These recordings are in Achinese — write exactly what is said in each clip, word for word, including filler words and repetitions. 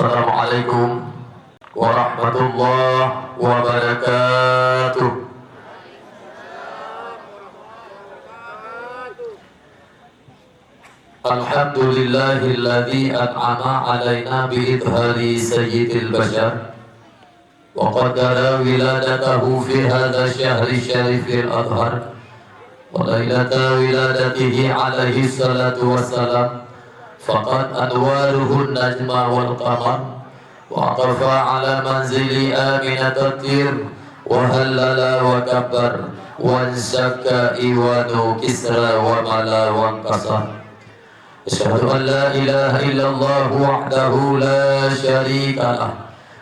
Assalamualaikum warahmatullahi wabarakatuh. Alhamdulillahilladzi an'ama alaina bi idhari sayyidil bashar wa qaddara wiladatahu fi hadha syahri syarifil adhar wa lailata wiladatihi alaihi salatu wassalam, faqad anwaruhun najma wal qamar, wa aqafa ala manzili Aminat at-tir, wa hallala wa kabbar, wa ansakka iwanu Kisra wa mala wa qasar. Asyhadu an la ilaha illallah wahdahu la syarika lah,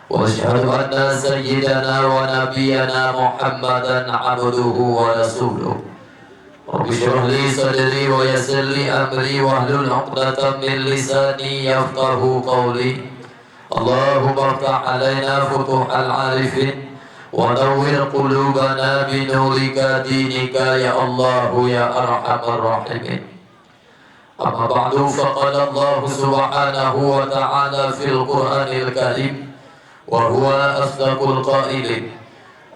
wa asyhadu anna sayyidana wa nabiyyana Muhammadan abduhu wa rasuluh. Rabbi shrah li sadri wa yassir li amri wahlul 'uqdatam min lisani yafqahu qawli. Allahumma iftah alaina futuhal arifin wa nawwir qulubana bi nurika dinika ya Allah ya arhamar rahimin. Amma ba'du, faqala Allah subhanahu wa ta'ala fil Qur'anil Karim, wa huwa asdaqul qailin.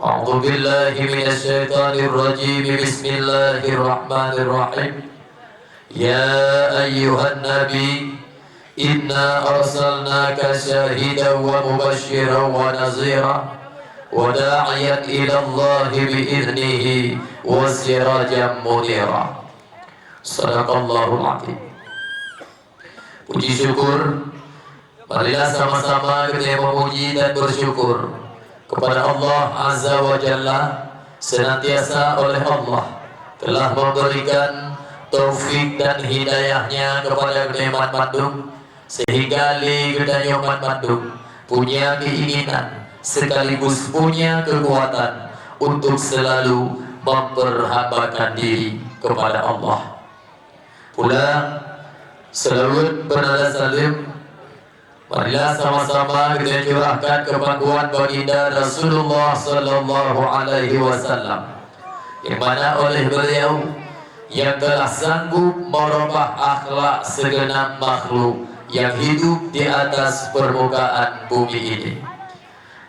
A'udzu billahi minasy syaithanir rajim. Bismillahirrahmanirrahim. Ya ayyuhan nabi, inna arsalnaka syahidan wa mubasysyiran wa nadhira, wa da'iyan ilallahi bi idhnihi wa sirajan munira. Sadaqallahul azim. Puji syukur, marilah sama-sama kita memuji dan bersyukur kepada Allah Azza wa Jalla, senantiasa oleh Allah telah memberikan taufik dan hidayahnya kepada kita mandum, sehingga lé geutanyoe mandum punya keinginan sekaligus punya kekuatan untuk selalu memperhambakan diri kepada Allah. Pulang, seulaweuet beunada saleuem, marilah sama-sama geutanyoe curahkan keu pangkuan Baginda Rasulullah sallallahu alaihi wasallam, nyang mana oleh beliau nyang telah sanggup meurubah akhlak segenap makhluk nyang hidup di atas permukaan bumi ini.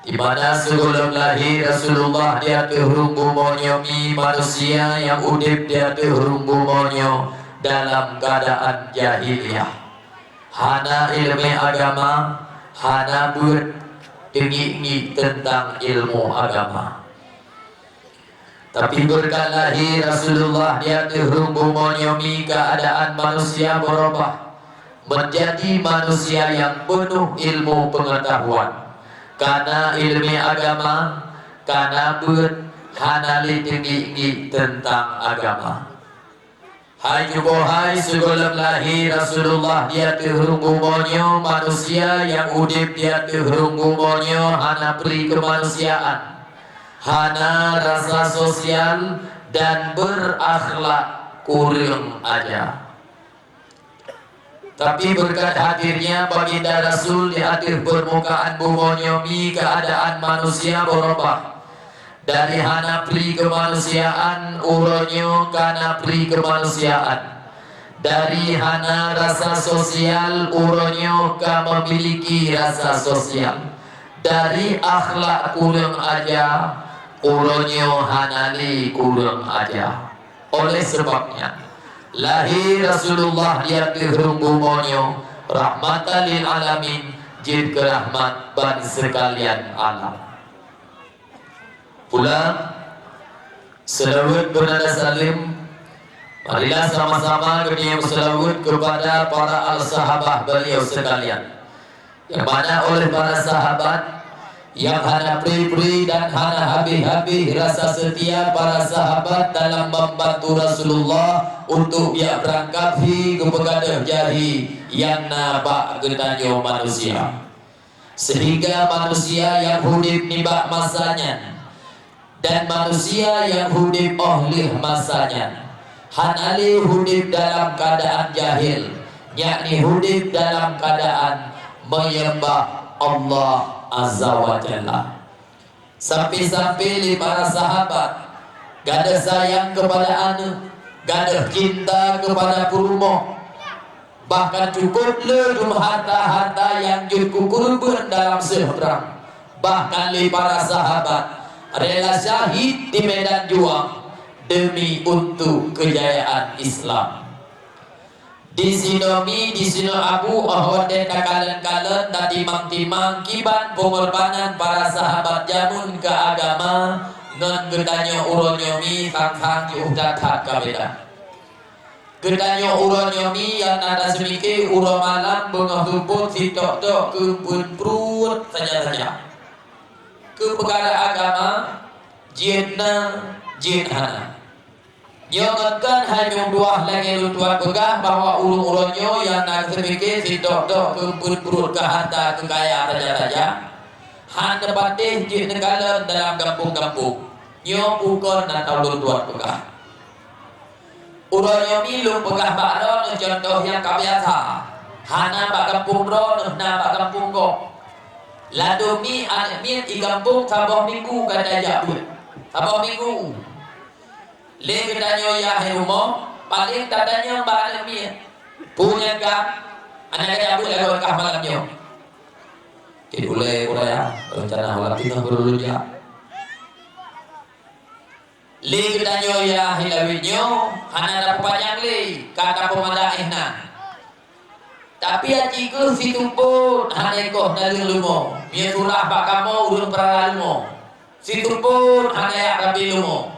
Di mana sigohlom lahé Rasulullah di ateueh rhueng bumoe nyoe, mi manusia nyang udeb di ateueh rhueng bumoe nyoe dalam keuadaan jahiliyah. Hana iéleumé agama, hana beuet teungiek-ngiek teuntang ilmu agama. Tapi beureukat lahé Rasulullah di ateueh rhueng bumoe nyoe, mi keuadaan manusia beurubah, meunjadi manusia nyang peunoh ilmu peungeutahuan, kana iéleumé agama, kana beuet, hana lé teungiek-ngiek teuntang agama. Hai tuboh hai, sigohlom lahé Rasulullah di ateueh rhueng bumoe nyoe, manusia nyang udeb di ateueh rhueng bumoe nyoe hana pri keumanusiaan, hana rasa sosial, dan beurakhlak kureueng aja. Tapi beureukat hadirnya Baginda Rasul di ateueh peurmukaan bumoe nyoe, mi keuadaan manusia beurubah. Dari hana pri keumanusiaan, uroe nyoe kana pri keumanusiaan. Dari hana rasa sosial, uroe nyoe ka meumiliki rasa sosial. Dari akhlak kureueng aja, uroe nyoe hana lé kureueng aja. Oleh sabab nyan, lahé Rasulullah di ateueh rhueng bumoe nyoe rahmatan lil alamin, jeuet keu rahmat ban seukalian alam. Pulang, seulaweuet beunada saleuem, marilah sama-sama geutanyoe meuseulaweuet keupada para al-sahabah beliau seukalian. Nyang mana oleh para sahabat nyang hana pri-pri dan hana habéh-habéh rasa seutia para sahabat dalam membantu Rasulullah untuk jak beurangkat hi geupeugadôh jahé nyang na bak geutanyoe manusia. Seuhingga manusia nyang udeb nibak masa nyan dan manusia nyang udeb óh lheueh masa nyan hana lé udeb dalam keuadaan jahil, yakni udeb dalam keuadaan meuyeumbah Allah Azza wa Jalla. Sampai-sampai lé para sahabat gadôh sayang keupada aneuëk, gadôh cinta keupada peurumoh, Bahkan cukup le dum harta-harta nyang jeuet keukeureubeuen dalam seuh prang. Bahkan lé para sahabat rela syahid di medan juang demi untuk keujayaan Islam. Disinoe mi, disinoe abu, óh watée takalon-kalon, tatimang-timang kiban peungorbanan para sahabat jameun keu agama, ngon geutanyoe uroe nyoe mi sang-sang jiôh that-that ka beda. Geutanyoe uroe nyoe mi nyang na taseumike uroe malam beungoh seupôt sitok-tok keu peuet pruet saja-saja. Keu peukara agama, jeuet na, jeuet hana. Nyoe ngon kheun hai meutuah lagée lôn tuan peugah bahwa ureuëng uroe nyoe nyang na seumike sitok-tok keu peuet pruet keu harta keu kaya saja-saja, hana patéh jeuet neukalon dalam gampông-gampông. Nyoe bukon na tau lôn tuan peugah. Uroe nyoe mi lôn peugah bak droeneuh cuntoh nyang ka biasa. Hana bak gampông droeneuh, na bak gampông gob. Ladôm mi aneuk miet di gampông saboh minggu ka tajak beuet. Saboh minggu. Lé geutanyoe yah di rumoh, paleng tatanyong bak aneuk miet, "Peue nyan kah? Hana kajak beuet lagoe kah malam nyoe?" Cit ulée uraya, reuncana malam teungoh beurujak. Lé geutanyoe yah ilawét nyoe hana tapeupanyang lé, ka tapeumadah éh nan. Tapi aci kheueh situpot hana ikoh naleueng leumo, meusurah bak kamoe ureuëng peurara leumo. Situpot hana yak rabe leumo.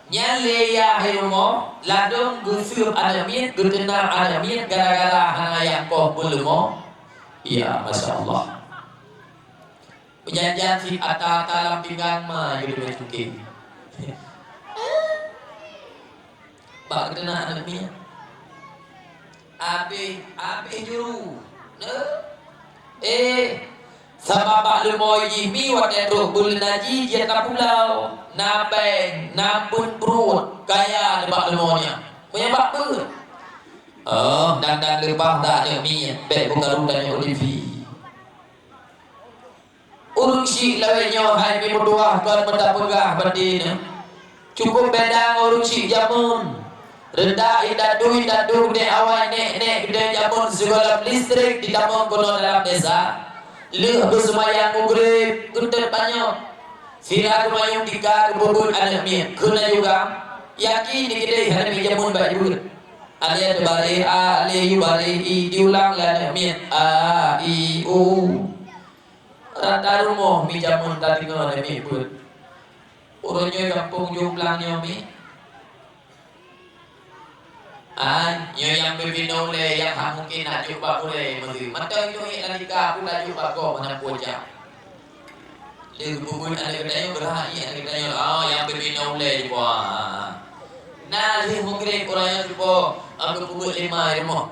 Nyan lé yah ileumo ladôm geuseup aneuk miet, geuteunang aneuk miet gara-gara hana yak koh beuleumo. Ya, masya Allah. Peujanjian sit ata-ata lam pinggan ma geuteubiet cungke. Bak geuteunang aneuk miet. Abéh, abéh juru. Neu? Eh, sabab bak leumo jih mi watée trok buleuen haji jeuet tapulau, na péng, na peuet pruet, kaya nibak leumo nyan. Meunyo bak beuet. Oh, dan-dan leupah dak aneuk miet, bék beukaru tanyoe Olivi. Ureuëng syiek lawét nyoe hai meutuah kon meuta peugah bak droeneuh. Cukup beda ngon ureuëng syiek jameun. Redak indatu-indatu geude awai nek-nek geude jameun sigohlom listrik jitamong keunoe dalam desa. Lheueh beuseumayang mugreb, geutet panyöt. Sira teumanyong tika geupeubuet aneuk miet. Kheun laju gam, yakin dikeudeh aneuk miet jameun bak jibeuet. Alèh teubareh a, alèh yue bareh i, jiulang lé aneuk miet a, i, u. Rata rumoh mi jameun tadeungoe lé mi beuet. Uroe nyoe gampông Jumplang nyoe mi. Ai, nyoe nyang peubinéh ulèe nyang hak mungken na jok bak ulèe meuseue. Mantong nyoe ék lam tika pun na jok bak gob meunan pucak. Lé geupeubuet aneuk geutanyoe geurhah ié aneuk geutanyoe. Oh, nyang peubinéh ulèe jiba. Na lheueh meugreb uroe nyoe cupo, ah, geupeubuet lé ma i rumoh.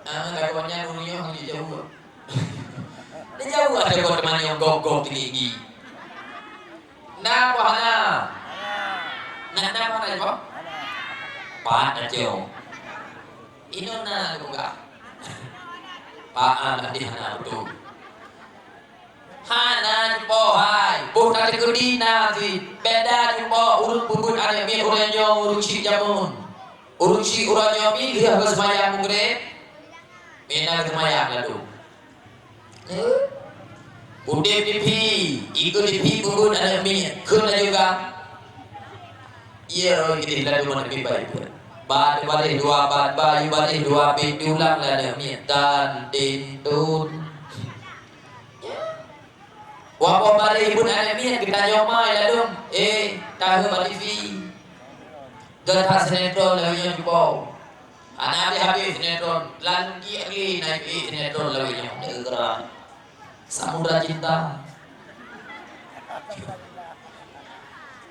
Ah, lakoe nyan ureuëng nyoe hana jijaweueb. Jijaweueb adak kon teuma nyoe gob-gob tinggi-tinggi. Na apa hana? Na, na apa hana, Pak? Pat aja. Inoe na geupeugah. Pak, ah, dah di hana beutôi. Hana cupo hai, boh tateukudi na cit. Beda cupo ureuëng peubuet aneuk miet uroe nyoe ureuëng syiek jameun. Ureuëng syiek uroe nyoe mi lheueh beuseumayang mugreb, mi na seumayang ladôm. Udeb diphi, ikeu diphi peubuet aneuk miet, kheun laju gam. Iya, geude ladôm aneuk miet baik buet. Ba teubareh dua ban, ba yue bareh dua bit, diulang lé aneuk miet, tan, tin, tun. Wapeubareh ibuet aneuk miet geutanyoe ma ladôm, eh, tahe bak T V. Geuh that sinetron lawét nyoe cupo. Hana habéh-habéh sinetron, lam giek lé na eh sinetron lawét nyoe. Samudra Cinta.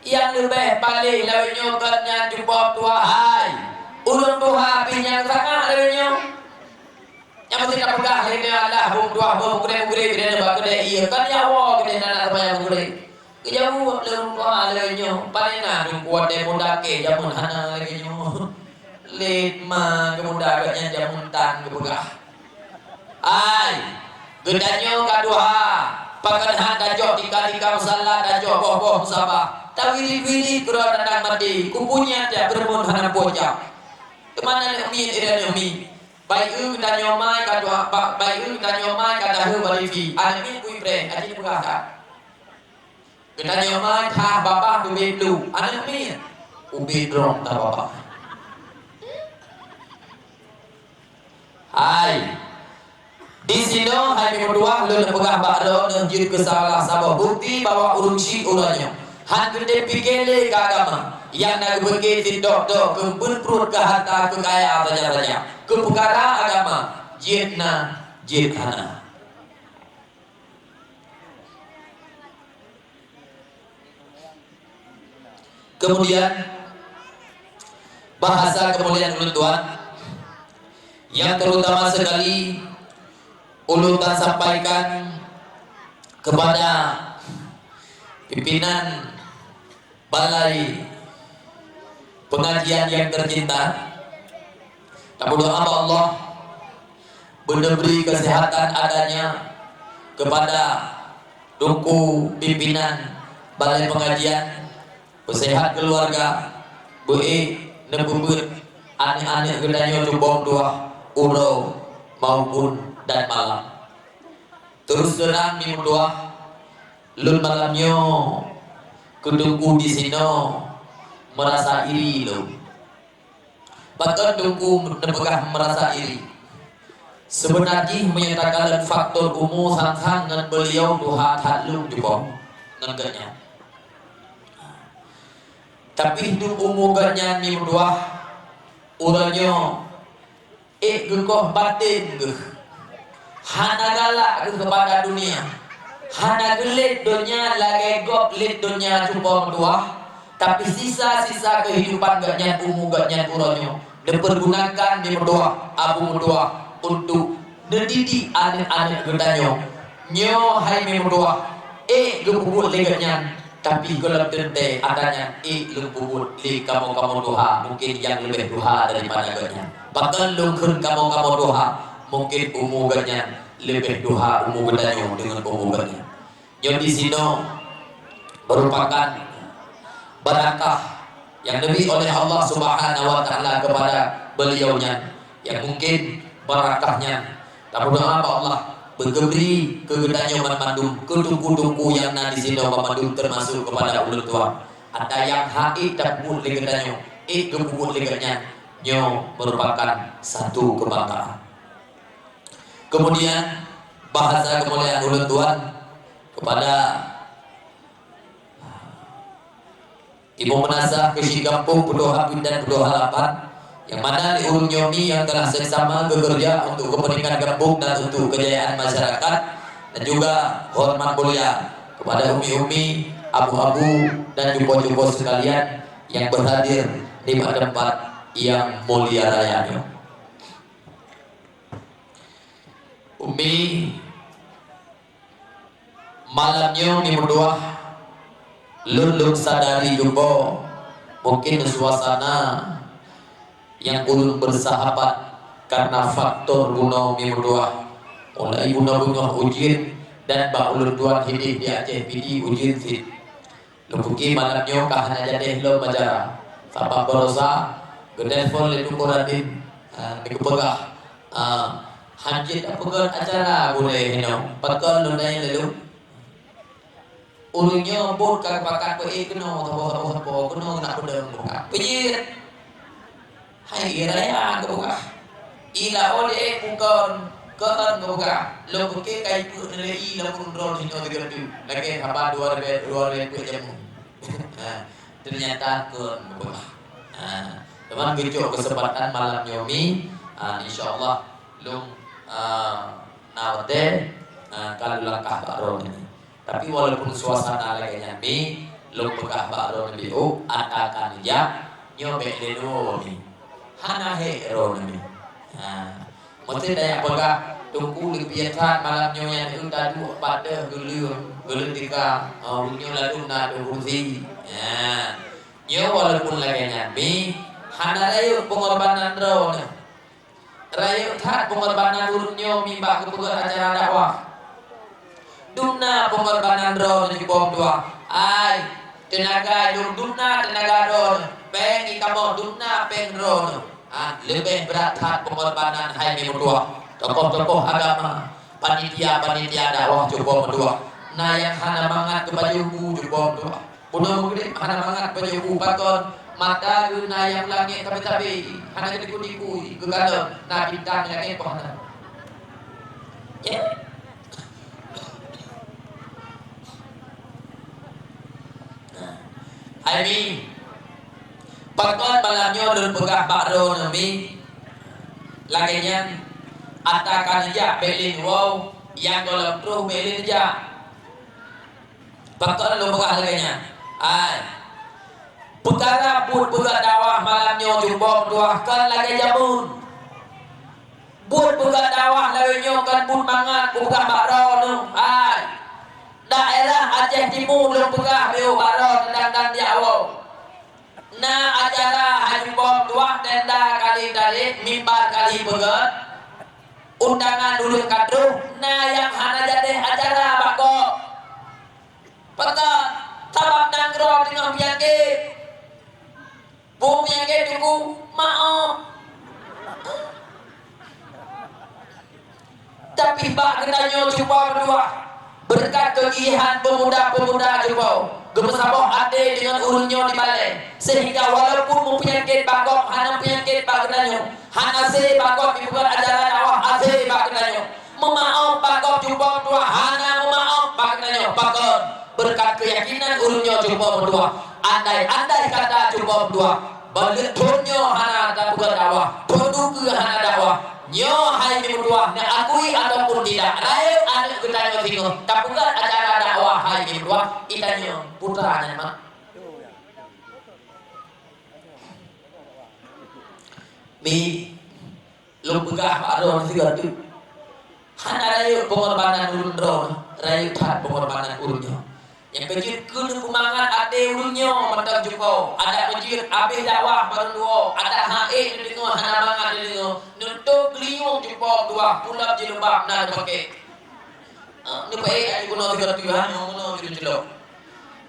Nyang leubeh paléh lawét nyoe kon nyan cupo tuha hai. Ulôn tuha pih nyang sangat lawét nyoe. Nyang meusti tapeugah lé nyoe Allah, beutuah beugreb-greb keuneuk bak keudè ié, kon nyawa keuneuk na seumayang beugreb. Geujaweueb lé ureuëng tuha lagée nyoe, "Pane na teungku watée muda kèe jameun hana lagée nyoe?" Lét ma geumuda geuh nyan jameun tan geupeugah, "Ai, geutanyoe ka tuha, pakon han tajok tika-tika musala, tajok boh-boh musabah, tawirit-wirit keudroe datang maté, kupunya tiep beureumeun hana poh jam." Keumanö aneuk miet, eh, aneuk miet? Bayeue geutanyoe mai ka tuha, ba-, bayeue geutanyoe mai ka dahé bak TV. Aneuk miet bui preh, aji peugah that. Geutanyoe mai that babah ubé blu. Aneuk miet, ubé droe that babah. Hai. Disinoe hai mi meutuwah lôn peugah bak droeneuh jeuet keu salah saboh bukti bahwa ureuëng syiek uroe nyoe han geutem pike lé keu agama, nyang na geupike sidok-dok keu peuet pruet, keu hareuta, keu kaya saja-saja, keu peukara agama jeuet na jeuet hana. Kemudian, bahasa kemuliaan ulôn tuan, yang terutama sekali ulôn tuan sampaikan kepada pimpinan balai pengajian yang tercinta, tapeudoa bak Allah, beuneuh bri kesehatan adanya kepada Teungku pimpinan balai pengajian, peusehat keuluwarga, beu-ék neupeubuet aneuk-aneuk geutanyoe cuba meutuwah uroe maupun dan malam. Terus terang mi meutuwah, lôn malam nyoe keu Teungku disinoe meurasa iri lôn. Pakon Teungku neupeugah meurasa iri? Seubeuna jih meunyoe takalon faktor umu sang-sang ngon beuliau tuha that lôn cuba ngon geuhnyan. Tapi hidup umu geuhnyan mi meutuwah, uroe nyoe ék geukoh baten geuh. Hana galak keupada dunia, hana geulet donya lagée gob let donya cuba meutuwah, tapi sisa-sisa keuhidupan geuhnyan, umu geuhnyan uroe nyoe, neupeurgunakan mi meutuwah, abu meutuwah, untuk neudidik aneuk-aneuk geutanyoe. Nyoe hai mi meutuwah, ék geupeubuet lé geuhnyan, tapi gohlom teuntée atra nyan ék lôn peubuet lé kamoe-kamoe tuha, mungken nyang leubeh tuha daripada geuhnyan. Pakon lôn kheun kamoe-kamoe tuha, mungken umu geuhnyan leubeh tuha umu geutanyoe deungon umu geuhnyan. Nyoe disinoe meurupakan barakah nyang neubri oleh Allah Subhanahu wa Taala keupada beuliau nyan, nyang mungken barakah nyan tapeudoa bak Allah beugeubri keu geutanyoe banmandum, keu teungku-teungku nyang na disinoe banmandum, teumasuk keupada ulôn tuan. Atra nyang han ék tapeubuet lé geutanyoe, ék geupeubuet lé geuhnyan, nyoe meurupakan satu keubanggaan. Keumudian, bahasa keumuliaan ulôn tuan keupada Ibu Meunasah Keuchik Gampông Peutuha Pit dan Peutuha Lapan, nyang mana di ureuëng nyoe mi nyang telah seksama geukeureuja untuk keupeuntingan gampông dan untuk keujayaan masyarakat, dan juga hormat mulia kepada umi-umi, abu-abu, dan cupo-cupo sekalian nyang berhadir di tempat yang mulia raya nyoe. Umi, malam nyoe mi meutuah, lôn, lôn sadari cupo mungken suasana nyang ulôn bersahabat karena faktor bunoe mi meutuah. Mulai bunoe beungoh ujeuen dan bak ulôn tuan hidéh di Aceh Pidie ujeuen cit. Lôn pike malam nyoe ka hana jadeh lom acara. Sabab baroesa geutelepon lé Teungku Radin, ah, geupeugah, ah, "Hanjeuet tapeugot acara gurée hinoe." Pakon lôn tanyong lé lôn? Ureuëng nyoe buet ka geupakat peu-ék keunoe, saboh-saboh, saboh keunoe geunak peudong buka. Peujeuet! Hai, ie raya geupeugah. Ie laôt lé bukon, kon geupeugah. Lôn pike ka ipeuet neulée ie lam ureuëng droe nyoe sigoe teuk. Lagée haba dua ribée, dua ribée peuet jameun. Ha, teunyata kon geupeugah. Ha, teuma geucok keuseumpatan malam nyoe mi, ha, insya Allah lôn, ha, na watée, ha, ka lôn langkah bak droeneuh. Tapi walaupun suasana lagée nyan mi, lôn peugah bak droeneuh, atra ka neujak, nyoe bék lé neuwoe mi. Hana hék droeneuh mi. Ha. Meusé tanyoe peugah, Teungku leubeh that malam nyoe nyan, eu, taduek padeh geuleueng, geuleueng tika, ha, ureuëng nyoe ladum na dum kursi. Ha. Nyoe walaupun lagée nyan mi, hana rayeuk peungorbanan droeneuh. Rayeuk that peungorbanan ureuëng nyoe mi bak geupeugét acara dakwah. Dumna peungorbanan droeneuh cupo meutuah. Ai, teunaga lôn dumna teunaga droeneuh, péng i kamoe dumna péng droeneuh. Ah, leubeh brat that peungorbanan hai mi meutuah. Tokoh-tokoh agama, panitia-panitia dakwah cuba meutuah. Na nyang hana mangat keu bajée bu cuba meutuah. Bunoe meugrib hana mangat bajée bu pakon, mata geuh na nyang langét tabi-tabi, hana geudiku-diku geukalon, na bintang langét pih hana. Ya. Hai mi, pakon malam nyoe lôn peugah bak droeneuh mi? Lagée nyan, ata ka neujak bék lé neuwoe, nyang gohlom troh bék lé neujak. Pakon lôn peugah lagée nyan? Hai, peukara buet peugah dakwah malam nyoe cuba meutuah kon lagée jameun. Buet peugah dakwah lawét nyoe kon buet mangat kupeugah bak droeneuh, hai. Daerah Aceh Timu lôn peugah beu bak droeneuh dan, dan di awak. Na acara hai cuba meutuah, tenda kali tarék, mimbar kali peugét, undangan ulôn ka troh, na nyang hana jadeh acara bak gob. Pakon, sabab nanggroe teungoh peunyakét. Beu peunyakét teungku, maoh. Tapi bak geutanyoe cuba meutuah, beureukat keugigihan peumuda-peumuda cuba geumeusaboh até deungon ureuëng nyoe di balée, seuhingga walaupun meupeunyakét bak gob hana peunyakét bak geutanyoe, hana sé bak gob jipeugét acara dakwah, hase bak geutanyoe. Meumaoh bak gob cuba meutuah, hana meumaoh bak geutanyoe. Pakon, beureukat keuyakinan ureuëng nyoe cuba meutuah. Andai-andai kata cuba meutuah, bak lheueh thon nyoe hana tapeugét dakwah, thon ukeue hana dakwah, nyoe hai mi meutuah, neuakui ataupun tidak, rayeuk aneuëk geutanyoe singoh tapeugét acara dakwah hai mi meutuah, geutanyoe putra nyan mak. Mi, lôn peugah bak droeneuh sigoe teuk. Hana rayeuk peungorbanan ureuëng droeneuh, rayeuk that peungorbanan ureuëng nyoe. Nyang keujeuet keuneuk peumangat até ureuëng nyoe mantong cupo. Adak meujeuet abéh dakwah barô tuwoe, adak han ék neudeungoe hana mangat neudeungoe, neutôb geulinyueng cupo tuah, pulop jilbab na neupaké. Ah, neupaké até bunoe sigoe teuk, ha, nyoe bunoe jilôk-jilôk.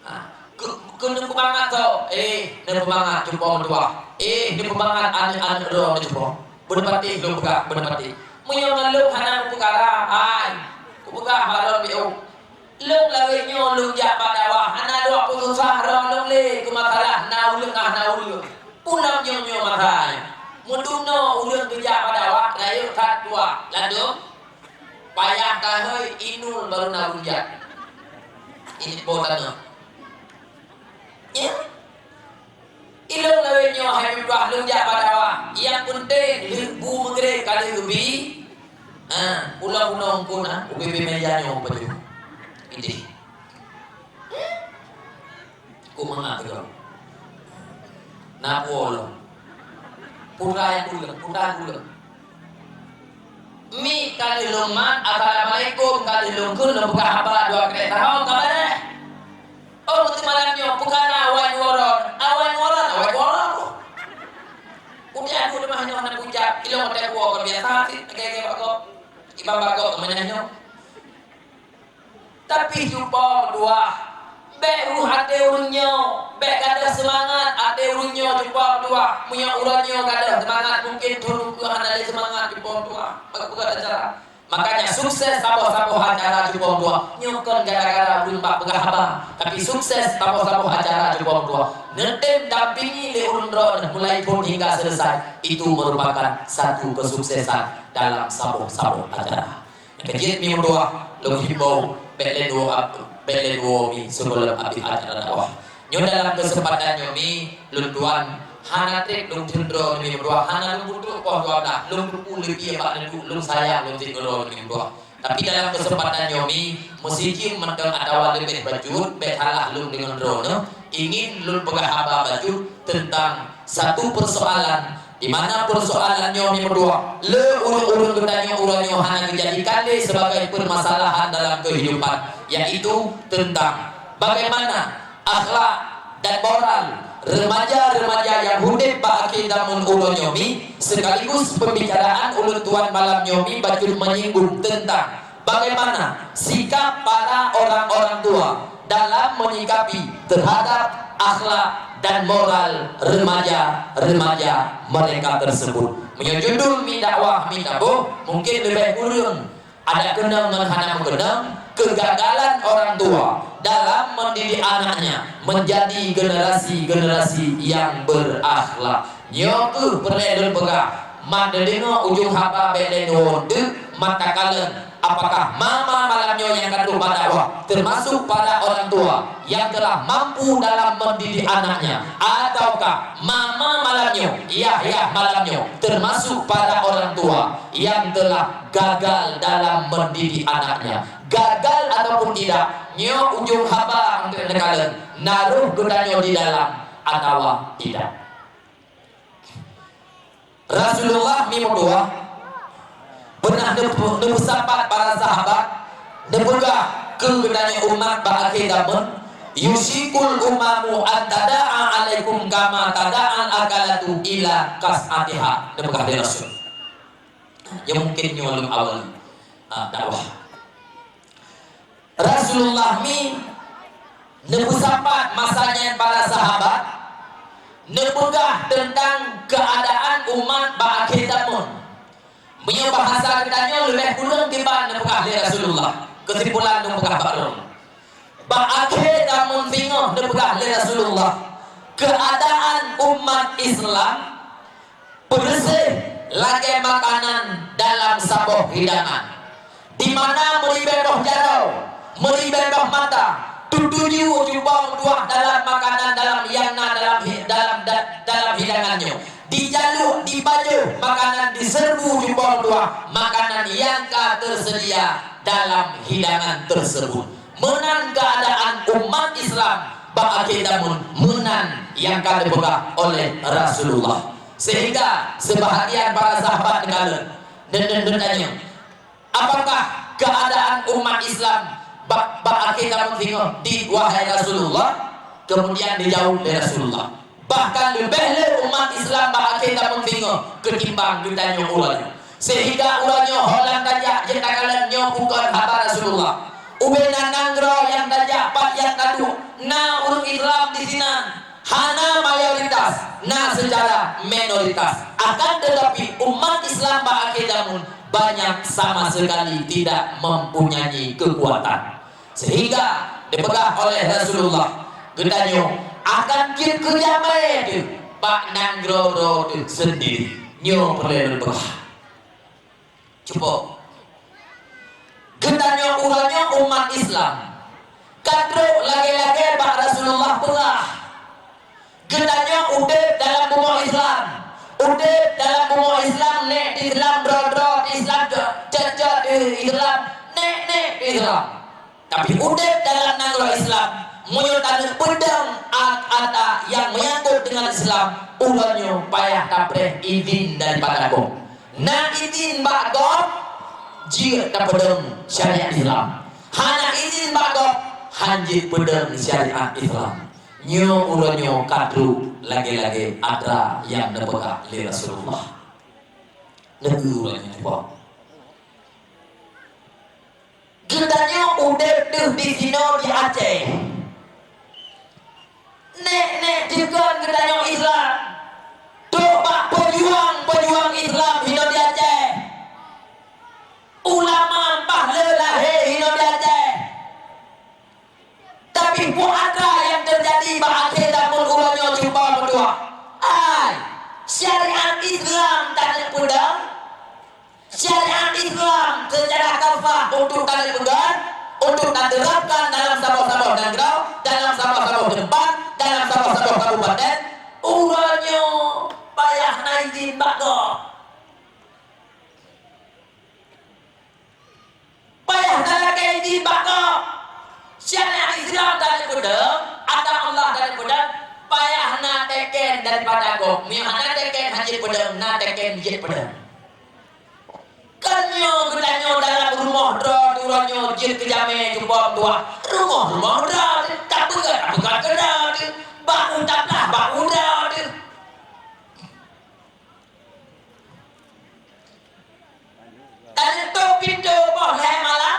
Ah, keu-, keuneuk peumangat tho, eh, neupeumangat cupo meutuah. Eh, neupeumangat aneuëk-aneuëk droeneuh cupo. Beuneupatéh lôn peugah, beuneupatéh. Meunyoe ngon lôn hana meupeukara, hai, kupeugah bak lôn biôh. Lôn lawét nyoe lôn jak bak dakwah, hana lôn peususah droe lôn lé keu masalah na ureuëng ah na ureuëng. Pulop nyoe-nyoe masa nyoe. Meudunoe ureuëng geujak bak dakwah, rayeuk that tuah. Ladôm, payah tahôi inul barô na ureuëng jak. Ini boh tanoh. Ya? Ilôn lawét nyoe hai meutuah lôn jak bak dakwah. Nyang peunteng lheueh bu meugreb ka lheueh geubi. Ha, ulang-ulang kon na, ubé-bé meja nyoe pajoh. Idéh. Kok mangat teuka. Na po lom. Putra nyang ulôn, putra ulôn. Mi ka lheueh lôn mat, assalamualaikum ka lheueh lôn kheun, lôn peugah haba dua krék tahôn ka bareh. Oh, beutôi malam nyoe, peukara awai nuworon, awai nuworon, awai nuworon. Udah aku lemah nyoe hana pucak, ilong ada kuah kon biasa sih, lagèe-lagèe bak gob. Iban bak gob keumeunah nyoe. Tapi cupo meutuah, bèk rhuh até ureueng nyoe, bèk gadôh seumangat até ureueng nyoe cupo meutuah. Meunyoe uroe nyoe gadôh seumangat, mungken thôn ukeue hana lé seumangat cupo meutuah. Bagaimana cara? Makanya sukses saboh-saboh acara cupo meutuah. Nyoe kon gara-gara ureueng bak peugah haba, tapi sukses saboh-saboh acara cupo meutuah. Neutem dampingi lé ureueng droeneuh mulai phôn hingga selesai. Itu merupakan satu kesuksesan dalam saboh-saboh acara. Keu jeuet mi meutuah, lôn himbau, bèk lé dua, bèk lé dua mi sigohlom abéh acara dakwah. Nyoe dalam keuseumpatan nyoe mi, lôn tuan, hana trép lôn teundro mi meutuah, hana lôn butuh poh dua blah, lôn teupeu leubie bak neuduk, lôn sayang lôn teundro mi meutuah. Tapi dalam keuseumpatan nyoe mi, meusijeuem mantong atawa leubeh bacut, bèk salah lôn deungon droeneuh, ingin lôn peugah haba bacut teuntang satu peusoalan Di mana peusoalan nyoe mi meutuah, le ureueng-ureueng geutanyoe uroe nyoe hana geujadikan lé sebagai peumasalahan dalam keuhidupan, yaitu teuntang bagaimana akhlak dan moral remaja-remaja nyang udép bak akhé zaman uroe nyoe mi, sekaligus pembicaraan ulôn tuan malam nyoe mi bacut menyinggung teuntang bagaimana sikap para orang-orang tua dalam menyikapi terhadap akhlak dan moral remaja-remaja mereka tersebut. Meunyoe judul mi dakwah mi taboh, mungkin leubeh kureueng ada keunong ngon hana meukeunong, kegagalan orang tua dalam mendidik anaknya menjadi generasi-generasi yang berakhlak. Nyoe kheueh peureulée lôn peugah, mat neudeungoe ujong haba bék lé neuwoe teuk, mat takalon, apakah ma-ma malam nyoe nyang ka trok bak dakwah, termasuk para orang tua yang telah mampu dalam mendidik anaknya, ataukah ma-ma malam nyoe, yah-yah malam nyoe, termasuk para orang tua yang telah gagal dalam mendidik anaknya. Gagal ataupun tidak, nyoe ujong haba untuk neukalon, na roh geutanyoe di dalam atawa tidak. Rasulullah mi meutuah pernah neupe-, neupeusapat para sahabat, neupeugah keu geutanyoe umat bak akhé zaman, "Yusyikul umamu an tada'a alaikum kama tada'al akalatu ila qas'atiha," neupeugah lé Rasul. Ya, mungkin nyoe lom awai, ah, dakwah. Rasulullah mi neupeusapat masa nyan para sahabat, neupeugah teuntang keuadaan umat bak akhé zaman. Meunyoe bahasa geutanyoe leubeh kureueng kiban neupeugah lé Rasulullah. Keusimpulan neupeugah bak droe. Bak akhé zaman singoh neupeugah lé Rasulullah, keuadaan umat Islam peureuséh lagée makanan dalam saboh hidangan, di mana meuribée boh jaroe, meuribée boh mata, tutuju cuba meutuah dalam makanan dalam nyang na dalam hi-, dalam da-, dalam hidangan nyoe. Dijaluek, dibajoh makanan, diseureubu cuba meutuah makanan nyang ka teuseudia dalam hidangan teusebut. Meunan keuadaan umat Islam bak akhé zaman, meunan nyang ka geupeugah oleh Rasulullah. Sehingga sebahagian para sahabat neukalon, dan, dan neutanyong, "Apakah keuadaan umat Islam bak, bak akhé zaman singoh di wahai Rasulullah?" Kemudian dijaweueb lé Rasulullah, "Bahkan leubeh lé umat Islam bak akhé zaman singoh keutimbang geutanyoe uroe nyoe." Sehingga uroe nyoe ho lam tajak jeuet takalon nyoe bukon haba Rasulullah. Ubena nanggroe nyang tajak pat nyang taduek na ureuëng Islam di sinan. Hana mayoritas, na seucara minoritas. Akan tetapi, umat Islam bak akhé zaman banyak sama sekali tidak mempunyai kekuatan. Sehingga dipeugah oleh Rasulullah, geutanyoe akan jeuet keu jamé teuh bak nanggroe-groe teuh sendiri. Nyoe peureulée lôn peugah. Cuba. Geutanyoe uroe nyoe umat Islam ka trok lagée-lagée bak Rasulullah peugah. Geutanyoe udeb dalam bumoe Islam. Udeb dalam bumoe Islam, nék di Islam droe-droe, di Islam cot-cot, di Islam nék-nék di Islam. Tapi udeb dalam nanggroe Islam, meunyoe taneuk peudong a-, ata nyang meunyangkot deungon Islam, uroe nyoe payah tapreh idhin daripada gob. Na idhin bak gob, jeuet tapeudong syariat Islam. Hana idhin bak gob, han jeuet peudong syariat Islam. Nyoe uroe nyoe ka trok lagée-lagée atra nyang neupeugah lé Rasulullah. Neukeu uroe nyoe, geutanyoe udeb deuh disinoe di Aceh. Nék-nék dikon geutanyoe Islam, trok bak peujuang-peujuang Islam hinoe di Aceh. Ulama bah le lahé hinoe di Aceh. Tapi peue atra nyang teujadi bak akhé zaman uroe nyoe cuba meutuah. Ai, syariat Islam taneuk peudong? Syariat Islam seucara kafah untuk taneuk peugah, untuk taterapkan dalam saboh-saboh nanggroe, dalam saboh-saboh teumpat, dalam saboh-saboh kabupaten, uroe nyoe payah na idhin bak gob. Payah talakée idhin bak gob. Syariat Islam taneuk peudong, agama Allah taneuk peudong, payah na teken daripada gob. Meunyoe hana teken han jeuet peudong, na teken jeuet peudong. Kan nyoe geutanyoe dalam rumoh droe, uroe nyoe jeuet keu jamé cuba meutuah. Rumoh-rumoh droe, tapeugah-tapeugah keu droe, bak u tablah bak u droe. Taneuk tôp pintoe poh lhée malam,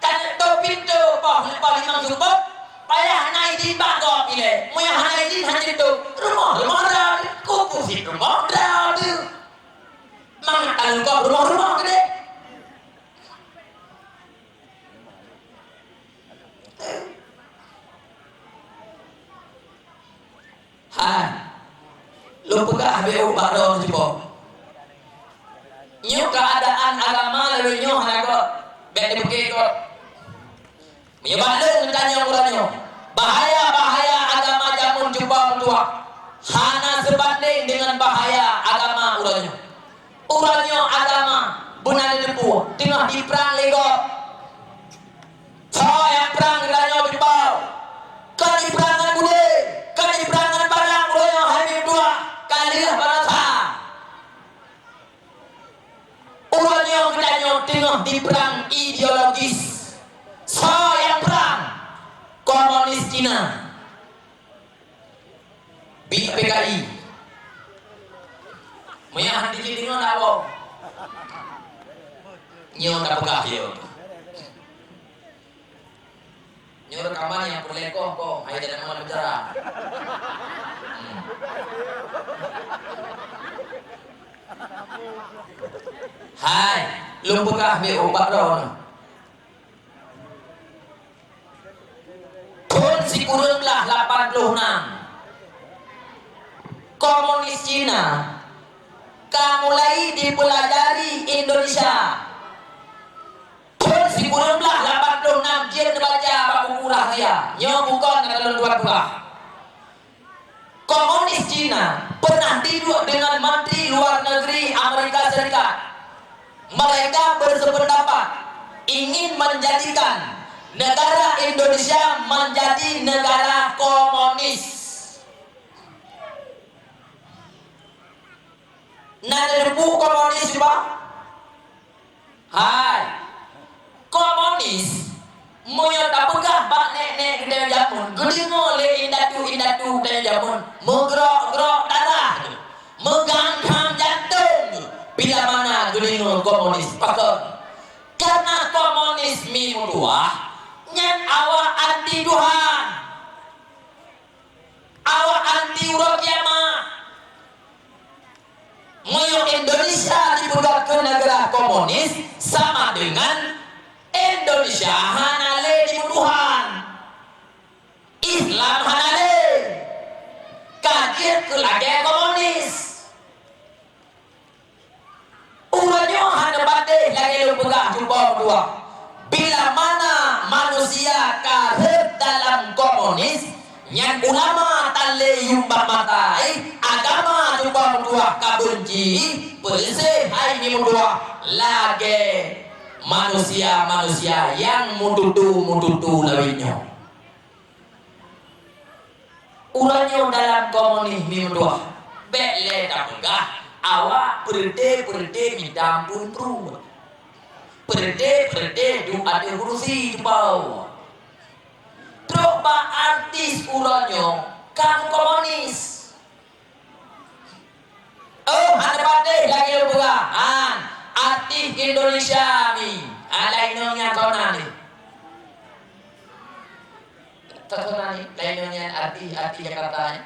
taneuk tôp pintoe poh, poh limong suboh, Hana jiteupeue, rumoh-rumoh droe, kuku sit rumoh droe. Mangat taleueng gob rumoh-rumoh keudeh. Hai, lôn peugah beu ubak droe sibok. Nyoe keuadaan agama lagèe nyoe hana gob, bèk neupiké gob. Meunyoe bak lôn geutanyoe uroe nyoe, bahaya-bahaya agama jameun cuba meutuah hana seubandéng deungon bahaya agama uroe nyoe. Uroe nyoe agama beuna neuteupeue teungoh jiprang lé gob. Soe nyang prang geutanyoe beutôi? Kon jiprang ngon buleuen, kon jiprang ngon parang uroe nyoe hai meutuah, ka lheueh bansa. Uroe nyoe geutanyoe teungoh jiprang ideologis. Soe nyang prang? Komunis Cina. Bit P K I. Meunyo han jijak deungoe na woe. Nyoe tapeugah nyoe. Nyoe reukaman nyang peureulèe koh-koh, hai dan nama negara. Hmm. Hai, lôn peugah beu ubak droeneuh. Thon sikureueng blah lapan ploh nam, komunis Cina ka mulai jipeulajari Indonesia. Thon sikureueng blah lapan ploh nam jeuet neubaca bak buku rahasia. Nyoe bukon nyang lôn tuan peugah. Komunis Cina pernah tidur dengan Menteri Luar Negeri Amerika Serikat. Mereka bersependapat ingin menjadikan negara Indonesia menjadi negara komunis. Na neuteupeue komunis bah? Hai, komunis, meunyoe tapeugah bak nèk-nèk geutanyoe jameun, geudeungoe lé indatu-indatu geutanyoe jameun, meugrok-grok darah, meugang-gang jantông, bila mana geudeungoe komunis. Pakon? Karena komunis mi meutuah, nyan awak anti Tuhan. Awak anti uroe kiamat. Meunyoe Indonesia dipeugah keu negara komunis, sama dengan Indonesia hana lé jimutuhan. Islam hana lé. Ka jeuet keu lagèe komunis. Uroe nyoe hana patéh lagèe lôn peugah cuba meutuah. Bila mana manusia ka rhët dalam komunis, nyan ulama tan lé yuem bak mata, eh, agama cuba meutuah ka beunci, peuleuséh hai mi meutuah lagèe manusia-manusia nyang meututu-meututu lawét nyoe. Uroe nyoe dalam komunis mi meutuah, bèk lé tapeugah awak peureute-peureute mita amphon pruet. Peureute-peureute duek ateueh kurusi teupeue. Trok bak artis uroe nyoe ka komunis. Oh, hana patéh lagèe lôn peugah. Han, artis Indonesia mi. Ah, laén nyan kon na ni. Kon na ni, laén nyan artis, artis Jakarta ni.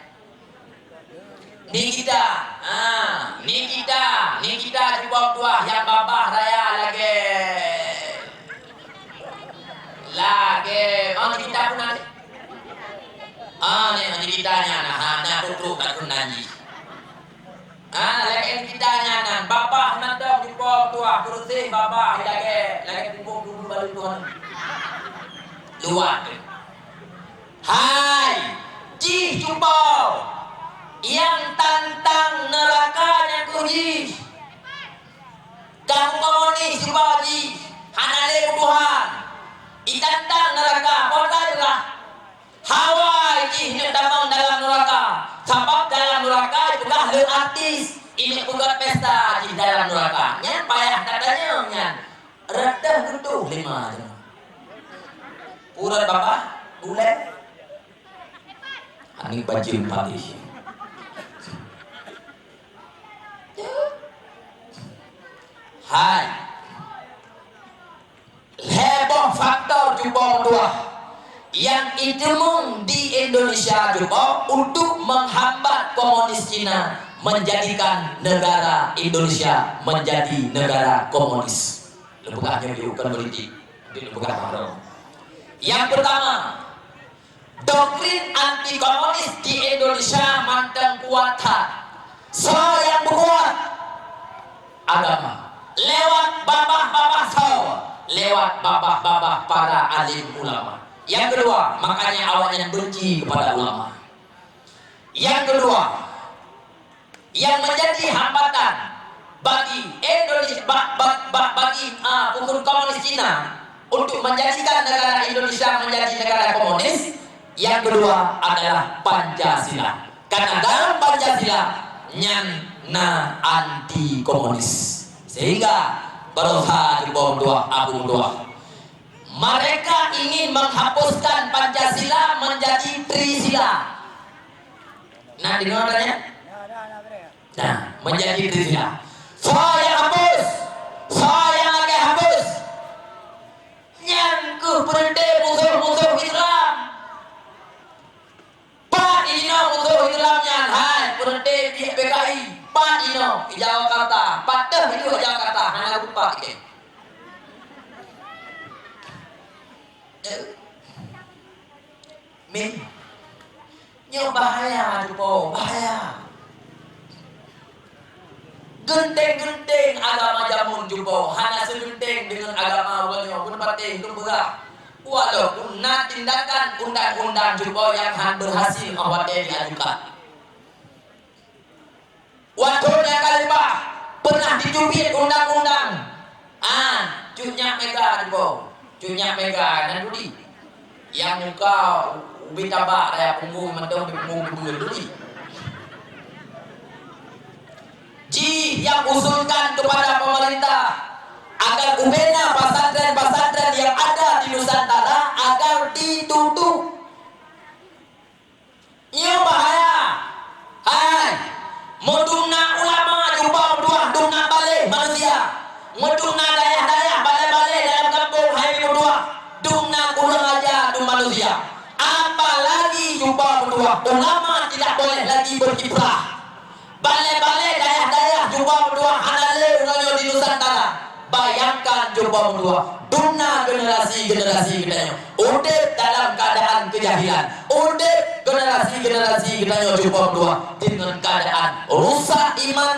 Nikita. Ah, Nikita. Nikita cuba tuah nyang babah raya lagèe. Lagèe. Oh, Nikita pun na ni. Ah, ni, Nikita nyan. Ah, na trok-trok takheun nan jih. Ha, lagèe Nikita nyan nan, babah mantong jipom tuah, peureuseh babah lagèe, lagèe pungkong dulu baru tuhan. Luwah tu. Hai, jih cuba. Nyang tantang neuraka nyan keuh jih. Kamoe komunis cuba jih, hana lé bubuhan. Itantang neuraka, peue ka jeulah. Hawa jih neuk tamong dalam neuraka, sabab dalam neuraka jipeugah lé artis, ineuk peugöt pesta jih dalam neuraka. Nyan payah tatanyong nyan. Reutoh geutuh lima jeuh. Purot babah, ulèe. Aneuk bajeueng paléh. Hai. Lhèe boh faktor cuba meutuah. yang iteumeung di Indonesia cuba untuk menghambat komunis Cina menjadikan negara Indonesia menjadi negara komunis. Lôn peugah nyoe bukan politik, tapi lôn peugah baroe. Yang pertama, doktrin anti komunis di Indonesia mantong kuat that. Soe nyang peukuat? Agama. Lewat babah-babah soe? Lewat babah-babah para alim ulama. Yang kedua, makanya awaknyan benci kepada ulama. Yang kedua, yang menjadi hambatan bagi Indonesia, ba-, ba-, ba-, bagi, ah, hukum komunis Cina untuk menjadikan negara Indonesia menjadi negara komunis, yang kedua adalah Pancasila. Karena dalam Pancasila nyan na anti komunis. Sehingga berusaha dibawa dua, Abu dua. Mereka ingin menghapuskan Pancasila menjadi Trisila. Nah, dengar tanya? Nah, menjadi Trisila. Soe nyang hapus? Soe nyang lakèe hapus? Nyan keuh peureute musoh-musoh Islam. Pat inoe musoh Islam nyan, hai, peureute di P K I. Pat inoe, i Jakarta. Pat teuh inoe i Jakarta, hana lupa ikei. Mi, nyoe bahaya, cupo, bahaya. Geunteng-geunteng agama jameun cupo, hana seugeunteng deungon agama uroe nyoe, beuneupatéh lôn peugah. Walaupun na tindakan undang-undang cupo nyang han berhasil 'oh watèe diajukan. Watèe nyang ka leupah, peunah jiteubiet undang-undang. Ah, Cut Nyak Mega cupo. Cut Nyak Mega nan dudi. Nyang muka ubit tabak raya punggong mantong di punggong di beul dudi. Jih nyang usulkan kepada pemerintah agar ubena pesantren-pesantren yang ada di Nusantara agar ditutup. Nyoe bahaya. Hai, meudum na ulama cuba meutuah dum na baleh manusia. Meudum na dayah-dayah, baleh-baleh dalam gampông hai meutuah dum na kurang aja dum manusia. Apalagi cuba meutuah ulama tidak boleh lagi berkiprah. Baleh-baleh dayah-dayah cuba meutuah hana lé uroe nyoe di Nusantara. Bayangkan cuba meutuah, dum na generasi-generasi geutanyoe udép dalam keadaan keujahilan, udép generasi-generasi geutanyoe cuba meutuah deungon keadaan rusak iman,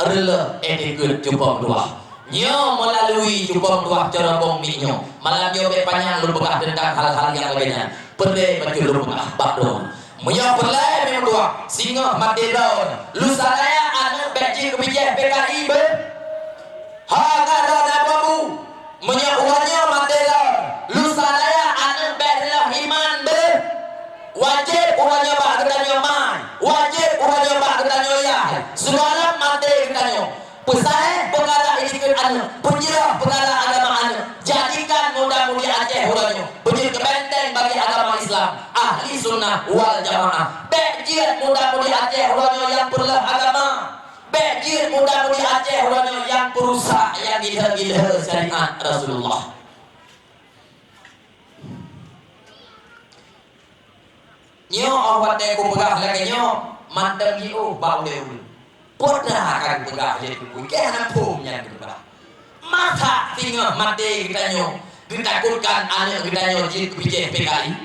reuloh etikeuet cuba meutuah. Nyoe meulalui cuba meutuah carông miet nyoe. Malam nyoe bèk panyang lôn peugah teuntang hal-hal nyang lagèe nyan. Peureulee bacut lôn peugah bak droeneuh. Meunyoe peureulèe meutuah, singoh maté droeneuh. Lusa raya aneuk bèk jeuet keu bijèh P K I beuh. Hana droeneuh abu-abu. Meunyoe uroe nyoe maté droeneuh, lusa raya aneuk bèk reuloh iman beuh. Wajéb uroe nyoe bak geutanyoe mai. Wajéb uroe nyoe bak geutanyoe yah. Sigohlom maté geutanyoe. Peusaéh peukara itikeuet aneuk, peujroh peukara agama aneuk. Jadikan muda-mudi Aceh uroe nyoe beujeuet keu benteng bagi agama Islam, ahli sunnah wal jamaah. Bèk jeuet muda-mudi Aceh uroe nyoe nyang peureuloh agama. Bèk jeuet muda-mudi Aceh uroe nyoe nyang peurusak, nyang gilhée-gilhée syariat Rasulullah. Nyoe 'oh watèe kupeugah lagèe nyoe, mantong jiôh bak ulèe ulôn. Peue na ka kupeugah lé Teungku, keu hana phom nyan kupeugah. Masa singoh maté geutanyoe geutakotkan aneuk geutanyoe jeuet keu bijèh P K I?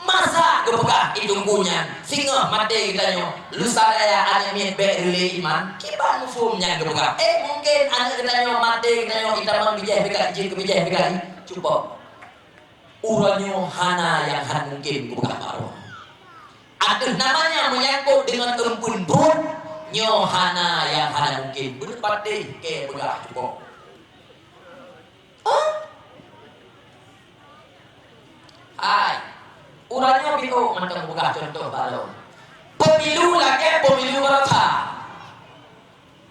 Masa geupeugah di Teungku nyan, singoh maté geutanyoe, lusa raya aneuk miet bèk reuloh iman? Kiban muphom nyan geupeugah. Eh, mungken aneuk geutanyoe maté geutanyoe itamong bijèh P K I, jeuet keu bijèh P K I? Cuba. Uroe nyoe hana nyang hana mungken geupeugah bak droe. Ateueh namanya menyangkut deungon eumpeuen pruet, nyoe hana nyang hana mungken. Beuneupatéh keu peugah cuba. Hah? Hai, uroe nyoe piôh mantong peugah cuntoh bak lôn. Pemilu lagèe pemilu baroesa.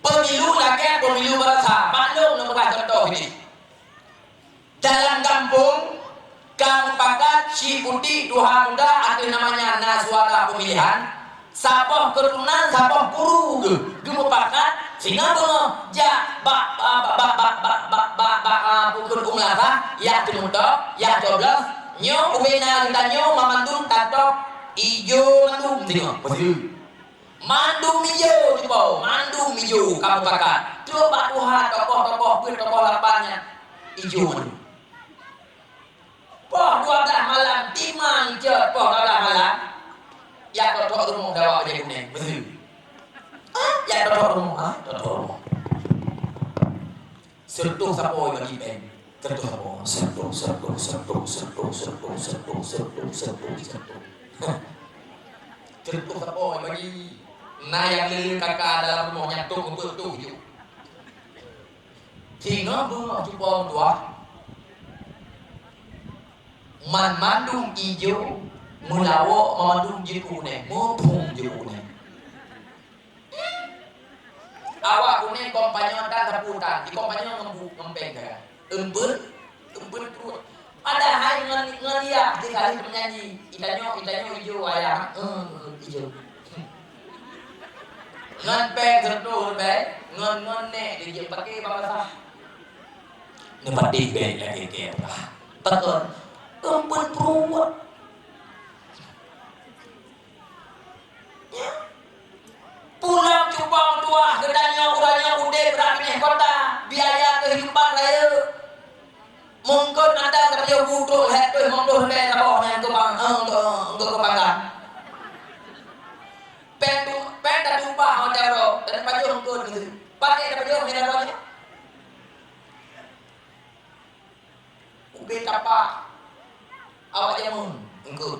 Pemilu lagèe pemilu baroesa. Bak lôn neupeugah cuntoh nyoe. Dalam gampông, ka mupakat si putéh tuha muda ateueh namanya na suara pemilihan, saboh keuturonan, saboh guru geuh geumupakat, singoh beungoh jak bak, bak, bak, ah, bukon u meulasah, jak teumutôb, jak coblos, Nyoe ubena geutanyoe mandum tatôb ijo mandum singoh. Beutôi. Mandum ijo cuba, mandum ijo kamoe pakat. Trok bak tuha tokoh-tokoh peuet tokoh lapan nyan ijo mandum. Poh dua blah malam, timang cot poh dua blah malam. Jak trok rumoh dawa bajée kuneng. Beutôi. Jak trok rumoh, ha? Trok rumoh. Seureutôh sapo bagi péng. Seureutôh sapo. Seureutôh, seureutôh, seureutôh, seureutôh, seureutôh, seureutôh, seureutôh, seureutôh, seureutôh. Seureutôh sapo bagi. Na nyang lé-lé kaka dalam rumoh nyan, tôh, tôh, tôh, tôh. Singoh beungoh cuba meutuah. Man mandum ijo, meulawok mandum jeuet u kuneng, muphom jeuet u kuneng. Awak kuneng kompanyong tan sapu tan, di kompanyong ngon bu-, ngon péng sagai. Eumbeuet, eumbeuet pruet. Padahai ngon, ngon liak di kali meunyanyi, "Itanyoe, itanyoe ijo ayah, eh, ijo." Ngon péng seureutôh ribèe, ngon, ngon nèk dijeuet paké bak basah. Neupatéh bèk lagèe kèe peurah. Pakon? Eumbeuet pruet. Pulang cuba meutuah, geutanyoe uroe nyoe udép rab binéh kota, biaya keuhidupan rayeuk. Meungkot mantong tapajoh bu trok lhèe ploh limong ploh ribèe saboh nyan keu bang, eh, keu, keu keu bangga. Péng tu, péng tatumpah watèe uroe, dan tapajoh meungkot keu. Paké tapajoh nyan uroe nyoe. Ubé tapak awak jameun meungkot.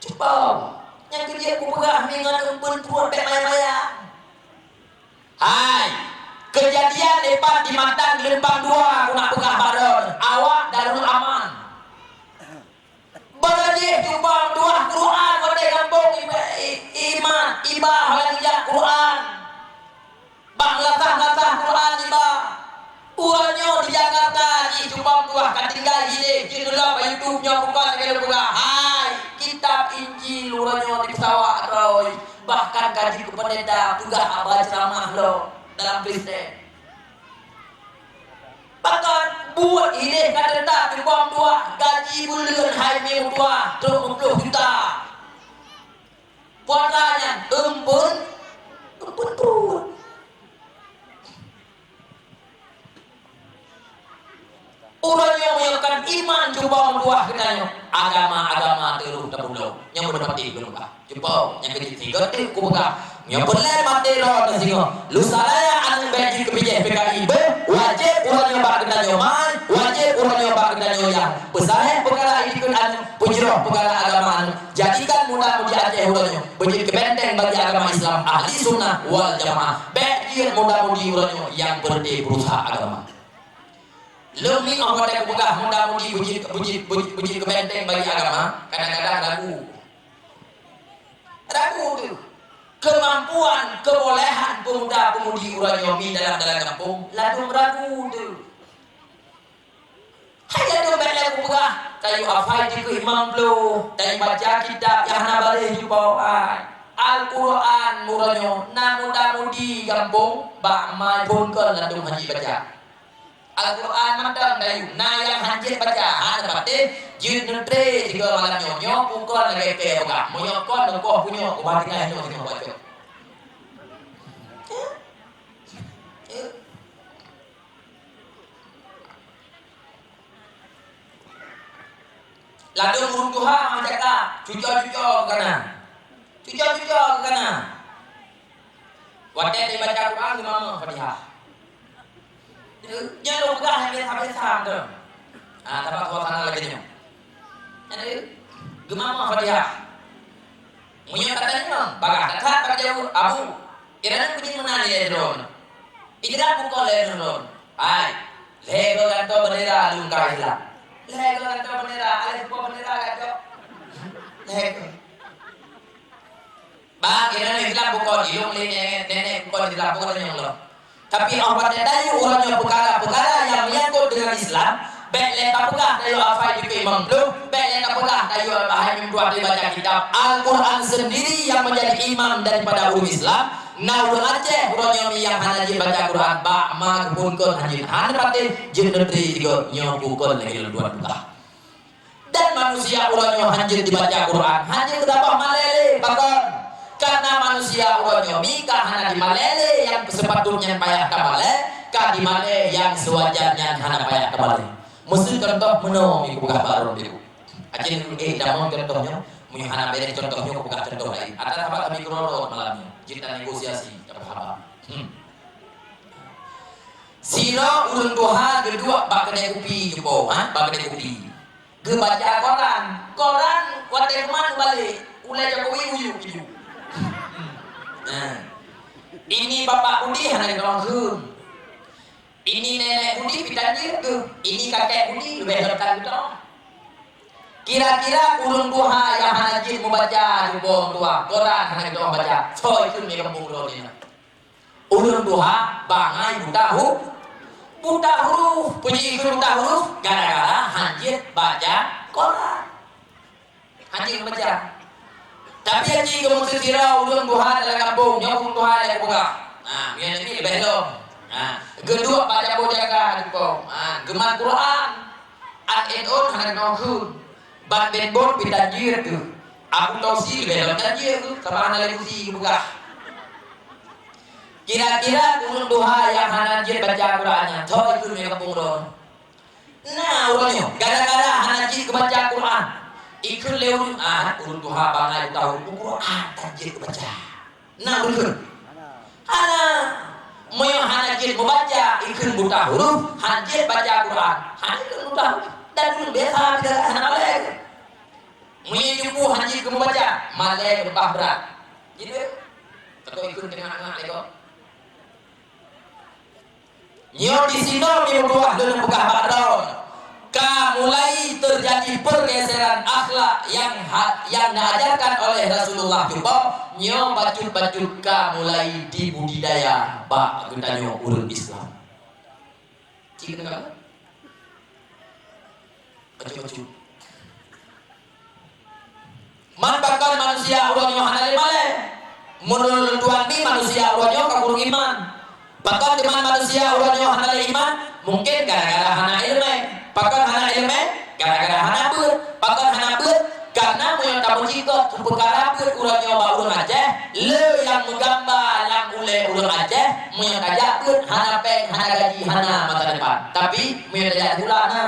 Cuba, nyang keu jeuet kupeugah mi ngon eumbeuet pruet bèk maya-maya. Hai, keujadian dipat di Matang Geulumpang Dua, ku na peugah bak droeneuh, awak Darul Aman. Beurajih cuba meutuah Quran watèe gampông i-, i-, iman, iba hana geujak Quran. Bak meulasah-lasah Quran iba. Uroe nyoe di Jakarta jih cuba meutuah ka tinggai jideh, jeuet neulom bak YouTube nyoe bukon lagèe lôn peugah. Hai, kitab Injil uroe nyoe dipeusawa droe, bahkan ka jeuet keu peundeta peugah haba ceuramah lom dalam Kristen. Bahkan buet ideh ka teutap cuba meutuah, gaji buleuen hai meutuah trok peuet ploh juta. Puasa nyan eumbeuet, eumbeuet pruet. Uroe nyoe meunyoe kon iman cuba meutuah geutanyoe, agama-agama teurôh tapulong. Nyoe beudôh maté beudôh bah. Cuba nyang keu jeuet sigoe teuk kupeugah. Nyoe peureulèe maté droe teuh singoh. Lusa raya aneuk bèk jeuet keu bijéh P K I beuh, wajéb uroe nyoe bak geutanyoe mai, wajéb uroe nyoe bak geutanyoe yah. Peusahéh peukara ikot aneuk, peujroh peukara agama aneuk. Jadikan muda-mudi Aceh uroe nyoe beujeuet keu benteng bagi agama Islam Ahli Sunnah wal Jamaah. Bèk jeuet muda-mudi uroe nyoe nyang beureuté beurusak agama. Lôn mi óh watèe kupeugah muda-mudi beujeuet, beujeuet, beujeuet, beujeuet keu benteng bagi agama, kadang-kadang ragu. Ragu teuh. Keumampuan, keubolehan peumuda-peumudi uroe nyoe mi dalam, dalam gampông, ladôm ragu teuh. Hai ladôm bèk lé kupeugah, tayue hafai dikeue limong ploh, tayue baca kitab nyang hana bareh jumpa ai. Al-Quran uroe nyoe na muda-mudi gampông bak ma phôn kon ladôm han jeuet baca. Al-Quran mantong tayue, na nyang han jeuet baca, hana patéh, jeuet neutré sigoe malam nyoe, nyoe bukon lagèe kèe peugah. Meunyoe kon neukoh punyoe, ubah tinggai nyoe singoh bak cok. Ladôm ureueng tuha meucakap, cuco-cuco keu kanan. Cuco-cuco keu kanan. Watèe tabaca Quran, geumamah Fatihah. Nyan lôn peugah nyang biasa-biasa mantong. Ah, sabab suasana lagèe nyoe. Nyan, geumamah Fatihah. Meunyoe tatanyong, bagah that-that bak jaweueb, Abu, inan peue jih meunan ilèe droeneuh? Idrat bukon lé droeneuh. Hai, lhèe goe gantoe beundera lôn ka Islam. Lhèe goe gantoe beundera, aléh bukon beundera gantoe. Lhèe goe. Bang, inan Islam bukon, ilôn lé nenek, nenek bukon Islam, bukon tanyong lom. Tapi óh watèe tayue uroe nyoe peukara-peukara nyang meunyangkot deungon Islam, bèk lé tapeugah tayue hafai jukée limong ploh, bèk lé tapeugah tayue bahai meutuah teubaca kitab. Al-Quran sendiri yang menjadi imam daripada ureueng Islam, Na ureuëng Aceh uroe nyoe mi nyang hana jeuet baca Quran, bak ma geuphon kon hana jeuet, hana patéh jeuet neutri tigo nyoe bukon lagée lôn tuan tulah. Dan manusia uroe nyoe hanjeuet dibaca Quran, hanjeuet keudabah malée lé. Pakon? Karena manusia uroe nyoe mi ka hana dimalée lé nyang seupatutnya payah tamalée, ka dimalée nyang seuwajarnya hana payah tamalée. Miseu contoh meunoe mi kupeugah barô deh. Aceh eh damong contoh nyoe, meunyoe hana béreh contoh nyoe kupeugah contoh laén. Ada sahabat kami keurot malam nyoe, jeuet tanegosiasi, tapeuhaba. Hmm. Sidroe ureuëng tuha geuduek bak keudée kupi jumbo, ha, bak keudée kupi. Geubaca koran. Koran watée keuman ubalek, ulée Jokowi uyu-uyu. Nah. Ini Bapak Budi hana geutanggong kheun. Ini Nenek Budi pitanjir keuh. Ini Kakek Budi leubeh leukat geutanggong. Kira-kira ureuëng tuha nyang hana jeuet mubaca jumbo tuha, koran hana geutanggong baca, soe ikheun lé gampông droe nyoe. Ureuëng tuha bangai buta hu-, buta huruf. Peue jikheun buta huruf? Gara-gara hanjeuet baca Quran. Hanjeuet baca. Tapi hanjeuet keu meuseutira ureuëng tuha dalam gampông, nyoe ureuëng tuha nyang peugah. Nah, nyan ni leubeh lom. Nah, geuduek bak jambo jaga jumbo. Nah, geumat Quran. An N O hana geutanggong kheun. Ban Benbon pitanjir keuh. Abu Tausi leubeh lom tanjir keuh, sabab hana lé kusi geupeugah. Kira-kira ureuëng tuha nyang hana jeuet baca Quran nyan, soe ikheun lé gampông droe. Nah, uroe nyoe, gara-gara hana jeuet geubaca Quran, ikheun lé ureuëng, ah, ureuëng tuha bangai buta huruf, Quran tan jeuet geubaca. Nah, ureuëng kheun. Hana. Meunyoe hana jeuet mubaca, ikheun buta huruf, hana jeuet baca Quran, hana ikheun buta huruf. Dan ureuëng biasa bila hana malée. Meunyoe jumbo hana jeuet keu mubaca, malée leubeh brat. Jadi, takot ikheun teungoh-teungoh lé gob. Nyoe disinoe mi meutuah lôn peugah bak droe, ka mulai teujadi pergeseran akhlak nyang ha-, nyang neuajarkan oleh Rasulullah jumbo, nyoe bacut-bacut ka mulai dibudidaya bak geutanyoe ureuëng Islam. Cit deungoe. Bacut-bacut. Man pakon manusia uroe nyoe hana lé malée? Meunurot lôn tuan ni manusia uroe nyoe ka kureueng iman. Pakon teuma manusia uroe nyoe hana lé iman? Mungken gara-gara hana iéleumé. Pakon hana iéleumé? Gara-gara hana beuet. Pakon hana beuet? Karena meunyoe tameucikot keu peukara beuet uroe nyoe bak ureuëng Aceh, le nyang meugamba lam ulée ureuëng Aceh, meunyoe tajak beuet hana péng, hana gaji, hana masa depan. Tapi meunyoe tajak sikula na.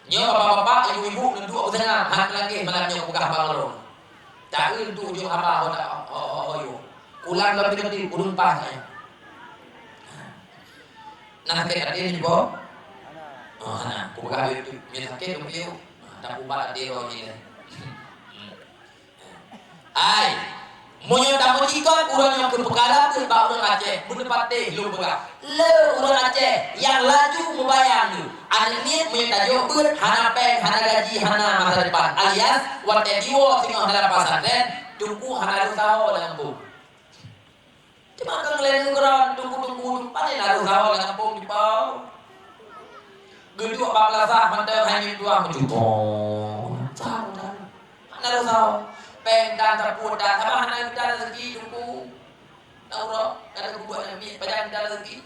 Nyoe bapak-bapak, ibu-ibu, neuduek beusama, han meulangeh malam nyoe peugah bang lôn. Taeu duek jok haba ho, ho, ho, ho, yo. Kulang lom teukeudi ureueng pah nyan. Nah, sakét até nyoe, Bo? Oh, hana. Kupeugah lé tu, nyoe sakét lom piôh. Nah, tapubat até roh nyoe. Hai, meunyoe tameucikot uroe nyoe keu peukara beuet bak ureueng Aceh, beuneupatéh lôn peugah. Le ureueng Aceh nyang laju mubayang nyoe, aneuk miet meunyoe tajok beuet hana péng, hana gaji, hana masa depan, alias watée jiwoe singoh dalam pesantren, teungku hana reusaho lam gampông. Teuma keu lheueh ngon teungku-teungku, pane na reusaho lam gampông jipau. Geuduek bak beulasah mantong hanyut tuah meucupong. Hana reusaho. Péng dan sapeue dan, sabab hana geutan rezeki teungku. Na uroe, kada geubuet namiet, pajan geutan rezeki.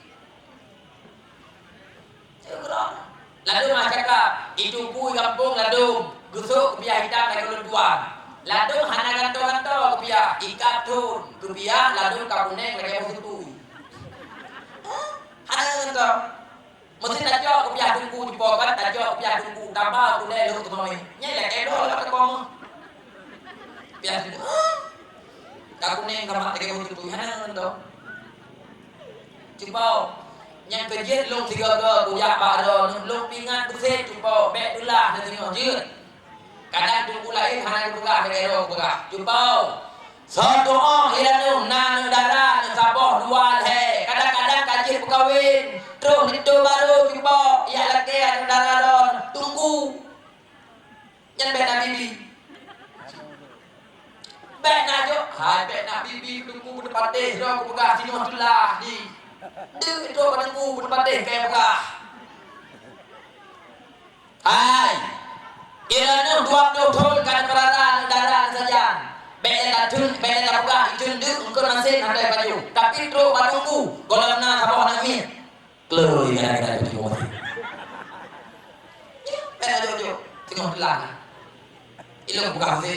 Ladôm hana cakap, i teungku i gampông ladôm, geusok keupiah itam lagée ulôn tuan. Ladôm hana gantoe-gantoe keupiah, ikat thon keupiah ladôm ka kunéng lagée boh sutui. Hana gantoe. Meuseuti tajok keupiah teungku jipok, kan tajok keupiah teungku, taba kunéng lhok teumawé. Nyan lagée doh lagée komoh. Keupiah teungku, ka kunéng ka mat lagée boh sutui, hana gantoe. Cuba, nyang keujeuet lôn sigoe-goe kujak bak droeneuh, lôn peuingat beusét cuba, bék teulah neudeungoe jeuet. Kadang teungku laén hana geupeugah lagée droe peugah. Cuba, soe tuoh i ladôm na aneuëk dara neusaboh dua lhée, kadang-kadang ka jeuet peukawen, troh linto barô cuba, jak lakée aneuëk dara droeneuh, teungku. Nyan bék na bibi. Bék na jok, hai bék na bibi, teungku beuteupatéh droe kupeugah singoh teulah di. Deuk droe bak teungku beuteupatéh kayée peugah. Hai, ireuneuh dua ploh thon ka neupeurara aneuëk dara sajan. Bék lé tateun, bék lé tapeugah. Hana pajoh, tapi trok bak teungku, gohlom na saboh aneuk miet. Kloi gara-gara teungku meuti. Pèng ajo-ajo teungoh teulang. Ilôn buka hase.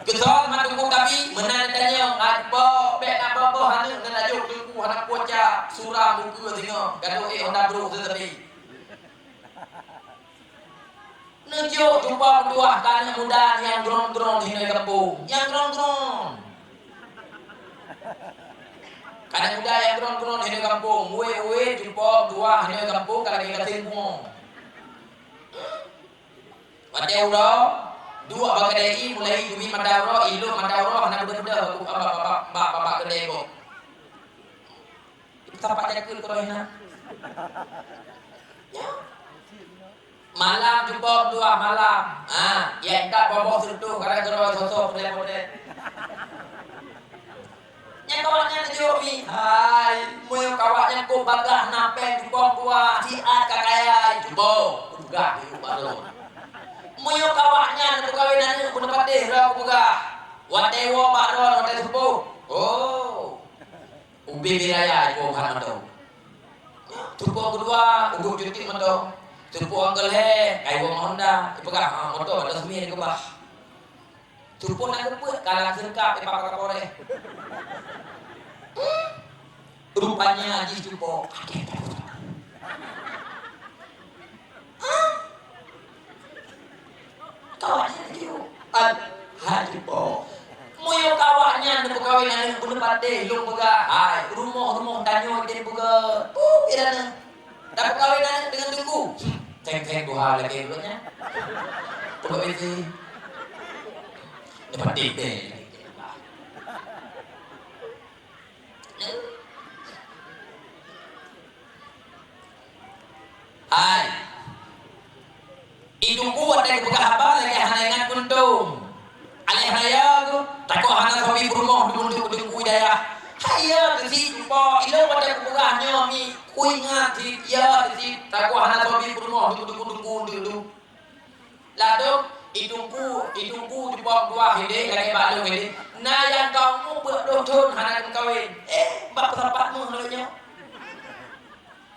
Keusol mat teungku tabi, meunan tanyong, "Apo bèk na boh-boh aneuk ngon ajo teungku hana puasa, suram ukeue singoh, gadôh ék honda brôk teuseupie." Neujok cupo meutuah keu aneuk muda nyang grong-grong hinoe gampông. Nyang grong-grong. Keu aneuk muda nyang grong-grong hinoe gampông. Uwét-uwét cupo meutuah hinoe gampông ka lagèe gasien bungoh. Watèe uroe, duek bak keudè ie mulai teubiet mata uroe, ilôn mata uroe hana beudôh-beudôh bak, bak, bak, bak, bak keudè gob. Sapat jakeuet keudroe na. Ya. Malam jumpa dua malam. Ha, ya intat boboh seutuh kadang keudroe sosok podeh-podeh. Nyan kawak nyan neujok mi. Hai, meunyoe kawak nyan kok bagah na pèng jumpa dua siat ka kaya jumpa. Peugah di baroe. Meunyoe kawak nyan neupeukawen aneuk peuneupateh droe peugah. Watèe woe bak droe watèe seupôt. Oh. Ubé biraya ipo Muhammad tu. Cupo keudua, ubé cuti moto. Cupo angkeuhe, kai wong Honda. Ipeugah, ha, moto ada semi dikeubah. Cupo nak geupeuet, kalang seungkap di Pak Kapolres. Rupanya jih cupo. Kawak nyan laju. Al-, hai cupo. Meunyoe kawak nyan neupeukawen aneuk peuneupateh, lôn peugah, hai, rumoh-rumoh tanyoe jadi peugah, puih, inan. Tapeukawen aneuk deungon teungku. Ceng-ceng tuha lagèe ulôn nyan. Peukawen si. Neupateh deh. Hai. Iduku watèe geupeugah haba lagèe hana ingat keuntông. Aléh raya geuh, takot hana sabe peurumoh dumun-dumun Teungku Hidayah. Hai ya, keusi cupo, ilôn watèe geupeugah nyoe mi, kuingat cit, ya, keusi, takot hana sabe peurumoh dumun-dumun Teungku. Ladôm, i Teungku, i Teungku cupo dua hidéh lagèe bak lôn hidéh. Na nyang ka umu peuet ploh thôn hana geumeukawen. Eh, bak peusapat meuh lagèe nyoe.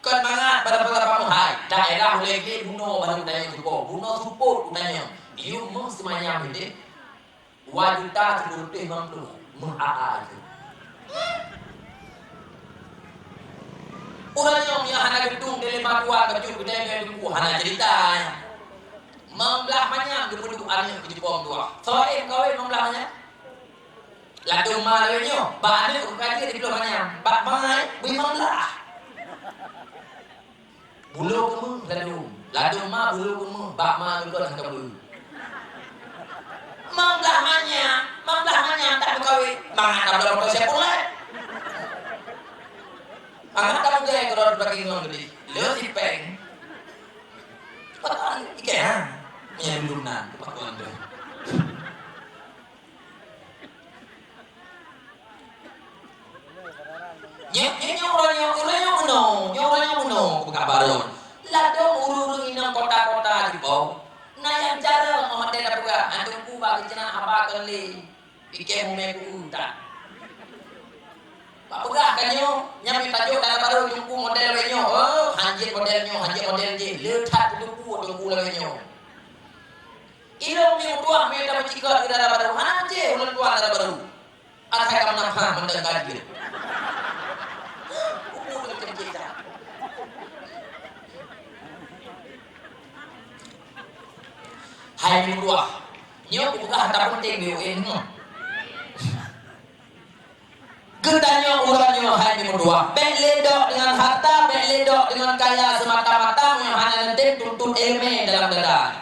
Kon mangat bak peusapat meuh hai. Daerah ulèe glé bunoe baru tanyong cupo. Bunoe seupôt kutanyong. Yum meuh seumanyam hidéh. Dua juta sikureueng limong ploh. Meuh a a itu. Ureueng nyang hana geutung di lima tuan bacut geutanyoe Teungku hana cerita. Limong blah manyam geupeuduek aneuk keu jipom tuah. Soe meukawen limong blah manyam? Ladôm ma lawét nyoe, bak aneuk ka jeuet di ploh manyam. Bak ma, bui limong blah. Bulo keumeuh ladôm. Ladôm ma bulo keumeuh, bak ma geukon hana beu. Limong blah manyam, limong blah manyam tak meukawen. Mangat tabloe moto siap pulai. Mangat tabloe gaya keudroe bagi ngon gede. Le sipeng. Pakai ikan, ha? Meunyo dulu nan, pakai tu. Nyoe, nyoe, nyoe ureueng nyoe, ureueng nyoe meunoe, nyoe ureueng nyoe meunoe, buka baron. Ladôm ureueng-ureueng inong kota-kota di bawah. Na nyang cara model peugah, antum ku bak geuceunah haba keu lé. Pike mumé ku utak. Bak peugah ka nyoe, nyang mita jok dalam baru jumpu model wéh nyoe. Oh, hanjeuet model nyoe, hanjeuet model jih. Le that kutuku jumpu lawét nyoe. Ilong mi utuah mi ta meucikot di dalam baru. Hana hanjeuet ulôn tuan dalam baru. Asai ka meunafah mantong ka jeuet. Hai meutuah, nyoe kupeugah hata peunteng di U N nyoe. Geutanyoe uroe nyoe hai meutuah, bèk ledok deungon harta, bèk ledok deungon kaya semata-mata meunyoe hana neutem tuntot ileumèe dalam dada.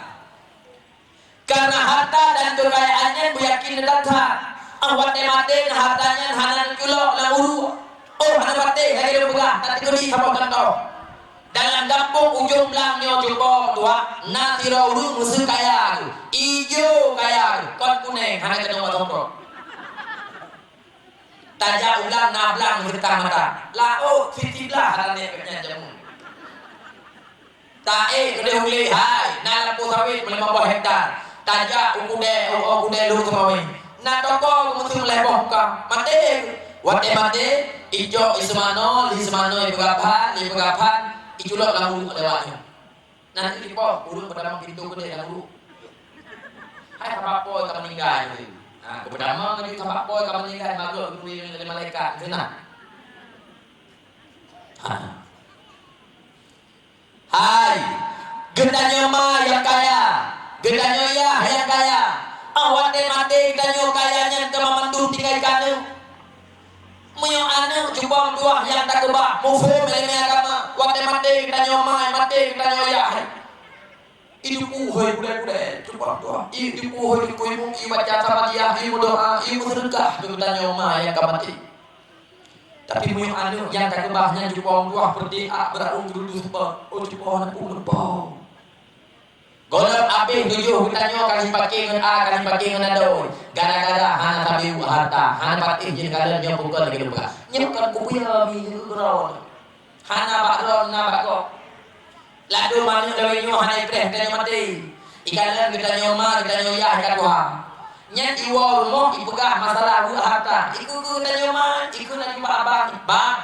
Karena harta dan kekayaan nyan beuyakin that-that. Ah, watèe maté harta nyan hana neuculok lam uruek. Oh, hana patéh lagèe lôn peugah, tateukeudi saboh contoh. Dalam gampông Ujong Blang nyoe cuba tuha, na sidroe ureueng meuseukaya tu. Ijo kaya tu, kon kunèng, hana keunong bak somprot. Tajak u blang na blang meuseutang mata. Laôt siti blah hana nèk nyan jameun. Taék keudeh ulèe hai, na lampôh sawét meulimong boh hektar. Tajak u keudè, u, u keudè lôn seumawé. Na toko geumeuseue meulèh boh muka. Maté. Watèe maté, icok iseumanoe, lé seumanoe ipeugah phan, lé peugah phan, iculok lam uruek lewat nyoe. Nah, itu dipoh, ureueng peutamong pintoe keudè lam uruek. Hai sabab po ka meuninggai. Ha, peutamong laju sabab po ka meuninggai, magok geuturi lé malaikat, keunan. Ha. Hai, geutanyoe ma nyang kaya, geutanyoe yah nyang kaya. Óh watèe maté geutanyoe kaya nyan teuma mandum tinggai keu aneuk. Meunyoe aneuk cuba meutuah nyang takeubah, muphom ileumèe agama, watèe maté geutanyoe ma, maté geutanyoe yah. Iduek hai budai-budai, cuba meutuah. Iduek hai dukui mung, ibaca Samadiyah, imeudoa, imeuseudeukah keu geutanyoe ma nyang ka maté. Tapi meunyoe aneuk nyang takeubah nyan cuba meutuah, peureuteuak beurarung keududuk seupôt, oh cuba na pun meuleupah. Gohlom abéh tujoh geutanyoe ka jipaké ngon a, ka jipaké ngon adoe. Gara-gara hana tabi hareuta, hana patéh jeuet kalon nyoe bukon lagèe peugah. Nyoe kon kubuya mi keudroe. Hana bak droe, na bak gob. Ladôm aneuk lawét nyoe hana ipreh geutanyoe maté. Ikalon geutanyoe ma, geutanyoe yah ka tuha. Nyan iwoe rumoh ipeugah masalah weuek hareuta. Ikeue keu geutanyoe ma, ikeue na jubah abang, bang.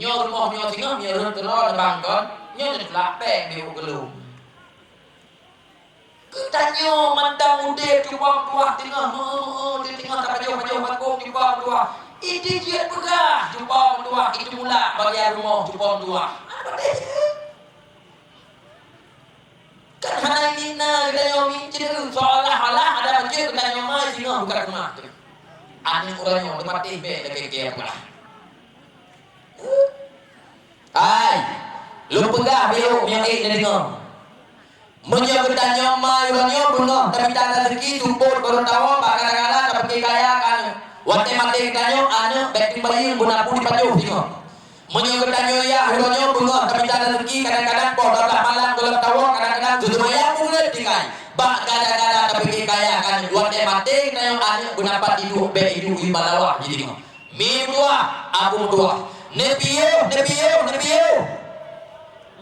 Nyoe rumoh nyoe singoh, nyoe rhot keudroe bang kon, nyoe neutulak péng di u geulong. Geutanyoe mantong udép cuba meutuah teungoh, di teungoh tapajoh-pajoh bakong cuba meutuah. Itu jeuet peugah cuba meutuah, itu mulak bagian rumoh cuba meutuah. Apa deh? Kan hana ini na geutanyoe minceu, seolah-olah ada bacut geutanyoe ma singoh buka rumah tu. Aneuk ureueng nyoe teumaté bèk lagèe keu peugah. Hai, lôn peugah biyeu nyang ék neudeungoe. Meunyoe geutanyoe ma uroe nyoe beungoh tamita raseuki, seupôt barô tawoe bak gara-gara tapiké kaya keu aneuk. Watèe maté geutanyoe, aneuk bèk teumbayeueng beuna peue jipajoh singoh. Meunyoe geutanyoe yah uroe nyoe beungoh tamita raseuki, kadang-kadang poh dua blah malam gohlom tawoe, kadang-kadang teuseumayang beungèh tinggai. Bak gara-gara tapiké kaya keu aneuk, watèe maté geutanyoe, aneuk beuna pat iduek, bèk iduek i balawah jih singoh. Mi meutuah, aku meutuah. Neupiôh, neupiôh, neupiôh.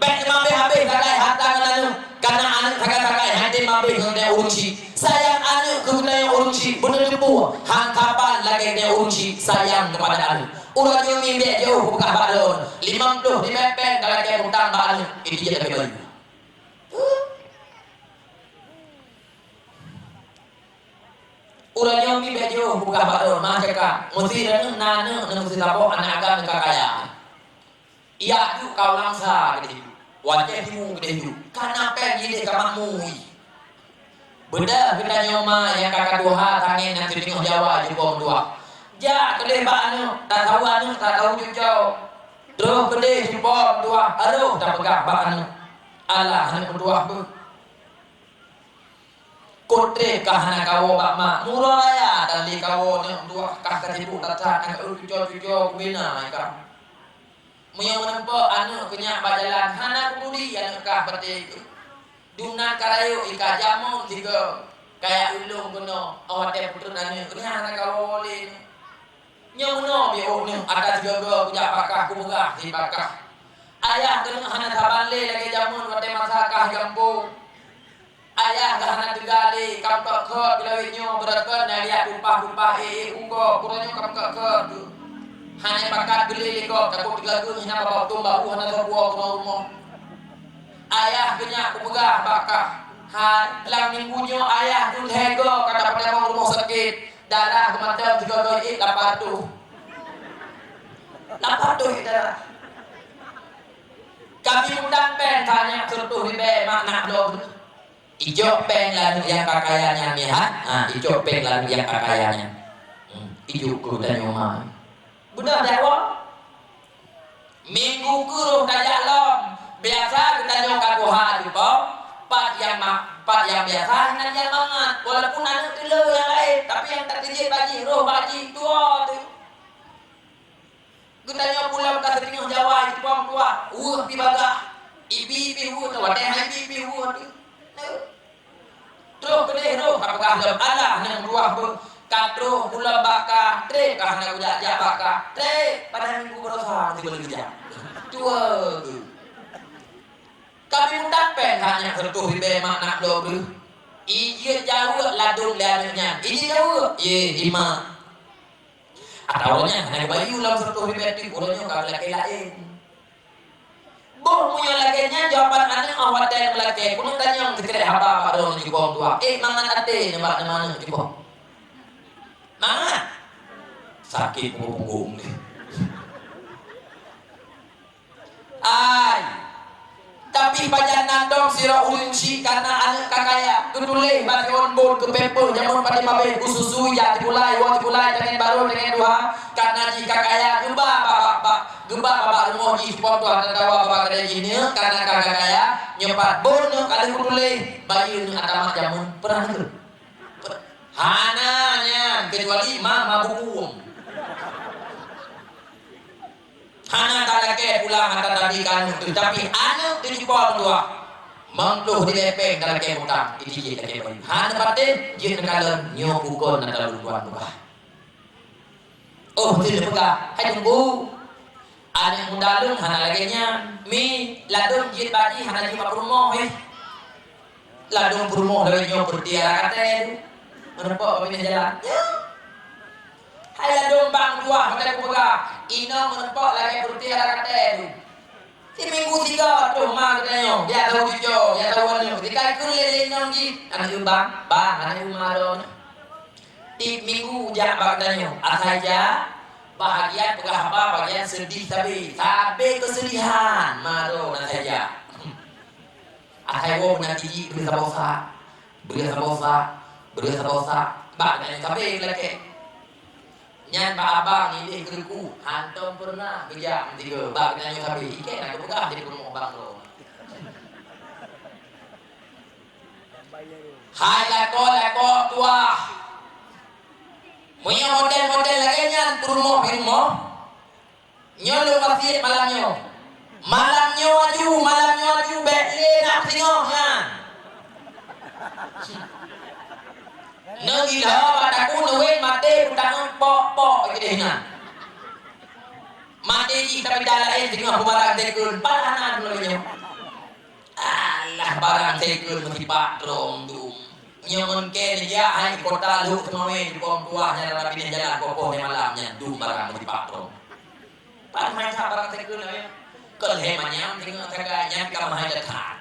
Bèk teuma habéh-habéh sagai hareuta ngon aneuk, kareuna aneuk sagai-sagai han tem habéh ngon geutanyoe ureueng chik. Sayang aneuk keu geutanyoe ureueng chik, beuneuteupeu, han saban lagèe geutanyoe ureueng chik sayang keupada aneuk. Uroe nyoe mi bèk jiôh peugah bak lôn, limong ploh ribèe pèng ka lakèe utang bak aneuk, itu jeuet lagèe bayeue. Uroe nyoe mi bèk jiôh peugah bak lôn, ma cakap, meusé droeneuh na aneuk, neumeusé saboh aneuk agam ka kaya. Yak duek ka u Langsa keudéh duek, watèe timu keudéh duek, ka na pèng jideh ka makmu. Beudôh geutanyoe ma nyang ka ka tuha, tangieng nyang teudeungoe Jawa jipong dua. Jak keudéh bak aneuk, tasaweue aneuk, tasaweue cucoe. Troh keudéh jipong dua, aroh tapeugah bak aneuk, alah aneuk meutuah beuh. Kotrek kah hana kawoe bak mak, murah raya dan lé kawoe aneuk meutuah kah ka sibuk that-that, aneuk cucoe-cucoe kubina ikah. Meunyoe meuneupok aneuk keu nyak bak jalan, hana keupudi aneuk kah batée. Dumnan ka rayeuk ika jamong sigoe, kaya ulôn keunoe, óh watée peutrön aneuk, nyan hana kawoe lé. Nyoe meunoe biôh nyoe, ata sigoe-goe kujak bak kah, kupeugah di bak kah. Ayah keuneuk hana saban lé lagée jamén watée masa kah di gampông. Ayah gah hana teuga lé, ka meutot-tot geulawét nyoe, beureukat na liak tumpah-tumpah ék-ék ukoe, uroe nyoe ka meutot-tot geuh. Hana pakat geulé lé gob, takot teuga geuh hina babah tom bahu hana soe buoe keunoe rumoh. Ayah geuh nyak kupeugah bak kah, hai, lam minggu nyoe ayah tu lhée goe ka tapeudamong rumoh sakét, darah geumatém sigoe-goe ék lapan reutôh. Lapan reutôh ék darah. Kami utang péng tanyak seureutôh ribée mak nak bloe. Icok péng lam nyang ka kaya nyan, nyan, ha? Ha, icok péng lam nyang ka kaya nyan. Hmm, ijok keu tanyoe ma. Beuna dakwah. Minggu keuh roh tajak lom. Biasa geutanyoe ka tuha jumpa, pat nyang ma-, pat nyang biasa hana nyang mangat. Walaupun aneuk teuleu nyang laén, tapi nyang takeujeuet bak jih, roh bak jih, dua tu. Geutanyoe pulang ka siteungoh Jawa, jipong tuah, weueh pi bagah. Ibi pi weueh, watée hai ibi pi weueh tu. Troh keudeh roh ka peugah lom, alah, aneuk meutuah beuh. Ka troh pulang bak kah, treb kah hana kujak-jak bak kah. Treb, padahai minggu baroesa tiba lagée jak. Dua tu. Kami utang péng hanya seureutôh ribée mak nak bloe beuh. Ijeuet jaweueb ladôm lé aneuk nyan. Ijeuet jaweueb, yeh, imak. Atawa nyan hana geubayeue lam seratus ribèe teuk, uroe nyoe ka geulakèe laén. Boh meunyoe lagèe nyan jawaban aneuk, ah, watèe meulakèe, keuneuk tanyong sikrék haba bak droeneuh jibong tuha. Eh, mangat até nibak nyan aneuk jibong. Mangat. Sakét punggong-punggong deh. Ai. Tapi pajan nan dong sidroe ureueng chik kana aneuk ka kaya, geutuléh bak siôn bot keu paper jameun padé mabé, keu susui jak tikulai, woe tikulai, tangen barô, tangen tuha, kana jih ka kaya, geuba bak, bak, bak, geuba bak rumoh jih, sipom tuha tatawa bak keudè jih, nyoe kana ka, ka kaya, nyoe pat bot nyoe ka lheueh geutuléh, bayeue nyoe atamat jameun peurah nyoe. Hana nyan, keucuali ma, ma buku. Hana talakèe pulang ata tabi kanu teuh, tapi aneuk teuh jipong tuha. Meunglôh di lépeng talakèe mutang, di jijik lakèe bayeue. Hana patéh, jeuet neukalon nyoe bukon na talôn tuan tuha. Oh, teuh neupeugah, hai teungku. Aneuk muda lôn hana lagèe nyan. Mi, ladôm jeuet bak jih hana jeuet bak peurumoh, eh. Ladôm peurumoh lagèe nyoe peureuté arah katèe tu. Meureumpok bak binéh jalan. Hai ladôm bang tuah, watèe kupeugah, inong meureumpok lagèe peureuté arah katèe tu. Di minggu tiga troh ma geutanyoe, jak saboh cuco, jak saboh aneuk. Dikai keu lé lé inong jih, aneuk bang, bang, aneuk ma droeneuh. Tiep minggu jak bak geutanyoe, asai jak, bahagian peugah haba, bahagian seudeh sabe. Sabe keuseudihan, ma droeneuh asai jak. Asai woe meunan tiji, breueh saboh sa, breueh saboh sa, breueh saboh sa. Bak geutanyoe sabe lakèe. Nyan bak abang idéh keu teungku, hantom peureunah geujak meusigoe. Bak geutanyoe sabe, ikèe na geupeugah di peurumoh bang droe. Hai lakoe-lakoe tuah. Meunyoe model-model lagèe nyan peurumoh-peurumoh, nyoe lôn wasiet malam nyoe. Malam nyoe aju, malam nyoe aju, bèk lé na peusingoh nyan. Neugila bak takue neuwèn maté peutangeueng pok-pok keudeh nyan. Maté jih tapi dak laén teungoh peubarang teukheun, pat hana lagèe nyoe. Alah, barang teukheun meusipat droe dum. Nyoe ngon kèe neujak hai kota Lhok Seumawé, jibong tuah nyan rab binéh jalan, poh-poh nyan malam nyan dum barang meusipat droe. Pat meuhai that barang teukheun nyan. Keu lhèe manyam teungoh sagai nyan ka meuhai that.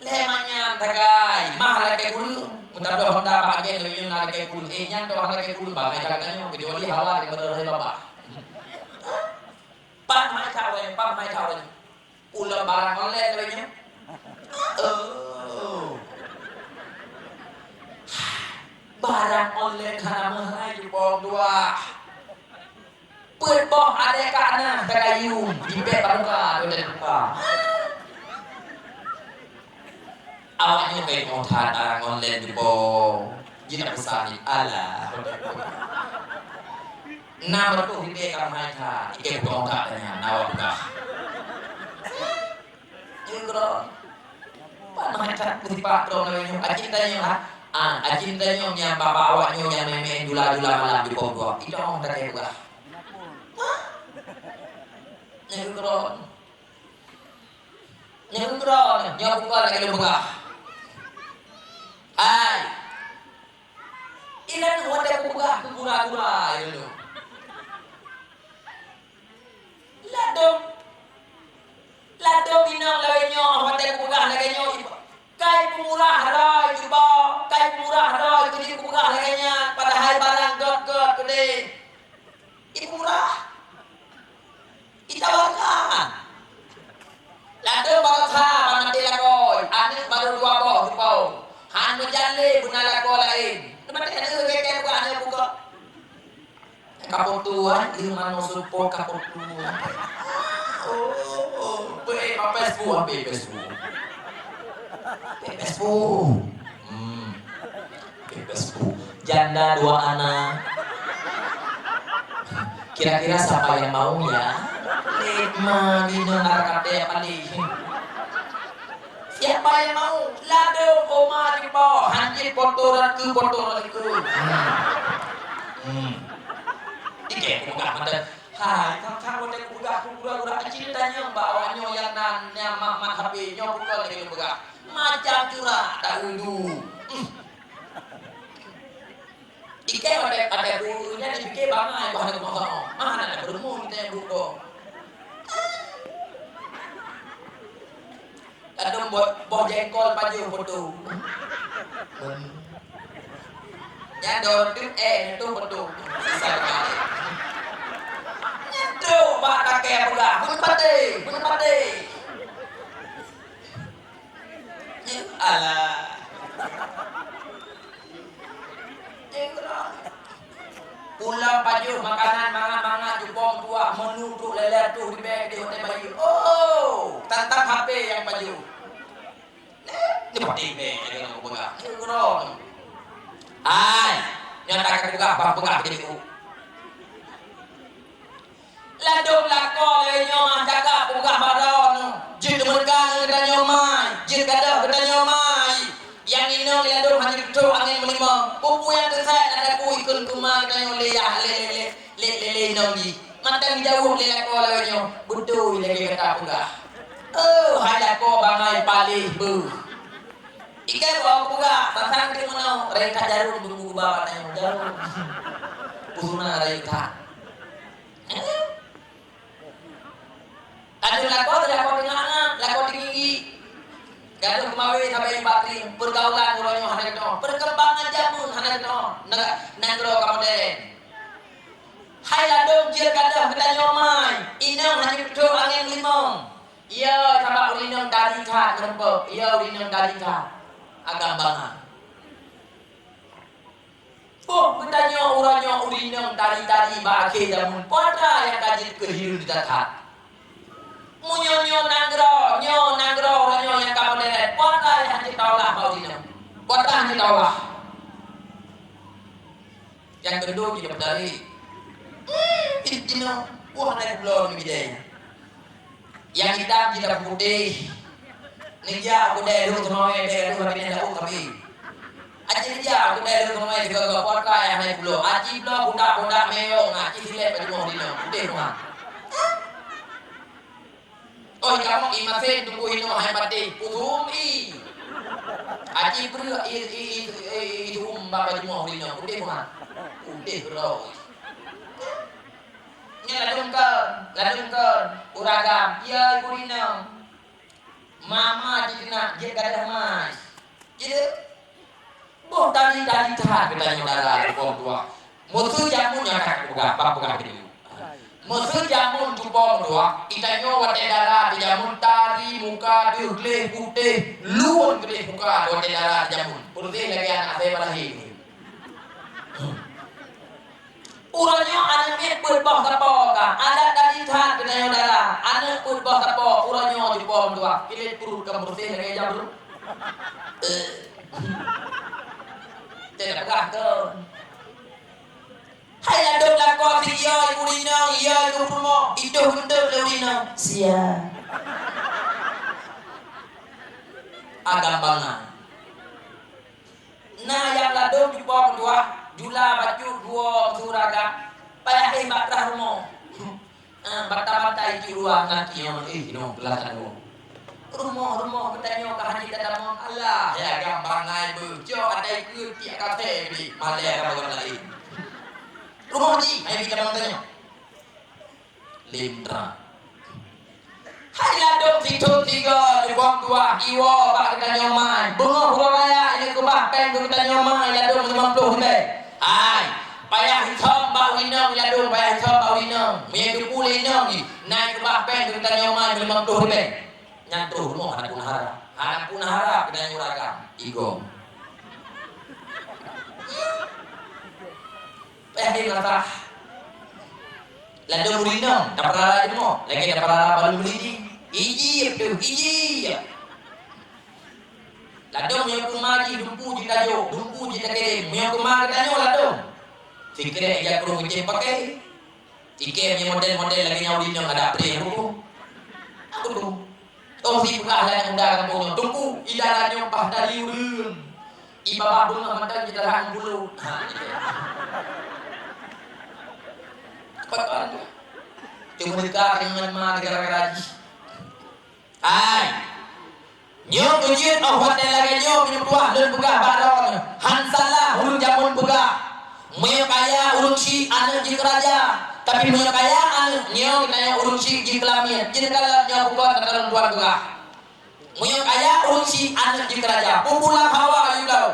Lhèe manyam sagai, mah lakèe kureueng. Meutabloe honda bak agen lagèe nyoe na lakèe kureueng. Eh, nyan toh lakèe kureueng, bah meuhai that nyoe, kecuali hawa daripada lhèe babah. Pat meuhai that wèh, pat meuhai that wèh. Ulôn barang online lagèe nyoe. Oh. Barang online hana meuhai jibong tuah. Peuet boh adèe ka na tagayue, jipèk bak muka, lôn tuka. Awak nyoe bèk ngon that barang online jibong. Jinak peusan ni, alah. Na meutuh ribèe ka meuhai that, ikèe bukon that nyan, na awak peugah. Nyoe keudroe. Pat meuhai that meusipat droe nyoe, aci tanyoe ha. Ah, aci tanyoe nyang babah awak nyoe nyang mè-mè jula-jula malam di pom dua. Itu orang tak kaya peugah. Hah? Nyoe keudroe. Nyoe keudroe, nyoe bukon lagèe lôn peugah. Hai. Inan watèe kupeugah keu gura-gura, ya lôn. Ladôm, ladôm inong lagèe nyoe, watèe kupeugah lagèe nyoe, kai peumurah droe cuba, kai peumurah droe keu jih kupeugah lagèe nyan, padahai barang gèt-gèt keudeh. Ipeumurah. Itawarkan. Ladôm baroesa ban maté lakoe, aneuk barô dua boh teupeue. Han meujan lé beuna lakoe laén. Teumaté aneuk gèt-gèt buka aneuk buka. Kapotu, hai, ieu manoe seupôt kapotu. Oh, oh, beu, eh, bak Facebook, bak Facebook. Bak Facebook. Hmm. Bak Facebook. Janda dua anak. Kira-kira siapa yang mau ya? Lét ma, di nyoe na rakaté paléng. Siapa yang mau? Ladôm oma jipao, hanjeuet poto rakeu, poto rakeu. Hmm. Hmm. Ikèe peugah mantong. Hai, kang-kang watèe kupeugah keu gura-gura keucil tanyong bak awak nyoe nyang nan nyang mat-mat H P nyoe bukon lagèe peugah. Macam curak tak udu. Hmm. Ikèe watèe, watèe guru nyan Pike bangai bah na kuasa. Mana ada berumur kita yang buko. Kadang boh, boh jengkol pajoh foto. Nyado tu eh tu foto. Sisa kali. Nyado bak takè peugah. Mun pate, mun pate. Alah. Pulang pajoh makanan mangat-mangat jubong tuah menu trok leleh tuh di beg di hotel bayi. Oh, tantang H P yang pajoh. Ni pati beg jadi nak peugah. Ni gerong. Ai, nyata ka peugah, bah peugah jadi tu. Ladôm lakoe lé nyoe mah cakap peugah bak droeneuh, jeuet meureuka ngon geutanyoe mai, jeuet gadôh geutanyoe mai. Nyang inong ladôm hana geutrok angén meulimong, peue-peue nyang teusai na takue ikheun teuma geutanyoe lé yah lé lé lé lé lé lé inong jih. Mantong geujaweueb lé lakoe lagée nyoe, beutôi lagée gata peugah. Oh, hai lakoe bangai paléh beuh! Ikai bak peugah, sang-sang teuk meunoe, rengkat jarum teungku geuba bak tanyoe, jarum. Peue suna rengkat. Kadang lakoe, lakoe teungoh na, lakoe teunggi. Gadôh keumawé sabe batri, peurgaulan uroe nyoe hana keudroe, peurkembangan jameun hana keudroe, nanggroe ka modern. Hai ladôm jeuet gadôh geutanyoe mai, inong hana geutrok angén limong. Yo, sabab ureueng inong tari that meurumpok, yo ureueng inong tari that. Agam bangai. Boh geutanyoe uroe nyoe ureueng inong tari-tari bak akhé jameun, peue atra nyang ka jeuet keu hireuen that-that. Meunyoe nyoe nanggroe, nyoe nanggroe uroe nyoe nyang ka modern, peue atra nyang jeuet taolah bak ureueng inong? Peue atra nyang jeuet taolah? Nyang keudua jeuet peutari. Hmm, jinoe, wah, naik bloe nibidée. Nyang itam jeuet putéh. Neujak u keudè lôn teumawé, bèk lôn habéh lôn laôt tapi. Aci neujak u keudè lôn teumawé sigoe-goe, peue atra nyang hana pulo. Aci bloe budak-budak meyong, aci silép bak jimoh dinoe. Putéh meuhan. Oh, kamoe i masen tunggu inoe hai patéh. Puthum i. Aci breueh i, i, i, i, i, i, i, bak bak jimoh dinoe. Putéh meuhan. Putéh keudroe. Nyan ladôm kon, ladôm kon, ureueng agam, ya ibu inong. Mama jiteunak jeuet gadôh mai. Jeuet? Boh tadi-tadi that geutanyoe dara cupom tuah. Meuseu jameun nyang ka peugah, bak peugah keu. Meuseu jameun cupom tuah, geutanyoe watèe dara di jameun tari muka deuh gleh putéh, luweuen gleh muka watèe dara di jameun. Peureuseh lagèe aneuk asèe balahé. Uroe nyoe aneuk miet peuet boh sapo ka, adat dari that geutanyoe dara, aneuk peuet boh sapo, uroe nyoe jupom dua, kilét pruet ka beureuséh lagèe jam ruek. Eh. Teuka peugah keu. Hai ladôm lakoe si iya ibu inong, iya ibu rumoh, idoh geundeuek lé ureueng inong. Sia. Agam bangai. Na nyang ladôm jupom dua, jula bacut dua meusuraga, payah éh bak trah rumoh. Ah, bata-bata itu ruang laki nyoe, eh, nyoe, belasan rumoh. Rumoh-rumoh geutanyoe ka hana tatamong, alah, ya gam bangai beuh, cok atai keu tiek katé bri, malèe ka bawang laén. Rumoh jih, hai bri tamong tanyoe. Lindra. Hai ladôm sithôn sigoe jubông tuah iwoe bak geutanyoe mai. Beungoh uroe raya ineuk keubah péng keu geutanyoe mai ladôm limong ploh ribèe. Hai, payah isom bak ureueng inong ladôm, payah isom bak ureueng inong. Meunyoe teupeue lé inong jih, na ikeubah péng keu geutanyoe mai limong ploh ribèe. Nyan troh rumoh hana puna harab. Hana puna harab geutanyoe ureueng agam. Igom. Payah lé masalah. Ladôm ureueng inong, tapeurara jinoe, lagèe tapeurara balu meulidi. Iji beutôi, iji. Ladôm meunyoe keuma jih dumpu jih tajok, dumpu jih takirém. Meunyoe keuma geutanyoe ladôm. Sikrek ija krueng geucéh pakai. Sikrek meunyoe model-model lagèe nyan ureueng inong adak preh, aku tu. Aku tu. Tong si peugah lé aneuk muda gampông nyoe, "Teungku, idara nyoe paih tali ureueng. I babah beungoh mantong jitahan bulu." Ha, gitu. Pakon tu? Cuma dekat dengan ma gara-gara jih. Hai. Nyoe keujeuet oh watèe lagèe nyoe meunyoe tuah lôn peugah bak droeneuh. Han salah ureueng jameun peugah. Meunyoe kaya ureueng syiek aneuk Tapi meunyoe kaya aneuk, nyoe geutanyoe ureueng chik jih keu lamiet, jeuet kalon nyoe bukon mata lôn tuan peugah. Meunyoe kaya ureueng chik aneuk jih keu raja, peue pulang hawa yue bloe.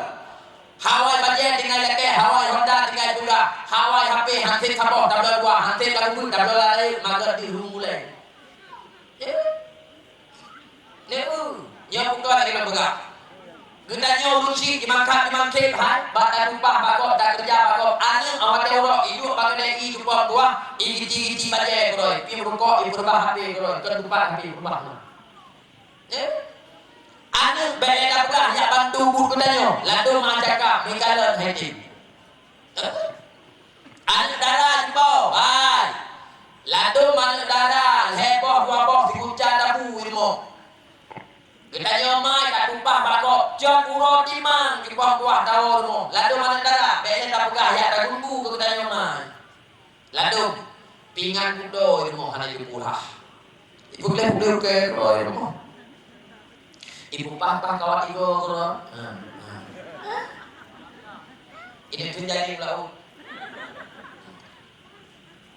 Hawa bajèe tinggai lakèe, hawa Honda tinggai peugah, hawa H P han sép saboh tabloe dua, han sép lagu beuet tabloe lalé, magét di hulu mulai. Eh? Neu, nyoe bukon lagèe lôn peugah. Geutanyoe ureueng chik jimangkat jimangkét hai, bak tatumpah bak gob, takeureuja bak gob. Aneuk awai watèe uroe, iduek bak keudè ie cupo tuah, igiti-giti bajèe keudroe, pih meurukok, ipeureubah H P keudroe, keu tumpah H P peurubah nyoe. Eh? Aneuk bèk lé tapeugah jak bantu buet geutanyoe, ladôm han cakap, meukalon hai tem. Aneuk dara jibao, hai. Ladôm aneuk dara, lhèe boh, dua boh, sigunca tabu i rumoh. Geutanyoe mai tatumpah bak gob, cot uroe timang jipoh buah tawoe rumoh. Ladôm aneuk dara, bèk lé tapeugah jak tagunggu keu geutanyoe mai. Ladôm, pingan kudo i rumoh hana jipulah. Ipeugléh-gléh ukèe keudroe i rumoh. Ipupah-pah kawat igoe keudroe. Ha, ha. Ini terjadi pula, oh.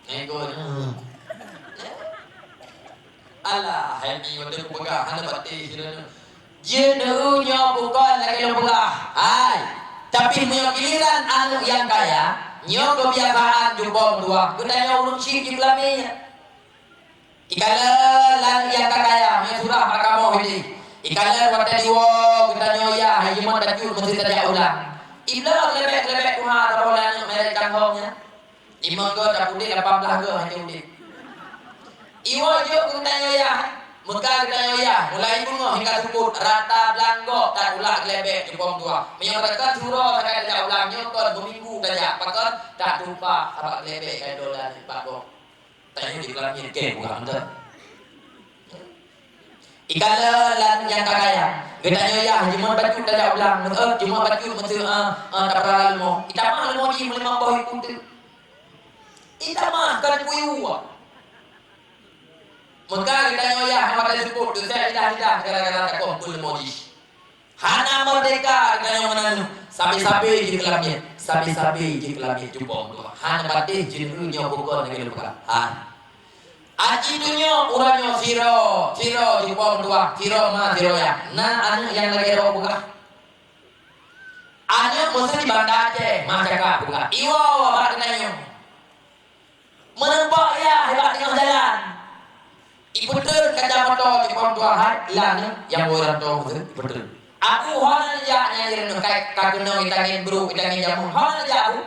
Ngai goe. Alah, hai mi, watèe kupeugah, hana patéh sidroe. Jeuet neu nyoe bukon lagèe lôn peugah. Hai. Tapi meunyoe giliran aneuk nyang kaya, nyoe keubiasaan jubông dua. Geutanyoe ureueng chik jiklamé nyan. Ikalon lam nyang ka kaya, meunyoe surah bak kamoe hidéh. Ikalon watèe jiwoe geutanyoe yah, hai jimeuet bacut meusé tajak ulang. Ibloe geuleubèk-geuleubèk tuha saboh lé aneuk merek Cang Hong nyan. Limong geuh tapeuudép, lapan blah geuh hana udép. Iwoe jok geutanyoe yah, meuka geutanyoe yah, mulai beungoh hingga seupôt, rata blang gob tatulak geuleubèk jubông dua. Meunyoe beureukat siuroe sagai tajak ulang, nyoe kon beuminggu tajak, pakon tatumpah sabab geuleubèk kai dola nibak gob. Tanyoe di dalam nyan kèe bukan mantong. Ikalon lam nyang ka kaya. Geutanyoe yah jimeuet bacut tajak ulang. Meuteuk jimeuet bacut meuteuk, ah, ah, tapeurala leumo. Itamah leumo jih meulimong boh iku teuk. Itamah kon kuyu. Meuka geutanyoe yah watèe seupôt teusèk lidah-lidah gara-gara takoh beuet leumo jih. Hana meurdéhka geutanyoe meunan, sabe-sabe jiklamé, sabe-sabe jiklamé jubông dua. Hana patéh jeuet nyoe bukon lagèe lôn peugah. Ha. Aji donya uroe nyoe sidroe, sidroe jubông dua, sidroe ma, sidroe yah. Na aneuk nyang lagèe droe peugah. Aneuk meusé di Banda Aceh, ma cakap peugah. Iwoe bak geutanyoe. Meuneubak yah bak teungoh jalan. Ipeutrön kaca moto jubông dua hai, lam nyan nyang woe ranto meusé ipeutrön. Abu hana neujak nyan di rumoh kai, ka keunong itangen brôk, itangen jameun. Hana neujak, Abu.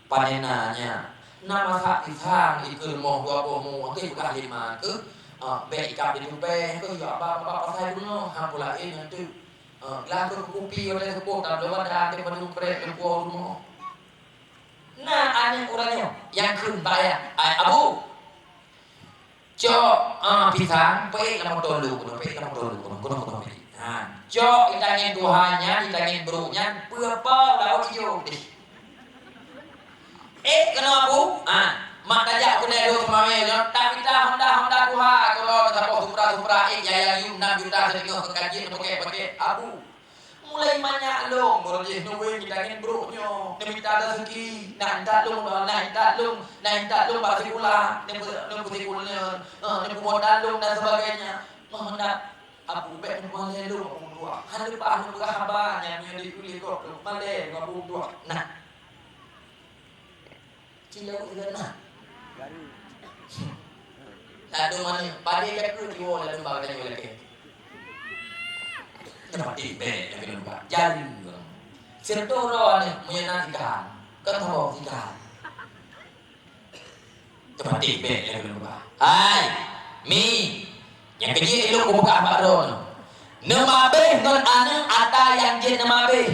Pane na nyan. Na masak pisang ikeue rumoh dua boh mu, akhé peugah lima keuh, ah, bèk ikab di tupèe keuh, ya ba, ba pasai bunoe, hana peue laén nyan teuk. Ah, glah keuh kupi watèe seupôt, tabloe wadah, até padum prèk, leumpô rumoh. Na aneuk ureueng nyoe nyang kheun bak ayah, "Ai Abu, cok, ah, pisang, peuék lam moto lôn keunoe, peuék lam moto lôn keunoe, keunoe, keunoe peuék." Ha, cok itangen tuha nyan, itangen brôk nyan, peue po laôt ijo deh. "Ék keunoe Abu, ha, mak tajak keunoe lôn seumawé nyoe, tamita honda-honda tuha, keudroe saboh Supra-Supra, ék jayang yum nam juta siteungoh keu kajiet, peuké-peuké, Abu." Mulai manyak lom, baroe jih neuwéng itangen brôk nyoe, neumita raseuki, na intat lom, na intat lom, na intat lom bak sikula, neupeu-, neupeusikula, eh, neupeumodal lom dan sebagainya. Meuheunak, Abu bèk neumalèe lom, Abu Meutuah. Han leupah neupeugah haba nyan meunyoe di ulèe gob lom, malèe lom Abu Meutuah. Nah. Cilok sigoe na. Ladôm aneuk, padé jakeuet jiwoe ladôm bak geutanyoe lakèe. Teupati bèk lagèe lôn peugah. Jali. Sireutoh droe aneuk meunyoe na sikahan. Kon saboh sikahan. Teupati bèk lagèe lôn peugah. Hai, Mi, nyang keujeuet ilôn kupeugah bak droeneuh. Neumabéh ngon aneuk ata nyang jeuet neumabéh.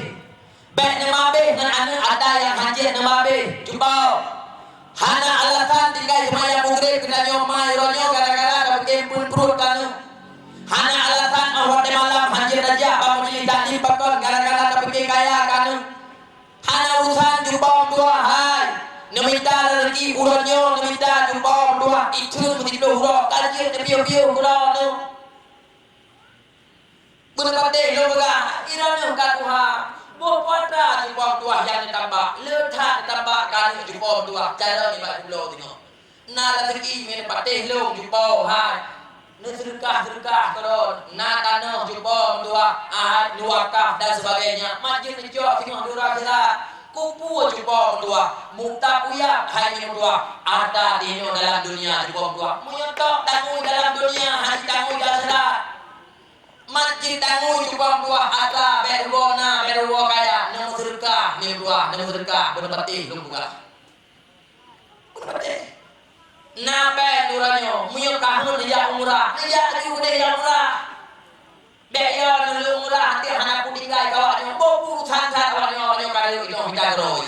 Bèk neumabéh ngon aneuk ata nyang hana jeuet neumabéh. Cuba! Hana alasan tinggai seumayang Maghrib geutanyoe ma uroe nyoe gara-gara tapiké eumpeuen pruet keu aneuk. Hana alasan 'oh watèe malam hana jeuet tajak bak majelis taklim pakon gara-gara tapiké kaya keu aneuk. Hana urusan jubông dua hai. Neumita raseuki uroe nyoe, neumita jubông dua, itheun meusiploh uroe, ka jeuet neupiôh-piôh uroe nyoe. Beuneupatéh lôn peugah, inan nyoe ka tuha, boh patra jubông tuha nyang neutambak, le that neutambak ka aneuk jubông tuha, carông nibak jubloe singoh. Na raseuki meupatéh lôn cupo hai. Neuseudeukah-seudeukah keudroe, na tanoh cupo meutuah, hai, neuwakaf dan sebagainya. Mat jeuet neucok singoh di uroe akhirat. Kupeue cupo meutuah, muta puyat hai meutuah, ata di nyoe dalam dunia cupo meutuah. Meunyoe tok tangui dalam dunia, hana tangui di akhirat. Mat jeuet tangui cupo meutuah, ata bèk rugoe na, bèk rugoe kaya, neumeuseudeukah meutuah, neumeuseudeukah, beuneupatéh lôn peugah. Beuneupatéh. Na péng uroe nyoe, meunyoe ka heuet neujak umrah, neujak laju keudeh jak umrah. Bèk yo neulheueh umrah, até hana peue tinggai keu awak nyoe. Boh urusan that awak nyoe, awak nyoe ka lheueh itoh mita keudroe.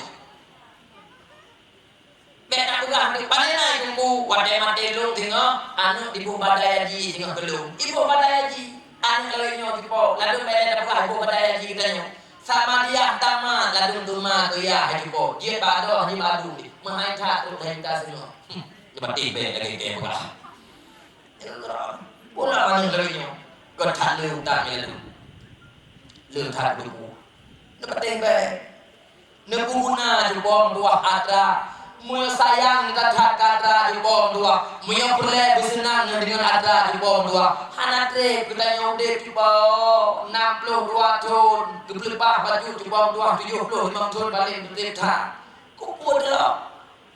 Bèk na peugah, "Pane na Teungku, watèe maté lôn singoh, aneuk diboh badai haji singoh keu lôn." Iboh badai haji, aneuk lawét nyoe cupo, ladôm bèk lé tapeugah iboh badai haji geutanyoe. Samadiyah tamat ladôm teuma keu yah hai cupo. Jeuet bak droe jeuet bak adu. Meuhai that trok dari mita singoh. Hmm, neupatéh bèk lagèe kèe peugah. Pula manéh lagèe nyoe. Keu that le utang nyan ladôm. Le that duku. Neupatéh bèk. Neupeuguna cupo meutuah atra. Meunyoe sayang that-that keu atra cupo meutuah. Meunyoe peureulèe beuseunang deungon atra cupo meutuah. Hana trép geutanyoe udép cupo. Nam ploh dua thon, geupeuleupah bacut cupo meutuah, tujoh ploh limong thon paleng trép that. Kupeue lom.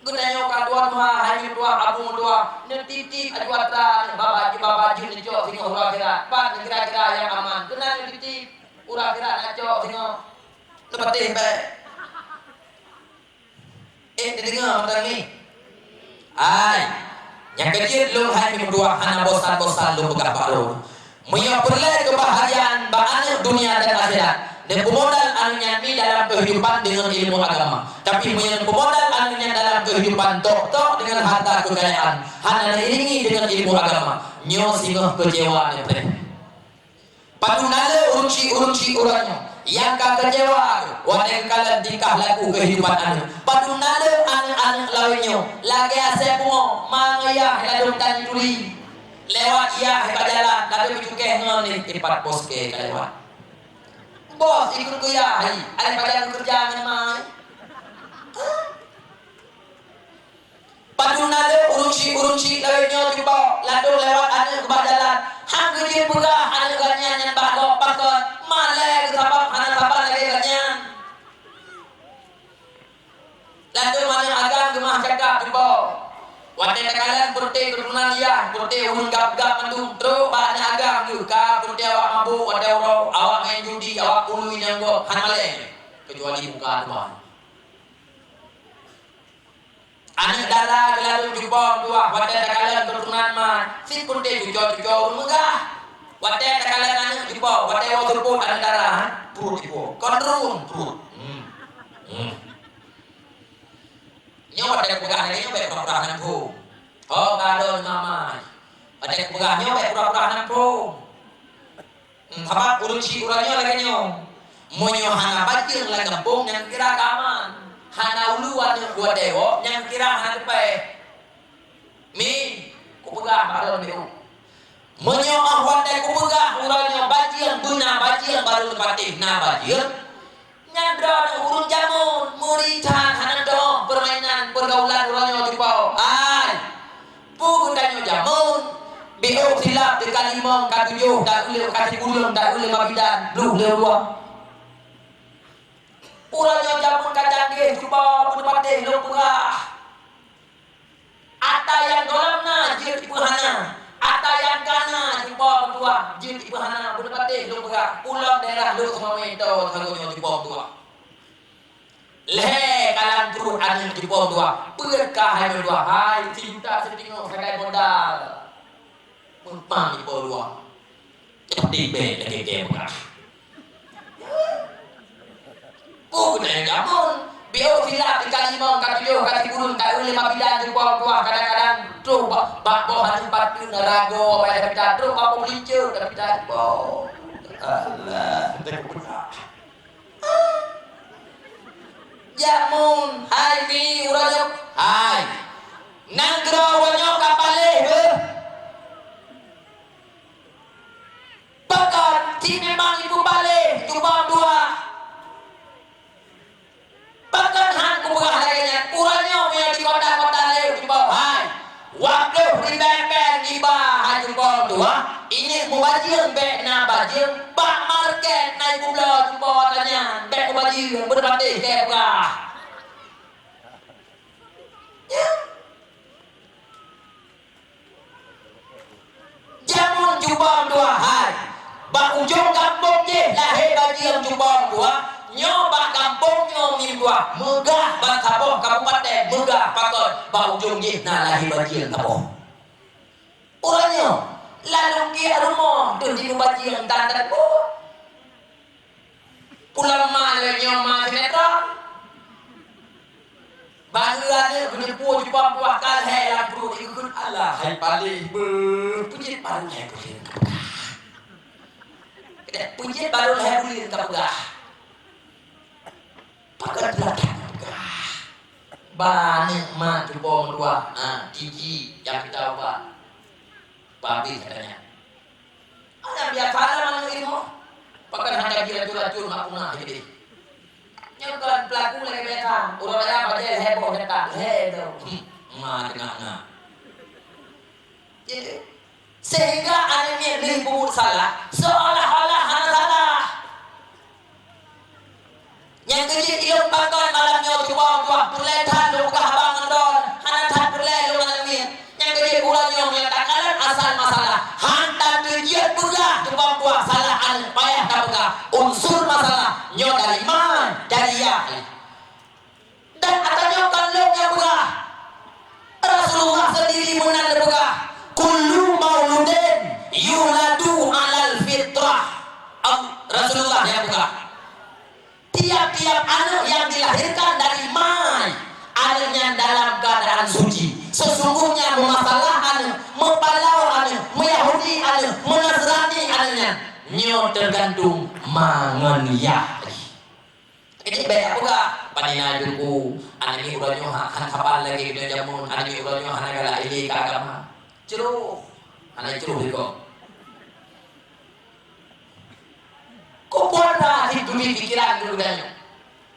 Geutanyoe ka tuha-tuha hai meutuah, abu meutuah, neutitip aju atra, baba, baba jeuet neucok singoh uroe akhirat. Pat kira-kira nyang aman, keunan neutitip uroe akhirat neucok singoh. Neupatéh bèk. Eh, neudeungoe mantong nyoe? Hai, nyang keujeuet lôn hai meutuah hana bosan-bosan lôn peugah bak droe. Meunyoe peureulèe keubahgiaan bak aneuk dunia dan akhirat, neupeumodal aneuk nyan mi dalam keuhidupan deungon ilmu agama. Tapi meunyoe neupeumodal aneuk nyan dalam keuhidupan tok-tok deungon harta keukayaan, hana neuiringi deungon ilmu agama, nyoe singoh keucewa neupreh. Padum na le ureueng chik-ureueng chik uroe nyoe nyang ka keucewa watèe geukalon tingkah laku keuhidupan aneuk. Padum na le aneuk-aneuk lawét nyoe lagèe asèe pungo, ma ngon yah ladôm tan tuli. Lewat yah bak jalan, tapi cukéh ngon nih, ipat bos kèe ka lewat. Bos ikut kuya hai, ada pajan kerja ngon mai. Padum na le ureueng chik-ureueng chik lawét nyoe cupo, ladôm lewat aneuk bak jalan. Han geujeuet peugah aneuk gobnyan nyan bak gob pakon, malèe geusabab hana saban lagèe gobnyan. Ladôm aneuk agam geumah cakap cupo. Watèe takalon peureté keuturonan yah, peureté ureueng gab-gab mandum trok bak aneuk agam geuh ka peureté awak mabök watèe uroe, awak main judi, awak pului nyang gob, hana malèe, keucuali muka Tuhan. Aneuk dara geulalom cupo tuah, watèe takalon keuturonan ma, sit peureté cuco-cuco ureueng meugah. Watèe takalon aneuk cupo, watèe woe seupôt aneuk dara, pruet cupo. Kon rueng, pruet. Hmm. Hmm. Nyoe watèe peugah lagèe nyoe bèk pura-pura hana muphom. Oh, galon mama. Watèe peugah nyoe bèk pura-pura hana muphom. Hmm, sabab ureueng chik uroe nyoe lagèe nyoe. Meunyoe hana bajeueng lam gampông, nyan kira ka aman. Hana ulu aneuk buet dewok, nyan kira hana teupèh. Mi, kupeugah bak droeneuh. Meunyoe 'oh watèe kupeugah uroe nyoe bajeueng, beuna bajeueng, barô neupatéh na bajeueng, nyan droeneuh ureueng jameun, meuri that hana dong peurmainan peurgaulan uroe nyoe cupo. Ai, peue geutanyoe jameun, beuôh silap teuka limong ka tujoh, taeu lé ka sikureueng, taeu lé mabidan, blueh lé ruwah. Uroe nyoe jameun ka canggih cupo, beuneupatéh lôn peugah. Ata nyang gohlom na jeuet ipeuhana, ata nyang ka na cupo meutuah jeuet ipeuhana, beuneupatéh lôn peugah, ulôn daerah Lhokseumawe toe sagoe nyoe cupo meutuah. Lhèe kalang pruet aneuk cupo meutuah, peuet ka hai meutuah, hai sijuta siteungoh sagai modal. Meupang ipo luwa. Jadi bèk lagèe-lagèe peugah. Peue guna nyang jameun? Beuôh silap teuka limong, ka tujoh, ka sikureueng, ka eu lima bidan, cupo meutuah, kadang-kadang troh bak, bak boh aneuk pateuen ragoe bak tapita, troh bak boh peulinceuk tapita, boh. Alah, teuka peugah. Jameun, hai mi, uroe nyoe, hai. Nanggroe uroe nyoe ka paléh beuh. Pakon, cit memang ibu paléh, cuba dua. Pakon han kupeugah lagèe nyan, uroe nyoe meunyoe di kota-kota lé, cuba, hai. Bajeueng bèk na bajeueng, bak market na ibu bloe jumbo tanyan, bèk mubajeueng, beureupati keu peugah. Ya. Jameun jumbo dua hai. Bak ujong gampông jih lahé bajeueng jumbo dua, nyoe bak gampông nyoe mim dua, meugah ban saboh kabupaten, meugah pakon bak ujong jih na lahé bajeueng saboh. Uroe nyoe, lalong kiek rumoh deuh jimeubajeueng tan-tan buet. Pulang ma lé nyoe ma sinetron. Bangga aneuk geuteupeue jipang buah kalhé lam pruet, ikheun, "Alah, hai paléh beuh, peujeuet baru lhèe buleuen ka peugah." Peujeuet baru lhèe buleuen ka peugah. Pakon teulatang peugah. Ba aneuk ma cupo meutuah, ha, gigi nyang mita ubat. Pabéh katanya. Hana biasa lah manusia ilmu. Pakon hana diracun-racun mak punah jadi. Nyoe kon pelaku lagèe biasa. Urang raya bajèe lhèe boh cetak. Lhèe tu. Hmm. Ma tengah-tengah. Jadi, sehingga aneuk miet lheueh peubuet salah, seolah-olah hana salah. Nyang keujeuet ilôn pakon malam nyoe cuba tuah peureulèe that lôn peugah haba ngon droe, hana that peureulèe lôn ngon miet. Nyang keujeuet uroe nyoe meunyoe takalon asal masalah, han tateujeuet peugah cuba tuah salah aneuk payah tapeugah. Unsur masalah nyoe dari ma, dari yah. Dan ata nyoe kon lôn nyang peugah. Rasulullah sendiri meunan geupeugah, "Kullu mauludin yuladu alal fitrah." Am-, Rasulullah nyang peugah. Tiap-tiap aneuk nyang dilahirkan dari ma, aneuk nyan dalam keadaan suci. Sesungguhnya meumasalah aneuk, meupalawa aneuk, meuyahudi aneuk, meunasrani aneuk nyan, nyoe teugantung ma ngon yah. Jadi bèk peugah, "Pane na juku, aneuk miet uroe nyoe han saban lagèe geutanyoe jameun, aneuk miet uroe nyoe hana galak ilèe keu agama." Cruh. Hana cruh dikon. Kupeue na cit geubri pikeran keu geutanyoe.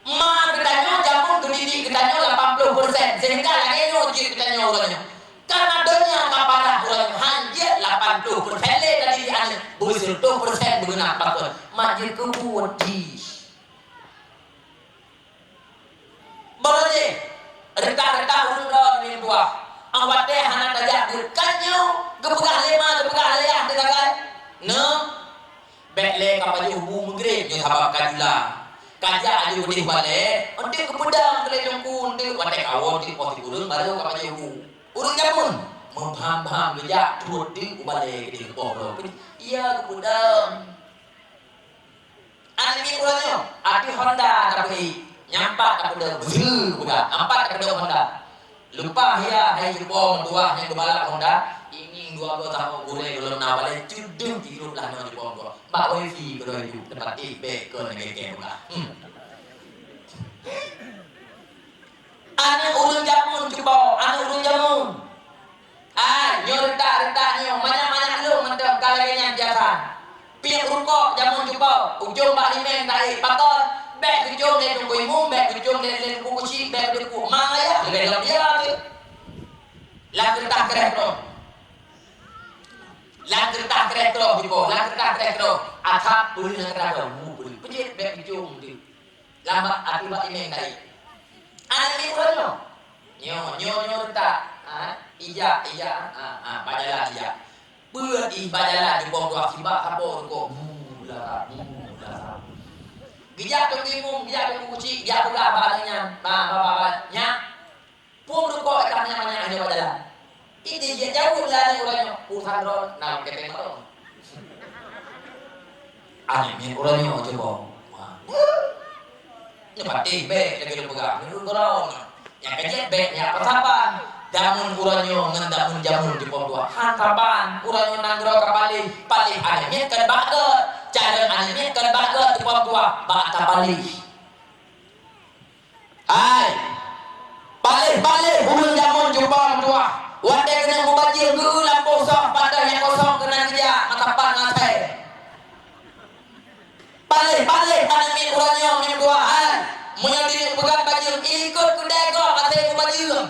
Ma geutanyoe jameun geudidik geutanyoe lapan ploh persen, sehingga lagèe nyoe cit geutanyoe uroe nyoe. Karena donya ka parah uroe nyoe, han jeuet lapan ploh persen lé tadidik aneuk, beusiratoh persen beugeunak pakon. Ma jeuet keu buet jih. Barô jih, reutah-reutah ureueng droe nibak tuah. Awak watèe hana tajak beuet, ka nyoe geupeugah lé ma, geupeugah lé yah teugagai. Neu, bèk lé ka pajoh bu meugreb nyoe sabab ka jula. Ka jak aju udeh balèe, eunteuk geupeudong keu lé teungku, eunteuk watèe kawon teuk poh sikureueng barô ka pajoh bu. Ureueng jameun, meubham-bham geujak pruet teuk u balèe keudeh poh droe. Iya geupeudong. Aneuk miet uroe nyoe, ateueh honda tapeuék, nyang pat tapeudong, beuseue budak, nyang pat tapeudong honda. Leupah ya hai cupo meutuah nyang geubalap honda, ingieng dua boh tamu gurèe gohlom na balèe, cudeueng jidong lah nyoe cupo meutuah. Bak wifi keudroe ju, teumpat ék bèk kon lagèe kèe ulah. Hmm. Aneuk ureueng jameun cupo, aneuk ureueng jameun. Ai, nyoe retak-retak nyoe, manyak-manyak lôn mantong ka lagèe nyan biasa. Piep rukok jameun cupo, ujong bak limeng taék pakon, bèk geucong lé Teungku Imum, bèk geucong lé, lé Teungku Kuchik, bèk geudeuk ma ayah, leubeh lom dia tu. Lam keureutah kréh troh. Lam keureutah kréh troh cupo, lam keureutah kréh troh. Athap peue lam keureutah troh, mu peue. Peujeuet bèk geucong tu. Lam bak, ateueh bak limeng tadi. Aneuk miet uroe nyoe. Nyoe, nyoe, nyoe retak. Ha, ijak, ijak. Ha, ha, bak jalan ijak. Beuet ih bak jalan jubông tuah sibak sapo rukok. Bu, la, bu, la. Geujak Teungku Imum, geujak Teungku Kuchik, geujak peugah bak aneuk nyan. Ba, ba, ba, ba. Nyak. Phôn rukok ka manyak-manyak nyoe bak jalan. Itu jih jaweueb lé aneuk uroe nyoe, "Urusan droe na lam kepeng mantong." Aneuk miet uroe nyoe cupo. Wah. Nyoe patéh bèk lagèe lôn peugah, nyoe droe nyoe. Nyang ka jeuet bèk nyak peusaban. Jameun uroe nyoe ngon jameun, jameun cupo dua. Han saban, uroe nyoe nanggroe ka paléh, paléh aneuk miet kon bak gèt. Cara aneuk miet kon bak gèt cupo dua, bak ka paléh. Hai, paléh-paléh ureueng jameun cuba meutuah. Watèe keuneuk mubajeueng geu lampôh soh, padahai nyang kosong keunan geujak, mata pat ngasai. Paléh-paléh aneuk miet uroe nyoe meutuah tuah hai. Meunyoe dineuk peugah bajeueng, ikot keudè gob até mubajeueng.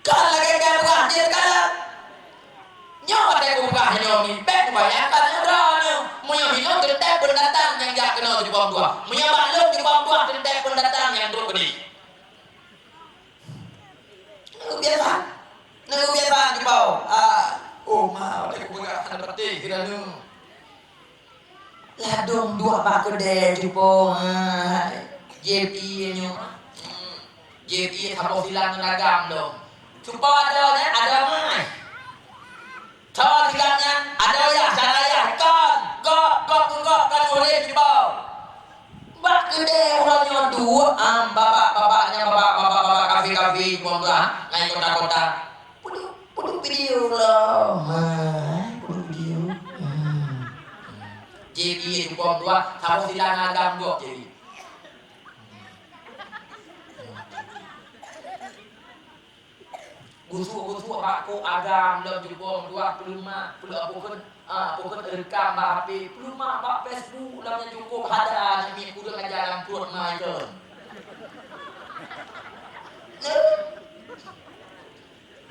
Kon lagèe kèe peugah jeuet kalon. Nyoe watèe kupeugah Meunyoe mipéh, kubayangkan nyoe droeneuh. Meunyoe hinoe teuntèe peundatang nyang jak keunoe jubông tuah. Meunyoe bak lôn jubông tuah teuntèe peundatang nyang trok keudeh. Neubiasa. Neubiasa jubông. Ah, oh ma, watèe kupeugah hana patéh keu droeneuh. Ladôm duek bak keudè cupo, hai. Jieb ié nyoe. Hmm. Jieb ié saboh silang ngon agam dong. Cupo adoe nyan, adoe mai. Tho silang nyan, adoe yah, cara yah, kon. Gop, gop, gop, kon ureueng cupo. Bak keudè uroe nyoe duek, am, babak, babak nyan, babak, babak, babak, kafe-kafe, cupo murah, ngon kota-kota. Peuduek, peuduek video lah. Hai, peuduek video. Hmm. Jadi, cupo dua, saboh silang agam dua jadi. Gusuk-gusuk bak kok agam lom cupo dua, peuleumah, peuleumah, pokok, ah, pokok rekam bak H P, peuleumah bak Facebook, lam nyan cukup hada nyan mi kurang aja lam pruet mai kon.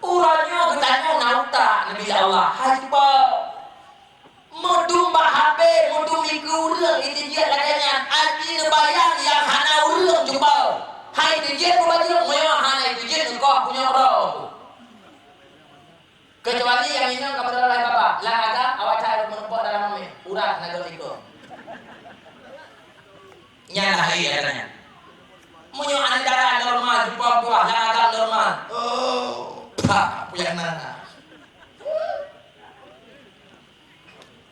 Uroe nyoe geutanyoe na utak neubi lé Allah. Hai cuba. Meudum bak H P, meudum dikeue ureueng, iteujeuet lagèe nyan. Aji neubayang nyang hana ureueng cuba. Hai iteujeuet mubajeuet, meunyoe hana iteujeuet neukoh punyueng droe. Keucuali nyang inong ka beurala baba, lam agam awak that meurumpok dalam amé, urat na goe likot. Nyan lah hai gata nyan. Meunyoe aneuk dara normal, jipeubuah lam agam normal. Oh, pah, puyang na.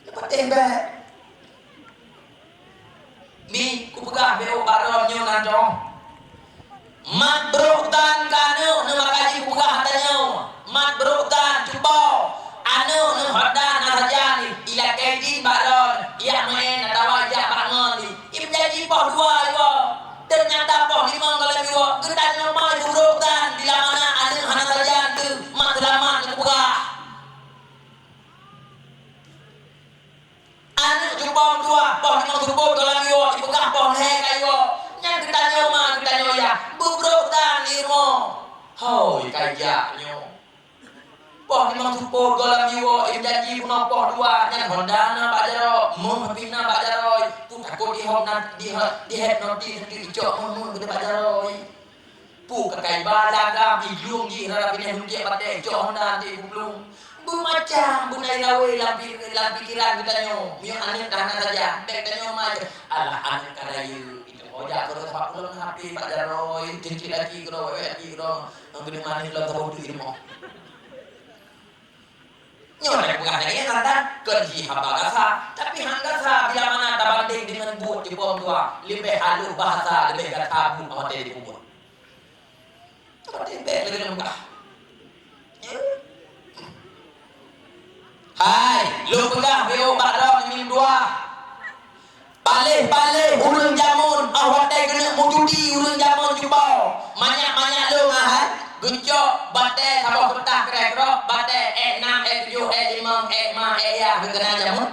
Leupah teuh bèk. Mi, kupeugah bèk bak droeneuh nyoe nan droe. Mat brok tan keu aneuk neuh maka jipeugah tanyoe. Mat brok tan cuba. Aneuk neuh hot dan na sajan ilakèe jih bak droeneuh, ijak meu'en atawa ijak bak ngon jih. Imeujadi poh dua iwoe. Teunyata poh limong gohlom iwoe, geutanyoe ma jibrok tan bila mana aneuk hana sajan teuh mat seulamat neupeugah. Aneuk jubông dua, poh limong seupôt gohlom iwoe, ipeugah poh lhèe ka iwoe. Nyan geutanyoe ma, geutanyoe yah, beubrok tan di rumoh. Hôi, ka jak nyoe. Poh limong seupôt gohlom iwoe, imeujadi bunoe poh dua, nyan honda na bak jaroe, meuh pih na bak jaroe. Peue takot dihop na, dihe-, dihipnotis, dicok meuh-meuh bak jaroe. Peue ka kai ba lagam, ijlung jih rara binéh luntiek batèe, cok honda anti bublueng. Beumacam beunai rawé lam pi-, lam pikeran geutanyoe. Meunyoe aneuk ka hana sajan, bèk tanyoe ma, alah aneuk ka rayeuk. Itu ojak keudroe sabab ulôn hapé bak jaroe, ceucit lagi keudroe, wèk lagi keudroe. Ngon keuneuk manéh lom saboh teuk ilmu. Nyoe lagèe peugah lagèe nyan, tan, kon jih haba gasa, tapi han gasa bila mana tabandeng deungon buet jipeuem dua, leubeh halôh bahasa, leubeh gata buet watèe jipeubuet. Watèe bèk lagèe nyan peugah. Hai, lôn peugah bèk bak droeneuh mim dua. Paléh-paléh ureueng jameun, 'oh watèe keuneuk meujudi ureueng jameun cuba. Manyak-manyak lôn ahai, geucok batèe saboh peutah keurai keudroe, batèe èk nam, èk tujoh, èk limong, èk ma, èk yah, geukeunal jameun.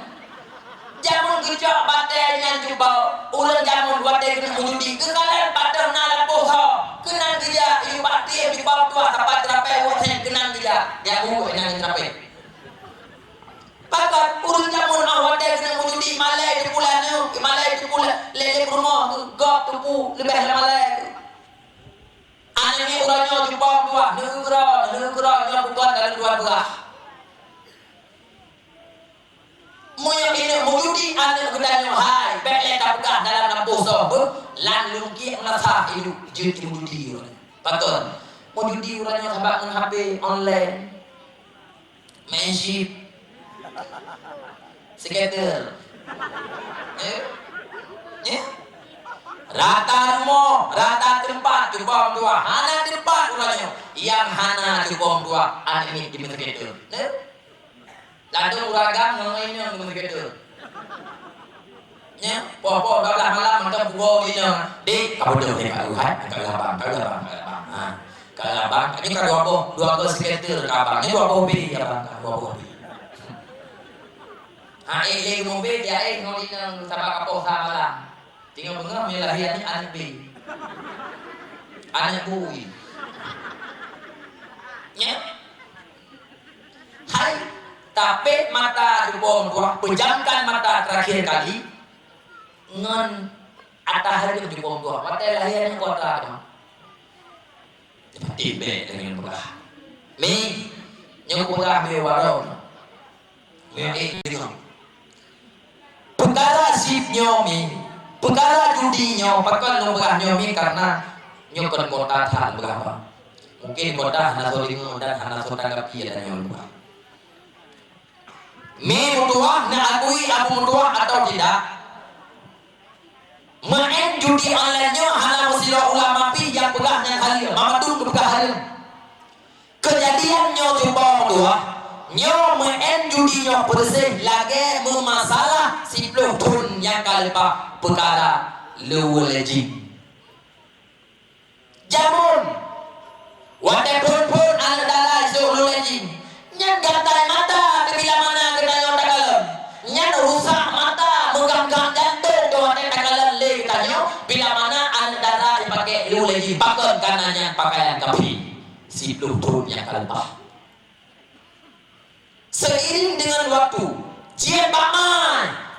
Jameun geucok batèe nyan cuba, ureueng jameun watèe keuneuk meujudi, geukalon patéh na lampôh soe, keunan geujak, yue bak tieb cuba tuah sapat teurapèe woe sèn keunan geujak, jak buet nyan teurapèe. Pakon ureueng jameun 'oh watèe keuneuk meujudi malèe jipula nyoe, malèe jipula lé, lé peurumoh keu gob teupeu leubeh lé malèe. Aneuk miet uroe nyoe jubông dua, neukeurong, neukeurong nyoe bukon dalam dua beurah. Meunyoe keuneuk meujudi aneuk geutanyoe hai, bèk lé tapeugah dalam lampôh soe beuh, lam lungkiek meunasah idup jeuet meujudi. Pakon? Meujudi uroe nyoe sabab ngon H P online. Main chip. Skater. Eh? Eh? Rata rumoh, rata teumpat, cubông dua. Hana teumpat uroe nyoe. Nyang hana cubông dua, aneuk miet di skater. Eh? Ladôm ureueng agam ngon inong di skater. Nyan, poh-poh dua belas malam mantong pukul lima. "Dek, ka beutôi dek, ka lheuh, hai? Ka lheuh abang, ka lheuh abang, ka lheuh abang." Ha. Ka lheuh abang, nyoe ka dua boh, dua boh skater ka abang. Nyoe dua boh B abang, ka dua boh B. Ha, eh, lé geumobe, dia eh ngon inong sabab ka poh sa malam. Teungoh beungoh meunyoe lahé aneuk, aneuk B. Aneuk bui. Nyan. Hai, tapét mata cupo meutuah, peujamkan mata terakhir kali ngon ata hareuem cupo meutuah. Watèe lahé nyoe kota teuma. Pati bèk lagèe nyan peugah. Mi, nyoe peugah mi waron. Mi, eh, bingung. Peukara sip nyoe mi, peukara judi nyoe, pakon lôn peugah nyoe mi, karena nyoe kon kota that lôn peugah, Pak. Mungkin kota hana soe deungö dan hana soe tanggapi ata nyoe lôn peugah. Mi meutuah, neuakui Abu meutuah atawa tidak? Meu'en judi online nyoe hana meusidroe ulama pih nyang peugah nyan hareuem, meumadum geupeugah hareuem. Keujadian nyoe cuba meutuah, nyoe meu'en judi nyoe peureuséh lagèe meumasalah siplôh thon nyang ka leupah peukara Leu Lejing. Jameun, watèe phôn-phôn aneuk dara jisôk Leu Lejing, nyan gatai mata teuh bila mana geutanyoe takalon. Nyan rusak mata, meuganggang jantông teuh watèe takalon lé geutanyoe bila mana aneuk dara jipakèk Leu Lejing, pakon kana nyan pakaian kafé siplôh thon nyang ka leupah. Seiring deungon watèe, jeuet bak ma,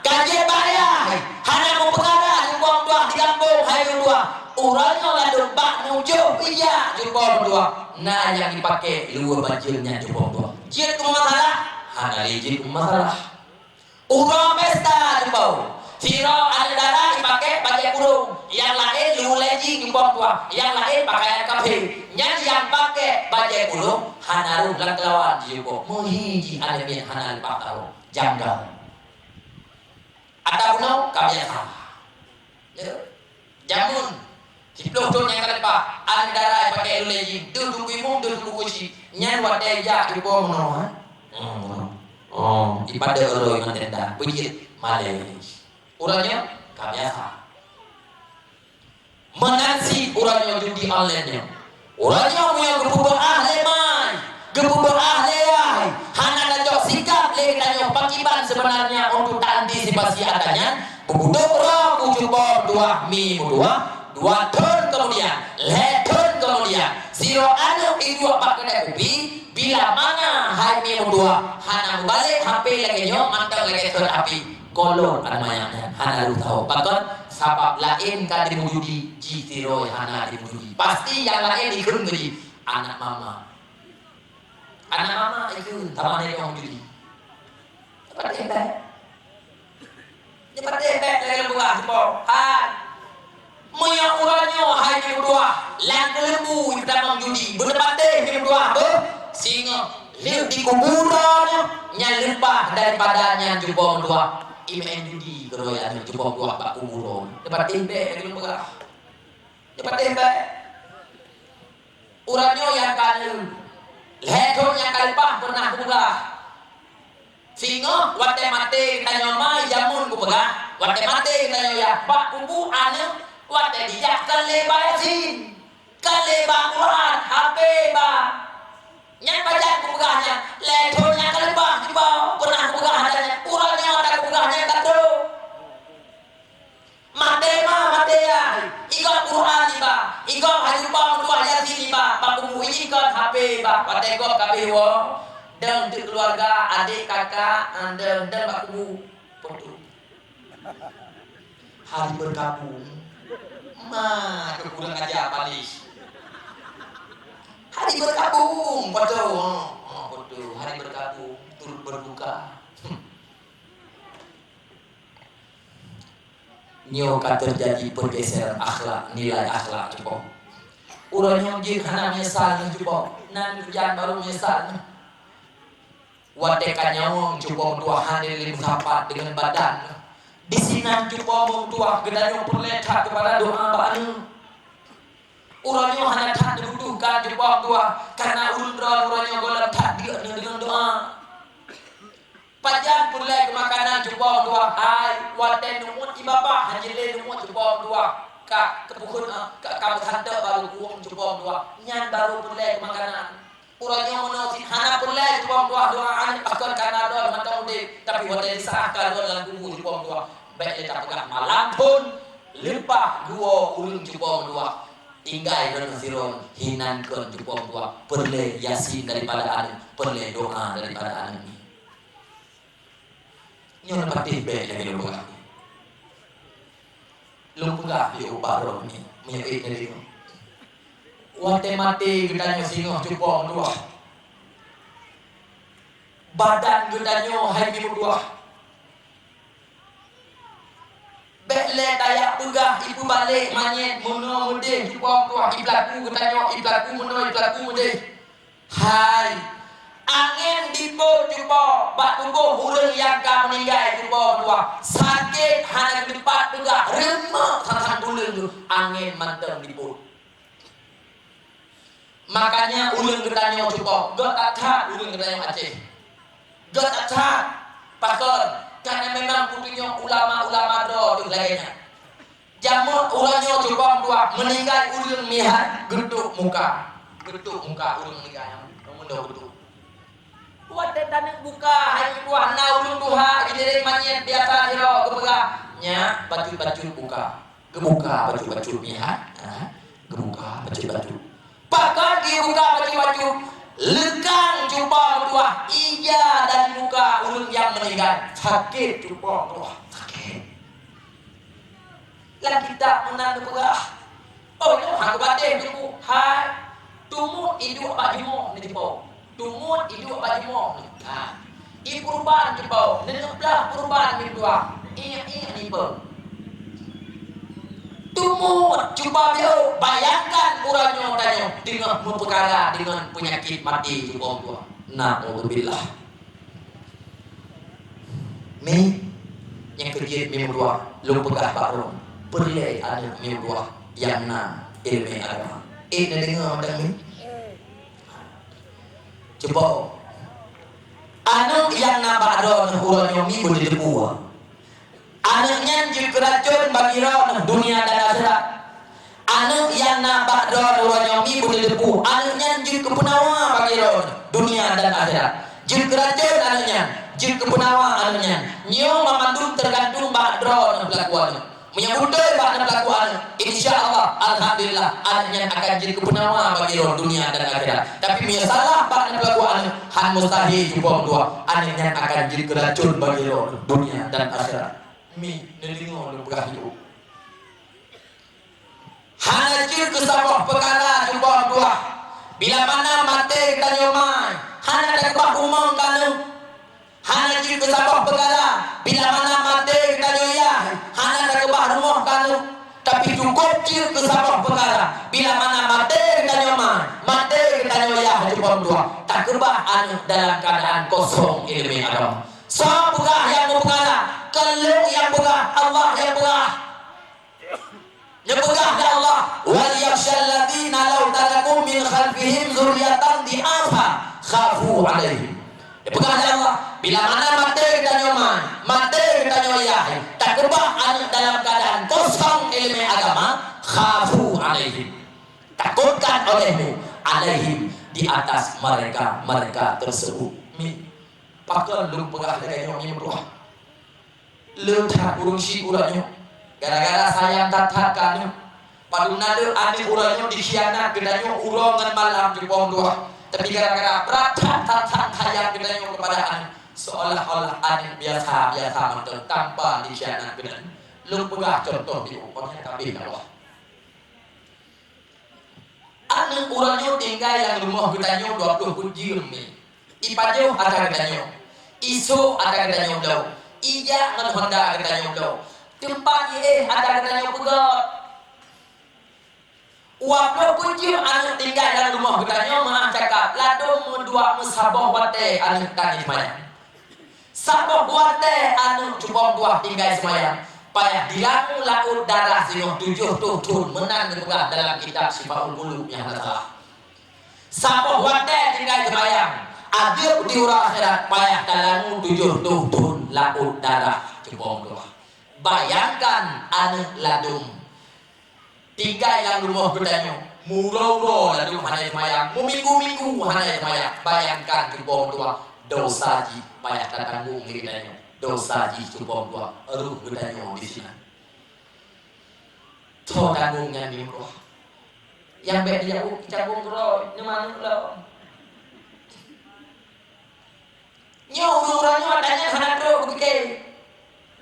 ka jeuet bak yah, hana meupeukara cupo meutuah di gampông hai meutuah. Uroe nyoe ladôm bak mujôh ija cupo meutuah. Na nyang jipakèk luweue bajèe nyan cupo meutuah. Jeuet keu masalah? Hana lé jeuet keu masalah. Uroe pesta cupo, sidroe aneuk dara jipakèk bajèe kurông, nyang laén Leu Lejing cupo meutuah, nyang laén pakaian kafé. Nyan nyang pakèk bajèe kurông hana rôh lam keulawan jih cupo, meuhi jih aneuk miet hana leupah taro. Janggal. Ata bunoe ka biasa. Ya. Jameun siplôh thon nyang ka leupah, aneuk dara jipakèk Leu Lejing, deuh Teungku Imum, deuh Teungku Kuchik. Nyan watèe jak cupo meunoe, ha? Hmm, meunoe. Oh, ipadat uroe ngon tenda. Beujeuet malèe. Uroe nyoe ka biasa. Meunan cit uroe nyoe judi online nyoe. Uroe nyoe meunyoe geupeubeuah lé ma, geupeubeuah lé yah, hana tajok sikap lé geutanyoe pakriban seubeunarnya untuk taantisipasi ata nyan, beubudôk droe keu cupo meutuah, mi meutuah, dua thon keumudian, lhèe thon keumudian, sidroe aneuk iduek bak keudè kupi, bila mana hai mi meutuah hana meubalek, hapé lagèe nyoe mantong lagèe thon api. Gohlom aneuk manyak nyan hana lôn tawök. Pakon? Sabab laén ka jimeujudi, jih sidroe hana jimeujudi. Pasti nyang laén jikheun keu jih, aneuk mama. Aneuk mama jikheun, sama lé nyang meujudi. Nyoe patéh bèk. Nyoe patéh bèk lagèe lôn peugah, cupo. Hai. Meunyoe uroe nyoe hai mi meutuah, lam keuleumbu tamong judi, beuneupatéh mi meutuah beuh, singoh lheueh dikubu droe nyoe, nyan leupah daripada nyan cupo meutuah. Imeu'en judi keudroe aneuk cupo meutuah bak kubu droe. Neupatéh bèk lagèe lôn peugah. Neupatéh bèk. Uroe nyoe nyang ka lheueh, lhèe thon nyang ka leupah peunah kupeugah. Singoh watèe maté geutanyoe ma, jameun kupeugah, watèe maté geutanyoe yah bak kubu aneuk, watèe jijak kon lé ba Yasin, kon lé ba Quran, hapé ba. Nyan pajan kupeugah nyan, lhèe thon nyang ka leupah cupo peunah kupeugah hata nyan, uroe nyoe ata kupeugah nyan ka trôk. Maté ma, maté yah, igob Quran iba, igob hai cupo meutuah Yasin iba, bak kubu ijih kon hapé iba, watèe gob ka abéh woe, dong teuk keuluwarga, adék, kakak, dong, dong bak kubu. Peue tu? Hari berkabung. Ma, keu kurang aja paléh. Hari berkabung, beutôi. Ha, ha, beutôi. Hari berkabung, turut berduka. Nyoe ka teujadi pergeseran akhlak, nilai akhlak cupo. Uroe nyoe jeuet hana meunyeusal lé cupo, nan ujan barô meunyeusal. Watèe ka nyawöng cupo meutuah hana lé meusapat deungon badan. Disinan cupo meutuah geutanyoe peureulèe that keupada doa bak aneuk. Uroe nyoe hana that neubutuhkan cupo meutuah, kareuna ureueng droe uroe nyoe gohlom that deuk neuh deungon doa. Pajan peureulèe keu makanan cupo meutuah, hai, watèe neumuet ié babah hana lé neumuet cupo meutuah, ka, keu bukon, ka, ka meusanteuk barô kuwöm cupo meutuah, nyan barô peureulèe keu makanan. Uroe nyoe meunoe cit hana peureulèe cupo meutuah doa aneuk pakon kareuna droe mantong udép, tapi watèe jiseuahkan droe lam kubu cupo meutuah, bèk lé tapeugah malam phôn leupah dua ureueng cupo meutuah. Tinggai droeneuh sidroe hinan kon cupo meutuah, peureulèe Yasin daripada aneuk, peureulèe doa daripada aneuk nyan. Nyoe patéh bèk lagèe lôn peugah. Lôn peugah di ubak droe nyoe, meunyoe ék neudeungoe. Watèe maté geutanyoe singoh cupo meutuah. Badan geutanyoe hai meutuah. Bèk lé tajak peugah ipeubalek manyèt meunoe meudéh cupo meutuah, ipeulaku geutanyoe, ipeulaku meunoe, ipeulaku meudéh. Hai, angén dipôt cupo bak tuboh ureueng nyang ka meuninggai cupo meutuah. Sakét hana geupat peugah, reumok that-that tuleueng, angén mantong dipôt. Makanya ureueng geutanyoe cupo, gèt that-that ureueng geutanyoe Aceh. Gèt that-that, pakon, karena memang peutunyok ulama-ulama droe teuh lagèe nyan. Jameun uroe nyoe cupo meutuah, meuninggai ureueng meuhat, geutuek muka. Geutuek muka ureueng meuninggai nyan, meunyoe geutuek. Watèe taneuk buka, hai meutuah, na ureueng tuha, jidéréng manyèt biasa sidroe geupeugah, "Nyak, bacut-bacut buka." Geubuka bacut-bacut meuhat, ha? Geubuka bacut-bacut. Pakon geubuka bacut-bacut? Leukang cupo meutuah, ija dari muka ureueng nyang meuninggai. Sakét cupo meutuah, sakét. Lam kitab meunan geupeugah, "Oh, nyoe hana geupatéh teungku, hai, tumut iduek bak jumoh neucupo. Tumut iduek bak jumoh." Nah, ipeuruban cupo, neuneuk blah peuruban meutuah, iék-iék nipeu. Tumut cupo biôh, bayangkan uroe nyoe tanyoe teungoh meupeukara deungon peunyakét maté cupo meutuah. Naudzubillah. Mi, nyang keujeuet mi meutuah, lôn peugah bak droe, peureulèe aneuk mi meutuah nyang na ileumèe agama. Ék neudeungoe mantong mi? Cupo. Aneuk nyang na bak droeneuh uroe nyoe mi beuteupeue. Aneuk nyan jeuet keu racôn bagi droeneuh dunia dan akhirat. Aneuk nyang na bak droeneuh uroe nyoe mi beuteupeue, aneuk nyan jeuet keu peunawa bagi droeneuh dunia dan akhirat. Jeuet keu racôn aneuk nyan, jeuet keu peunawa aneuk nyan. Nyoe banmandum teugantung bak droeneuh peulaku aneuk. Meunyoe beutôi bak aneuk peulaku aneuk, insya Allah, alhamdulillah, aneuk nyan akan jeuet keu peunawa bagi droeneuh dunia dan akhirat. Tapi meunyoe salah bak aneuk peulaku aneuk, han mustahil cupo meutuah, aneuk nyan akan jeuet keu racôn bagi droeneuh dunia dan akhirat. Mi, neudeungoe lôn peugah nyoe. Hana jeuet keu saboh peukara cupo meutuah. Bila mana maté geutanyoe mai, hana takeubah rumoh keu aneuk. Hana jeuet keu saboh peukara. Bila mana maté geutanyoe yah, hana takeubah rumoh keu aneuk. Tapi cukôp jeuet keu saboh peukara. Bila mana maté geutanyoe mai, maté geutanyoe yah cupo meutuah, takeubah aneuk dalam keuadaan kosong ileumèe agama. Soe peugah nyang meupeukara? Kon lôn nyang peugah, Allah nyang peugah. Neupeugah lé Allah, "Wal yakhshal ladzina law taraku min khalfihim dzurriyyatan dhi'afan khafu 'alaihim." Neupeugah lé Allah, bila mana maté geutanyoe mai, maté geutanyoe yah, takeubah aneuk dalam keuadaan kosong ileumèe agama, khafu 'alaihim. Takutkan olehmu, 'alaihim, di atas mereka, mereka tersebut. Mi, pakon lôn peugah lagèe nyoe mi meutuah? Le that ureueng syiek uroe nyoe, gara-gara sayang that-that keu aneuk. Padum na le aneuk uroe nyoe dikhianat geutanyoe uroe ngon malam cupo meutuah. Tapi gara-gara brat that-that sayang geutanyoe keupada aneuk, seolah-olah aneuk biasa-biasa mantong tanpa dikhianat geutanyoe. Lôn peugah cuntoh di umpama tabeh Allah. Aneuk uroe nyoe tinggai lam rumoh geutanyoe dua ploh peuet jeuem nyoe. Ipajoh atra geutanyoe, isôk atra geutanyoe bloe, ijak ngon honda geutanyoe bloe, teumpat jiéh atra geutanyoe peugöt. Dua ploh peuet jeuem aneuk tinggai lam rumoh geutanyoe meu'ah cakap, ladôm meuduek meusaboh watèe aneuk tangieng manyang. Saboh watèe aneuk cupo meutuah tinggai seumayang, payah dilangu laôt darah singoh tujoh ploh thon, meunan geupeugah dalam kitab Syifaul Qulub nyang hana salah. Saboh watèe tinggai seumayang, azeub di uroe akhirat payah talangu tujoh ploh thon laôt darah cupo meutuah. Bayangkan aneuk ladôm tinggai lam rumoh geutanyoe, meuuroe-uroe ladôm hana seumayang, meuminggu-minggu hana seumayang. Bayangkan cupo meutuah, dosa jih payah tatanggong lé geutanyoe. Dosa jih cupo meutuah, roh geutanyoe disinan. Soe tanggong nyan mi meutuah? Nyang bèk jijaweueb, tanggong droe, nyoe manok lom. Nyoe ureueng-ureueng nyoe atra nyan hana trok geupike.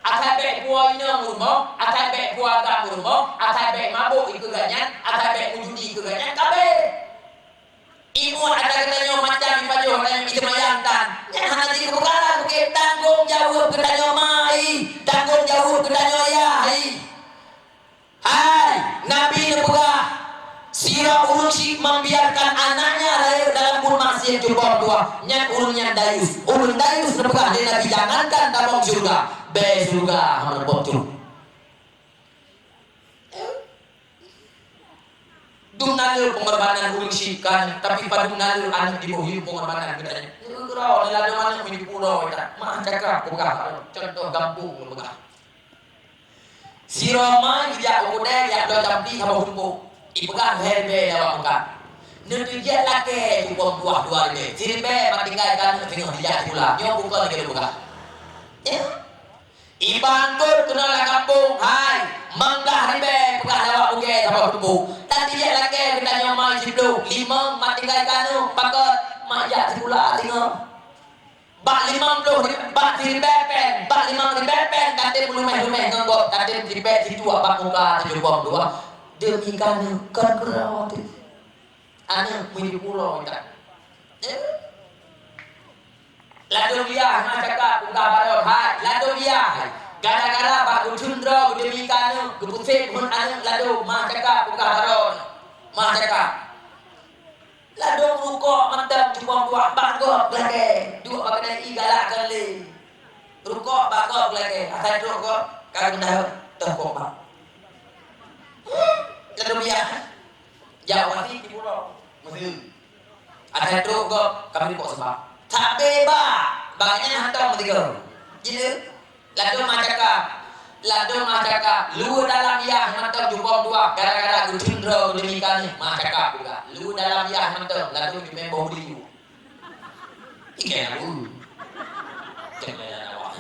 Asai bèk puwoe inong u rumoh, asai bèk puwoe agam u rumoh, asai bèk mabök ikeue gobnyan, asai bèk meujudi ikeue gobnyan, ka abéh. Imeum atra geutanyoe macam ipajoh tanyoe iteumayang tan. Nyan hana jeuet keu peukara bukét tanggông jaweueb geutanyoe ma i, tanggông jaweueb geutanyoe yah i. Hai, Nabi neupeugah, sidroe ureueng chik membiarkan anaknya lahir dalam buet maksiat jubông dua, nyan ureueng nyan dayus. Ureueng dayus neupeugah lé Nabi, jangankan tamong syeuruga, bèe syeuruga hana boh troh. Dum na le peungorbanan ureueng chik kan, tapi padum na le aneuk jiboh yum peungorbanan geutanyoe. Nyoe keudroe, ladôm aneuk meunyoe peuroe that, meuah cakap peugah, contoh gampông peugah. Sidroe ma geujak u keudè, jak bloe campli saboh tumpôk. Ipeugah lhèe ribèe lé awak muka. Neuteujiet lakèe cukôp buah dua ribèe. Siribèe mat tinggai keu aneuk singoh jijak sikula. Nyoe bukon lagèe lôn peugah. Ya. Iba eungkôt keunoe lam gampông, hai, limong blah ribèe peugah lé awak bugèe saboh tumpôk. Tateujiet lakèe geutanyoe ma siploh, limong mat tinggai keu aneuk, pakon, mak jak sikula singoh. Bak limong ploh ri-, bak siribèe pèng, bak limong ribèe pèng, tatem leumèh-leumèh ngon gob, tatem sipèk situek bak muka teuh cukôp dua. Demi keu aneuk kon keudroe teuh. Aneuk meunyoe peuroe that. Eh? Ladôm yah na cakap peugah barô hai, ladôm yah. Gara-gara bak geutheun droe geudemi keu aneuk, geupeusék phon aneuk ladôm ma cakap peugah barô. Ma cakap. Ladôm rukok mantong cukôp dua bak gob lakèe, duek bak keuneuk ié galak keu lé. Rukok bak gob lakèe, asai trok gob ka geudah toh gob bak. Ladôm yah. Jak wasi tibu droe. Meuseue. Asai trok gob ka meurumpok seubab. Sabé ba, bak nyan hantom meusigoe. Jeuet. Ladôm ma cakap. Ladôm ma cakap. Lu dalam yah mantong jukôb dua gara-gara geutheun droe geudemi keu aneuk ma cakap juga. Lu dalam yah mantong ladôm jumèe boh beuliyu. Ikèe lagu. Cek layan awak.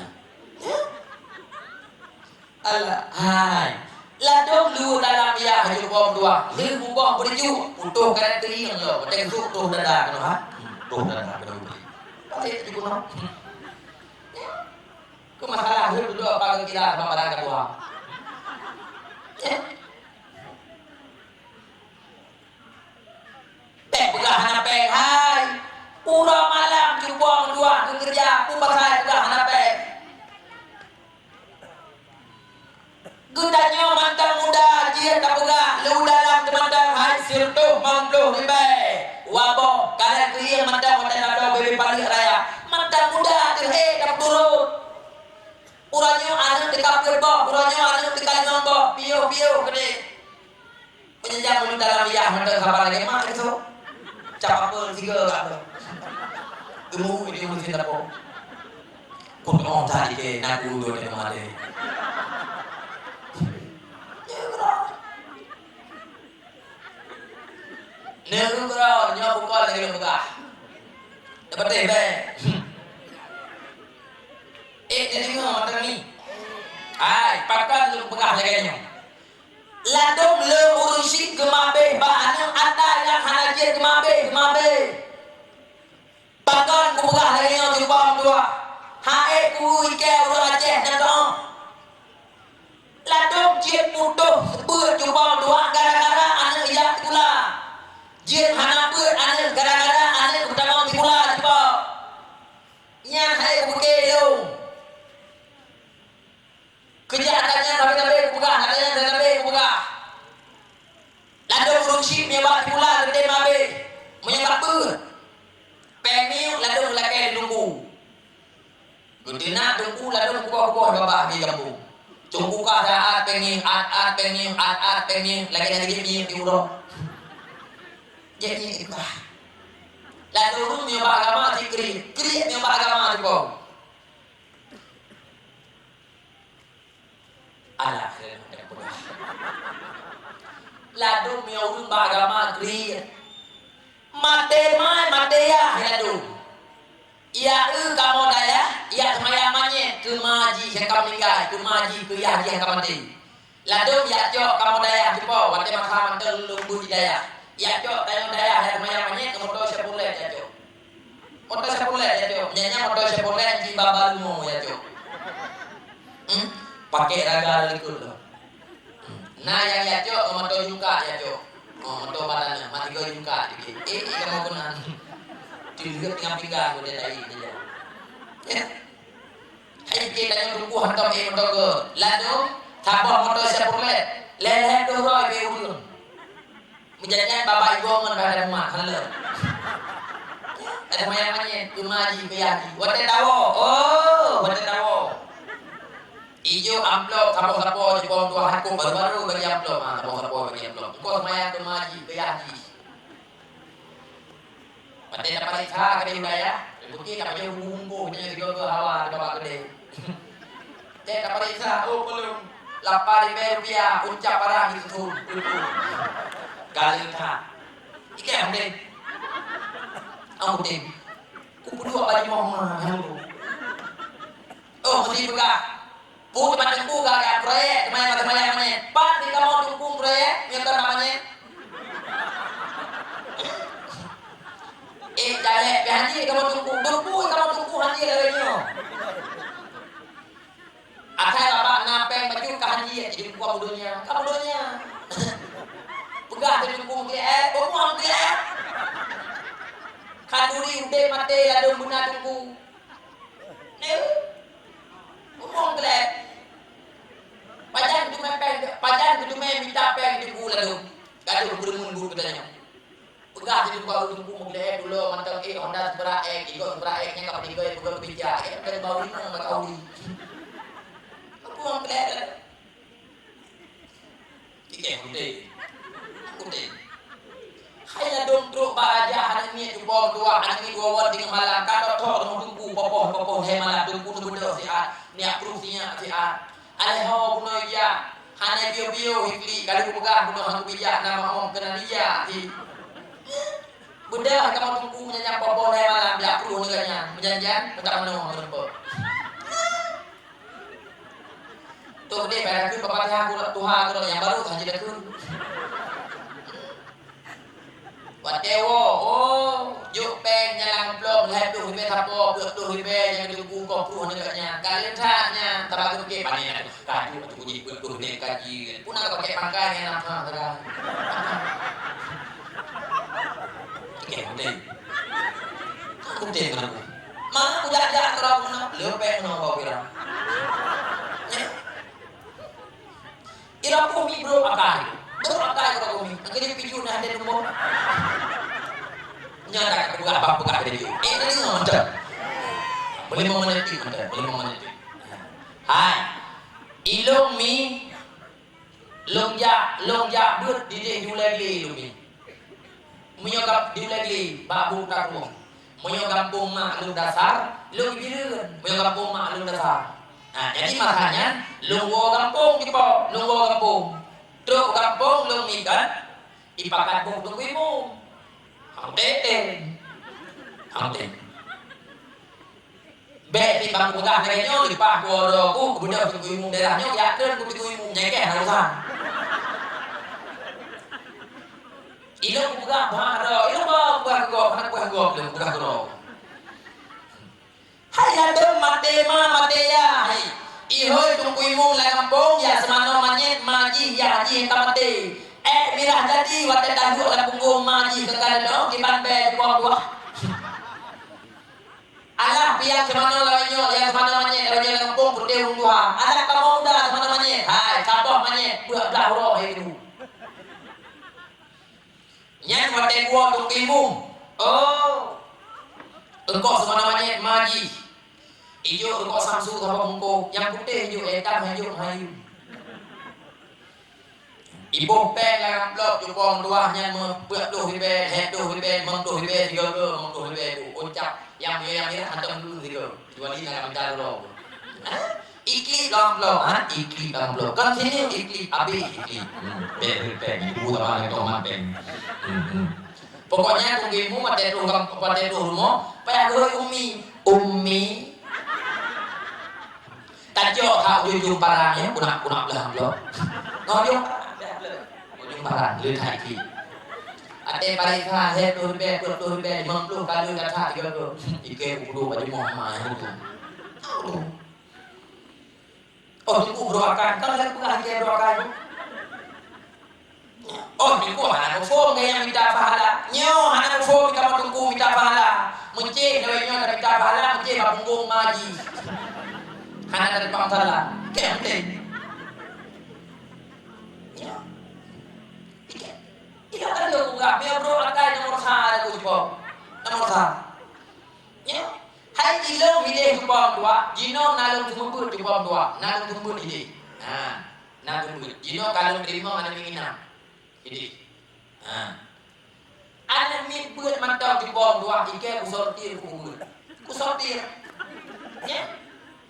Allah, hai. Ladôm lu dalam yah jukôb dua. Lheuh muboh beuliyu. Putôh keunan teuieng lo. Watèe geusuk toh dada keunoe ha. Toh dada keunoe. Pasti jukôb dua. Keu masalah lheueh dudoe pageue kira bak barang ka tuha. Eh? Bèk peugah hana pèng hai. Uroe malam jubông dua keu keureuja, peue pasai peugah hana pèng? Geutanyoe mantong muda jeuet tapeugah lé u dalam teumantong hai sireutoh limong ploh ribèe. Waboh, kalon keuieng mantong watèe na bloe bebe paleuek raya. Mantong muda teuh hé tapeuturot. Uroe nyoe aneuk teuka peuet boh, uroe nyoe aneuk teuka limong boh, piôh-piôh keudéh. Meunyo jak meunyo dalam yah mantong saban lagèe mak teuh. Cap apel sigoe ka tu. Teumu di rumah sinta po. Kutong tadi ke nak urut dengan mati. Neueu keudroe nyoe bukon lagèe lôn peugah. Teupeuteh bèe. Eh, jadi nyoe mantong ni. Hai, pakon lôn peugah lagèe nyoe. Ladôm le ureueng chik geumabeh bak aneuk ata nyang hana jeuet geumabeh, geumabeh. Pakon kupeugah lagèe nyoe jubông dua. Hai ku ikèe ureueng Aceh nyan keuh. Ladôm jeuet putôh beuet jubông dua gara-gara aneuk jak sikula. Jeuet hana beuet aneuk gara-gara aneuk geutamong sikula jubông. Nyan hai kupeugah lôn. Keujak ata nyan sabe-sabe kupeugah, ata nyan sabe-sabe kupeugah. Ladôm ureueng chik meunyo bak sikula geutem abéh, meunyo bak beuet. Péng miyueb ladôm lakèe di teungku. Geuteunak teungku ladôm kuboh-kuboh di babah di gampông. Teungku ka saát péng miyueb, at-at péng miyueb, at-at péng miyueb, lagèe nyang jeuet miyueb di uroe. Jeuet miyueb di babah. Ladôm ureueng meunyo bak agama sikriet, kriet meunyo bak agama sipo. Alah, keuneuk peugah. Ladôm meunyo ureueng bak agama kriet. Maté mai, maté yah ladôm. Ya eu kamoe dayah, ya seumayang manyét keu ma jih nyang ka meuninggai, keu ma jih keu yah jih nyang ka maté. Ladôm ya cok kamoe dayah cupo, watèe masa mantong lôn beuet di dayah. Ya cok tanyoe dayah, ya seumayang manyét keu moto Chevrolet ya cok. Moto Chevrolet ya cok. Nyan, nyan moto Chevrolet jiba balumo ya cok. Hmm? Pakai raga likot lom. Hmm. Na nyang jacok, moto jungkat jacok. Oh, moto batana, mati go jungkat dikit. Eh, eh, kamu kena. Tiga tengah pinggang, boleh tadi, dia. Ya. Hai, kita yang tunggu hantam, eh, moto ke. Lalu, sabar moto Chevrolet. Leleh tu, roh, eh, urun. Meujanyan babah igoe ngon babah mak, hana lé. Ada mayang manyét, teuma jih keu yah jih. Watèe tawoe, oh, watèe tawoe. Ijok amplop sapo-sapo jibong dua hakôm baru-baru bagi amplop, ha, sapo-sapo bagi amplop. Engko seumayang teuma jih keu yah jih. Watèe tapareksa keudéh wilayah, bukit tapajoh bungkôh nyan sigoe-goe hawa di babah keudéh. Teuh tapareksa, oh, peuleueng lapan ribèe rupiah, uncab barang di sithôn. Ka lheueh that. Ikèe udép. Udép. Kupeuduek bak jimoh ma, nyang tu. Oh, meusti peugah. Peue teuma teungku ka, ka proyek, teuma nyang, teuma nyang manyét. Pat di kamoe teungku proyek, nyoe ka manyét. Eh, jalek, pih hanjeuet kamoe teungku. Teungku, kamoe teungku hanjeuet lagèe nyoe. Asai babah na pèng bacut ka hanjeuet, jadi teungku ka meudonya. Ka meudonya. Peugah teungku meukeuleh, eh, boh muang meukeuleh. Khanduri udép maté ladôm beuna teungku. Eh, umong gleh. Pajan keuteumé pèng, pajan keuteumé mita pèng di bu lalu. Gadoh beureumeun bu geutanyoe. Peugah di teungku, teungku meugleh dulu mantong, eh, Honda seubra ek, igoe seubra ek, nyang ka peutinggai, peugah keu bija, eh, dari bau limong bak auri. Umong gleh. Tikèe udép. Udép. Hai ladôm trok bak raja, aneuk miet jubông tuha, aneuk miet dua won teungoh malam, ka thok-thok rumoh teungku, popoh-popoh lhèe malam, teungku neubeudôh siat, neujak pruh sinyak siat. Alèh ho bunoe ija, hana biôh-biôh iklik, ka lheueh peugah bunoe han kubijak, na maom keunan ija, ti. Beudôh kamoe teungku meunyan popoh lhèe malam, jak pruh ngon gobnyan, meujanjian, meutamanoe meurumpok. Toh deh, payah takheun Al-Fatihah keu tuha keu nyang barô saja takheun. Watèe woe, oh, jok pèng nyan lam amplop, lhèe ploh ribèe sapo, peuet ploh ribèe nyang teungku kok pruh nyan kat nyan. Ka lheueh that nyan, tabak keu pané nyan. Ka jok teungku jih peuet ploh ribèe kaji. Puna ka pakai pangkai nyan lam ha, saudara. Oke, oke. Ka kutém keunan ku. Ma kujak-jak keudroe keunan, leupèh keunoe bak u Irak. Nyan. Irak kumi brôk akai. Brôk akai keudroe kumi. Akhé jih picut na hadé lumbông. Nyan dak peugah bang peugah dari jih. Eh, tadi ngon mantap. Boleh mau menit, mantap. Boleh mau menit. Hai. Ilông mi Lôn jak, lôn jak beuet dideh di Ulèe Glé lôn mi. Meunyoe gam-, di Ulèe Glé, bak Buet Takong. Meunyoe gampông mak lôn Dasar, lôn i Bireuen. Meunyoe gampông mak lôn Dasar. Ha, jadi masa nyan, lôn woe gampông jipo, lôn woe gampông. Trok gampông lôn mikat, ipakat boh Teungku Imum. Hang teng-teng. Hang teng. Bèk timbang peugah lagèe nyoe, leupah kuwoe droe ku, kubeudôh Teungku Imum daerah nyoe, jak kheun keu Teungku Imum, nyan kèe hana usah. Ilôn kupeugah bak droe, ilôn bah kupeugah keu gob, hana kupeugah keu gob, ilôn kupeugah keu droe. Hai ladôm maté ma, maté yah, hai. Ihôi Teungku Imum lam gampông, yah seumanoe manyét, ma jih, yah jih ka maté. Èk mirah jadi watèe taduek lam punggông ma jih keu ka ladôm, kiban bèe jipông tuah. Alah, pian seumanoe lawét nyoe, nyang seumanoe manyét, lawét nyoe lam gampông, peuté ureueng tuha. Alah, kamoe muda seumanoe manyét. Hai, saboh manyét, peuet blah uroe hai tu. Nyan watèe geuwoe Teungku Imum. Oh. Eungkôt seumanoe manyét ma jih. Ijôk eungkôt Samsu saboh bungkôh, nyang putéh ijôk, itam ijôk, meuhayu. Iboh péng lam amplop, cukong tuah nyan meu-, peuet ploh ribèe, lhèe ploh ribèe, limong ploh ribèe, sigoe-goe, limong ploh ribèe bu. Ucap nyang, nyang mirah hantom geue sigoe. Kecuali na ka mita uroe. Hah? Iklip lam amplop, ha? Iklip lam amplop. Continue iklip, abéh iklip. Hmm, péng, péng, péng. Ibu sama dengan tomat péng. Hmm, hmm. Pokoknya, tunggu ibu, patéh troh, patéh troh rumoh, payah geuhôi Umi. Umi. Tacok that ujong-ujong parang nyan, kunak-kunak blah amplop. Ngon ujong parang, blah amplop. Ujong parang, le that iklip. Até paréksa, lhèe ploh ribèe, peuet ploh ribèe, limong ploh ka le that, tiga ploh. Ikeu u peuduek bak jumoh ma nyan tu. Oh, teungku, brôk akai. Kan lagèe peugah lagèe brôk akai tu. Oh, teungku, hana muphom gaya mita pahala. Nyoe hana muphom kamoe teungku mita pahala. Meucéh lagèe nyoe mita pahala, meucéh bak punggong ma jih. Hana teurimong salah. Kèe meucéh. Nyoe. Ikèe. Ikèe kan lôn peugah, meunyoe brôk akai nomor sa lagèe jipom. Nomor sa. Nyoe. Hai ilôn hideh jipom dua, jinoe na lôn seumeubeuet jipom dua, na lôn seumeubeuet hideh. Ha. Na geubeuet. Jinoe ka lôn teurimong aneuk miet inong. Idéh. Ha. Aneuk miet beuet mantong jipom dua, ikèe kusortir kupeubeuet. Kusortir. Nyan.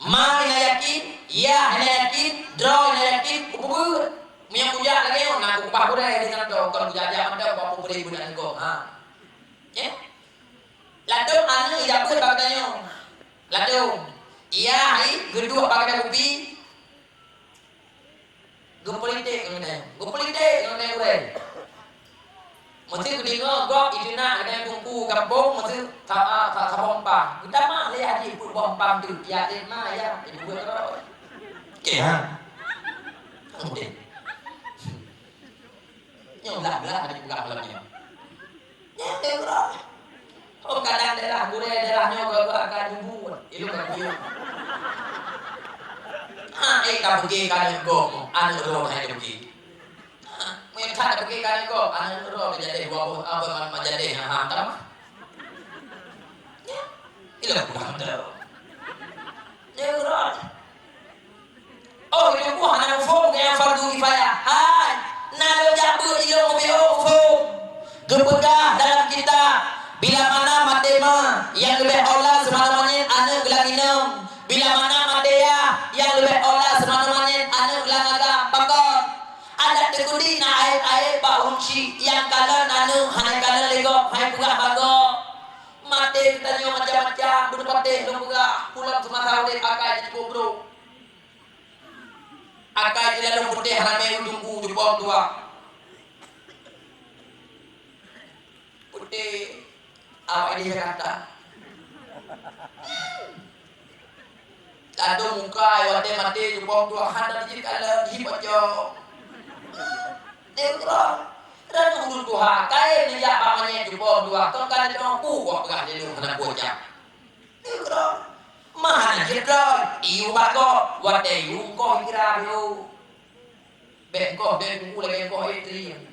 Ma hana yakin, yah hana yakin, droe hana yakin, kupeubeuet. Meunyoe kujak lagèe nyoe, na kukubah gurèe di kantô, kon kujak-jak mantong, bak peubeuet beuet aneuk gob. Ha. Nyan. Ladôm aneuk ijak beuet bak geutanyoe. Ladôm. Yah hai geuduek bak gata kupi. Geupolitik ngon geutanyoe. Geupolitik ngon geutanyoe gurèe. Meusé geudeungö gob iteunak geutanyoe teungku gampông, meusé sa-, sa-, saboh empang. Geutamah lé haji peuet boh empang teuk. Ya, lé ma, ya. Ibu geutanyoe. Oke, ha. Oke. Nyoe blah-blah haji peugah lagèe nyoe. Nyan teuh keudroe. Oh, kadang daerah gurèe daerah nyoe geuh-geuh akan nyumbut. Ilôn ka kuyue. Ha, eh, ka peugah ka aneuk gob, aneuk droe hai ka peugah. Ha, meunyo that ka peugah ka aneuk gob, aneuk droe ka jadeh dua boh, apa, ma-, ma-, jadeh, ha, ha, tamah. Nyan, ilôn ka peugah mantong. Nyan keudroe. Oh, ilôn buah hana muphom keu nyang fardu kifayah. Hai, na lôn jak beuet ilôn ubit oh muphom. Geupeugah dalam kitab, bila mana maté ma, nyang leubeh aula seumanoe manyét aneuk geulang inong. Bila mana maté yah, nyang leubeh aula seumanoe manyét aneuk geulang agam. Pakon? Adat teukeudi na aéb-aéb bak ureueng chik, nyang kalon aneuk, hana kalon lé gob, hai peugah bak gob. Maté geutanyoe macam-macam, beuneupatéh lôn peugah, ulôn seumasa udép akai jikubru. Akai jih ladôm putéh ramé u teungku jipom tuha. Putéh awak di Jakarta. Ladôm muka watèe maté jipom tuha hana jih kalon hi pocong. Teugrong. Ladôm ureueng tuha, kayém neujak bak manyét jipom tuha, kon ka neuteupeue peugah lé lôn hana peue jak. Teugrong. Meuhana jeuet droe, iyue bak gob, watèe iyue engkoh ikira beu. Bèk engkoh deuh teungku lagèe engkoh ék teulieng.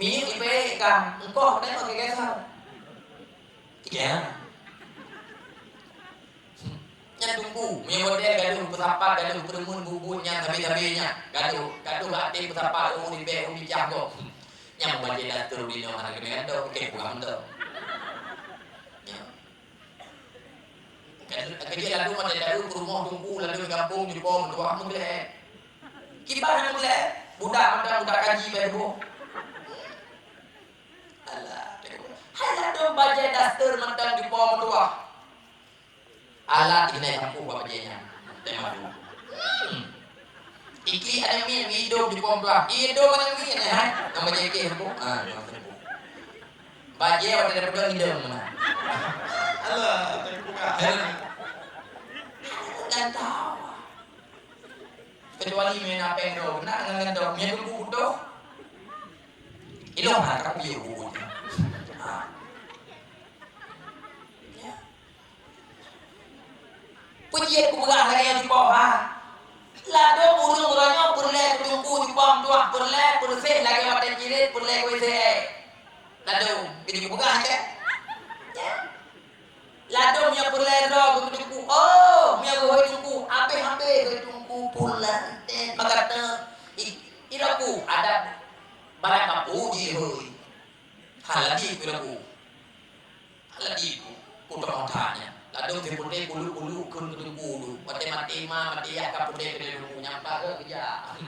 Minyeuk ipeuék ka, engkoh deuh meukeugèe sa. Iya. Nyan teungku, meunyoe model gadoh peusapat, gadoh peureumeun bubuet nyan sabe-sabe nyan. Gadoh, gadoh bak até peusapat, oh, ribèe, oh, bijah gob. Nyan bajèe daster di nyoe hana keuneuk gantoe, oke, pulang tu. Nyan. Ka, ka jeuet ladôm watèe ladôm peurumoh teungku ladôm gampông jipom tuha meugleh. Kiban meugleh, budak mantong budak kaji bèk boh. Alah, hai ladôm bajèe daster mantong jipom tuha. Alah, tinggai sampôh bak bajèe nyan. Teuh madu. Hmm. Iki aneuk miet idong jipom tuha. Idong aneuk miet nyan, hai. Nang bajèe kèe sampôh. Ah, nang sampôh. Bajèe watèe dapeudoe idong meunan. Alah, teubuka. Nyan tahu. Kecuali meunyo na péng droe, na ngon gantoe, meunyo teungku butoh. Ilôn ha ka kupiôh bubuet. Ha. Ya. Peue jeuet kupeugah lagèe nyan sipoh, ha? Ladôm ureueng uroe nyoe peureulèe keu teungku jipom tuha, peureulèe peureuseh lagèe watèe cirét peureulèe keu W C. Ladôm, keu jipeugah, kan? Ya. Ladôm nyang peureulèe droe keu teungku. Oh, nyang geuhôi teungku, abéh-abéh keu teungku pulan tét meukateung. I, i teungku, adat barang kapu jihôi. Hana lagi keu teungku. Hana lagi ku, ku teumantah nyan. Ladôm siputéh bulu-bulu kheun keu teungku dum. Maté-maté ma, maté yah ka putéh keu teungku nyang ka geuh geujak.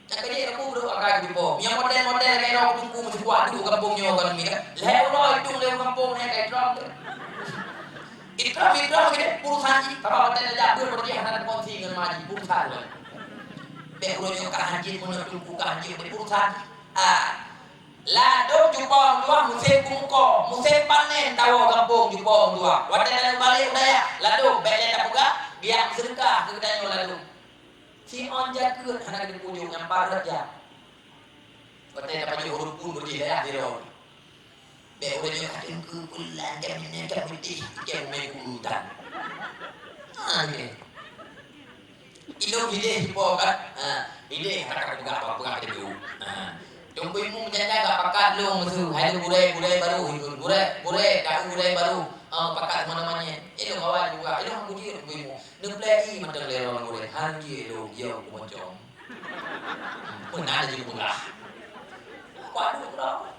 Nyang keuneuk aku brôk akai keu jipom. Nyang model-model lagèe droe teungku meusibuah duek gampông nyoe kon mi kan. Lhèe uroe itong lé gampông lhèe kai trom tu. Itrom, itrom keuneuk urusan jih. Sabab watèe tajak beuet peureulèe hana takongsi ngon ma jih urusan lom. Bèk uroe nyoe ka hanjeuet meunoe teungku ka hanjeuet meunoe urusan jih. Ah. Ladôm jipom tuha musém kumeuko, musém panen tawoe gampông jipom tuha. Watèe taneuk balek u dayah, ladôm bèk lé tapeugah. Biak seudeukah keu geutanyoe ladôm. Siôn jakeuet hana geuteupeujeuet nyang paret jak. Watèe tapajoh ureueng phôn beudeh dayah sidroe. Bèk ureueng nyoe ka teungku pulan jaminan ka beudeh, ikan umai gulu tan. Ha, ni. Ilôn hideh sipo kan? Ha, hideh ka peugah, peugah teubiu. Ha. Teungku Imu meujanja ka pakat lôn meuseu, hai lôn gurèe, gurèe barô, gurèe, gurèe, ka gurèe barô. Ha, pakat teuma namanya. Ilôn awai juga, ilôn hana kujeuet Teungku Imu. Neuplè ié mantong lé droeneuh gurèe, han jeuet lôn, jeuet keu mocom. Meunan jeuet peugah. Waduh, keudroe.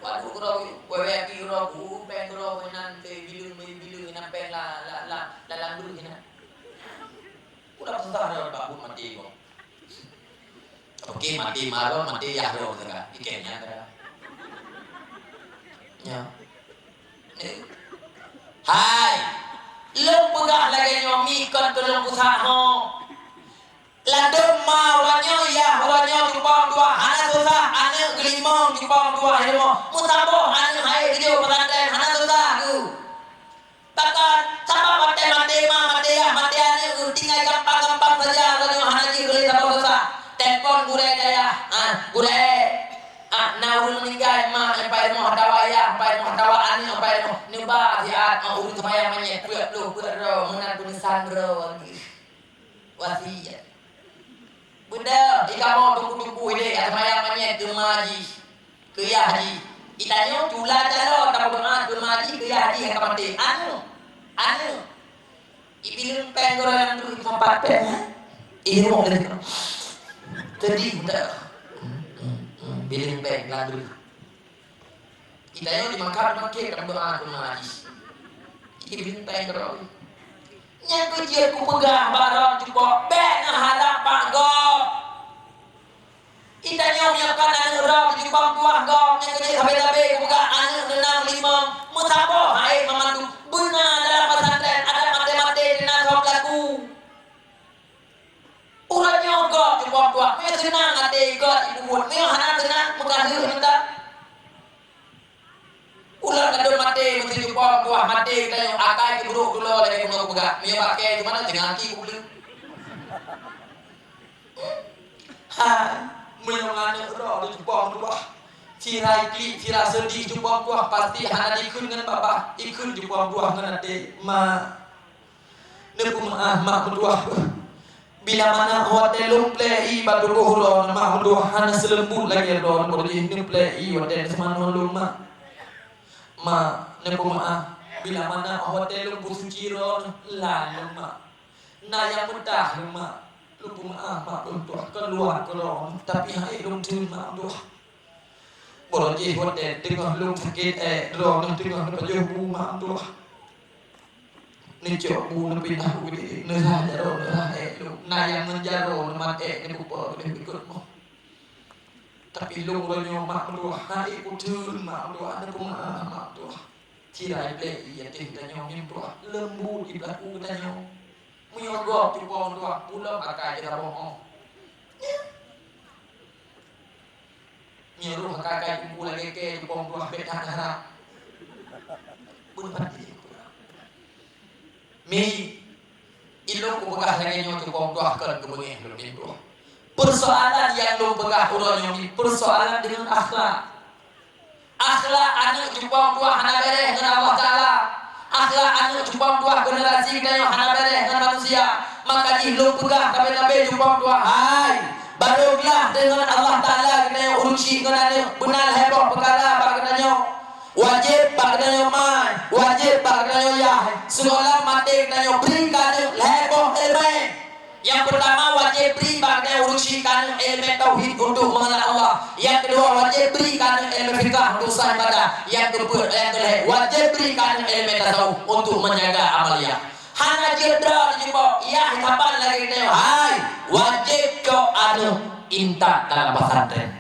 Waduh, keudroe. Wewe aki keudroe, ku péng keudroe, meunan, teubileung, meubileung, inan péng la, la, la, la, lam breueh inan. Ku dak peusah droe bak buet maté gob. Oke, maté ma droe, maté yah droe teuka. Iken nyan teuka. Nyo. Hai, lôn peugah lagèe nyoe mi kon keu lôn peusah ho. Ladôm ma uroe nyoe, yah uroe nyoe cupông tuah hana susah, aneuk geulimong cupông tuah ilmu. Meusaboh aneuk hai geujok pesantren hana susah geuh. Pakon? Sabab watèe maté ma, maté yah, maté aneuk geuh tinggai gampang-gampang saja, uroe nyoe hana jeuet lé saboh susah. Telepon gurèe dayah, ah, gurèe, ah, na ureueng meuninggai, ma, nyang paih rumoh atawa yah, paih rumoh atawa aneuk, paih rumoh, neuba siat, ah, ureueng seumayang manyét, peuet ploh, peuet droe, meunan peuneusan droe geuh. Wasiet. Beudôh, ikamoe teungku-teungku ilèe, seumayang manyét keu ma jih, keu yah jih. Itanyoe cula caloe tameudoa keu ma jih, keu yah jih nyang ka maté. Aneuk, aneuk. Ibileung péng geuh lam duit, sampat péng, eh? Irong dari. Jadi, dah. Bileung péng lam duit. Itanyoe di Makkah, di Makkah, ka meudoa keu ma jih. Ibileung péng keudroe. Nyang keuh jeuet kupeugah bak droe cuba, bèk neuharab bak gob. Itanyoe meunyoe kon aneuk droe jicubang tuah gob, nyang keuh jeuet sabe-sabe kupeugah aneuk neunang limong, meusaboh hai mamandum. Beuna dalam pesantren, adak maté-maté teunan soe peulaku. Uroe nyoe gob cukôp tuah, meunyoe seunang até gob ibubuet, meunyoe hana seunang meukaheun mantong. Ulôn ladôm maté meusi cukôp tuah, maté geutanyoe akai keubrok tulo lagèe bunoe peugah. Meunyoe bakée geumanö teungoh aki kubleu. Hai, meunyoe aneuk droe cukôp tuah, sira iklik, sira seudeh cukôp tuah, pasti hana dikheun ngon babah, ikheun cukôp tuah ngon até, "Ma." Neupeumeu'ah mak meutuah. Bila mana watèe lôn plè ié bak tuboh droeneuh mak meutuah, hana seuleumbut lagèe droeneuh boh jih neuplè ié watèe neuseumanö lôn mak. Mak, neupeumeu'ah. Bila mana watèe lôn peusuci droeneuh, lalôn mak. Na nyang meutah lôn mak. Lôn peumeu'ah mak lôn tuah, keuluwa keu droeneuh, tapi han ék lôn theun mak meutuah. Boh jih watèe teungoh lôn sakét, eh, droeneuh teungoh neupajoh bu mak meutuah. Neucok bu neupinah u geude, neurhah jaroe, neurhah ék lôn. Na nyang ngon jaroe neumat ék neupeupo geude ikot moh. Tapi lôn uroe nyoe mak meutuah, han ék kutheun mak meutuah, neupeumeu'ah mak meutuah. Sira iblih i ateueh tanyoe meutuah, leumbut i peulaku tanyoe. Meunyoe gob cukôp meutuah, pulom akai jeuet saboh 'oh. Nyoe roh ka kai teungku lagèe kée teupông tuah bèk that harab. Beuneupat jih. Mi, ilôn kupeugah lagèe nyoe teupông tuah kon keubeungéh lôn tuah. Peusoalan nyang lôn peugah uroe nyoe mi, peusoalan deungon akhlak. Akhlak aneuk cupông tuah hana bèrèh ngon Allah Taala. Akhlak aneuk cupông tuah generasi geutanyoe hana bèrèh ngon manusia. Maka jih lôn peugah sabe-sabe cupông tuah, hai, barô glah deungon Allah Taala geutanyoe ureueng chik ngon aneuk, beuna lhèe boh peukara bak geutanyoe. Wajéb bak geutanyoe mai, wajéb bak geutanyoe yah. Sigohlom maté geutanyoe bri keu aneuk lhèe boh ileumèe. Nyang peurtama wajéb bri bak geutanyoe ureueng chik keu aneuk ileumèe tauhid untuk mengenal Allah. Nyang keudua wajéb bri keu aneuk ileumèe fikah untuk sah ibadah. Nyang keupeuet, nyang keulhèe wajéb bri keu aneuk ileumèe tasawuf untuk menjaga amaliah. Hana jeuet droe jibok, yah saban lagèe geutanyoe, hai, wajéb cok aneuk intat dalam pesantren.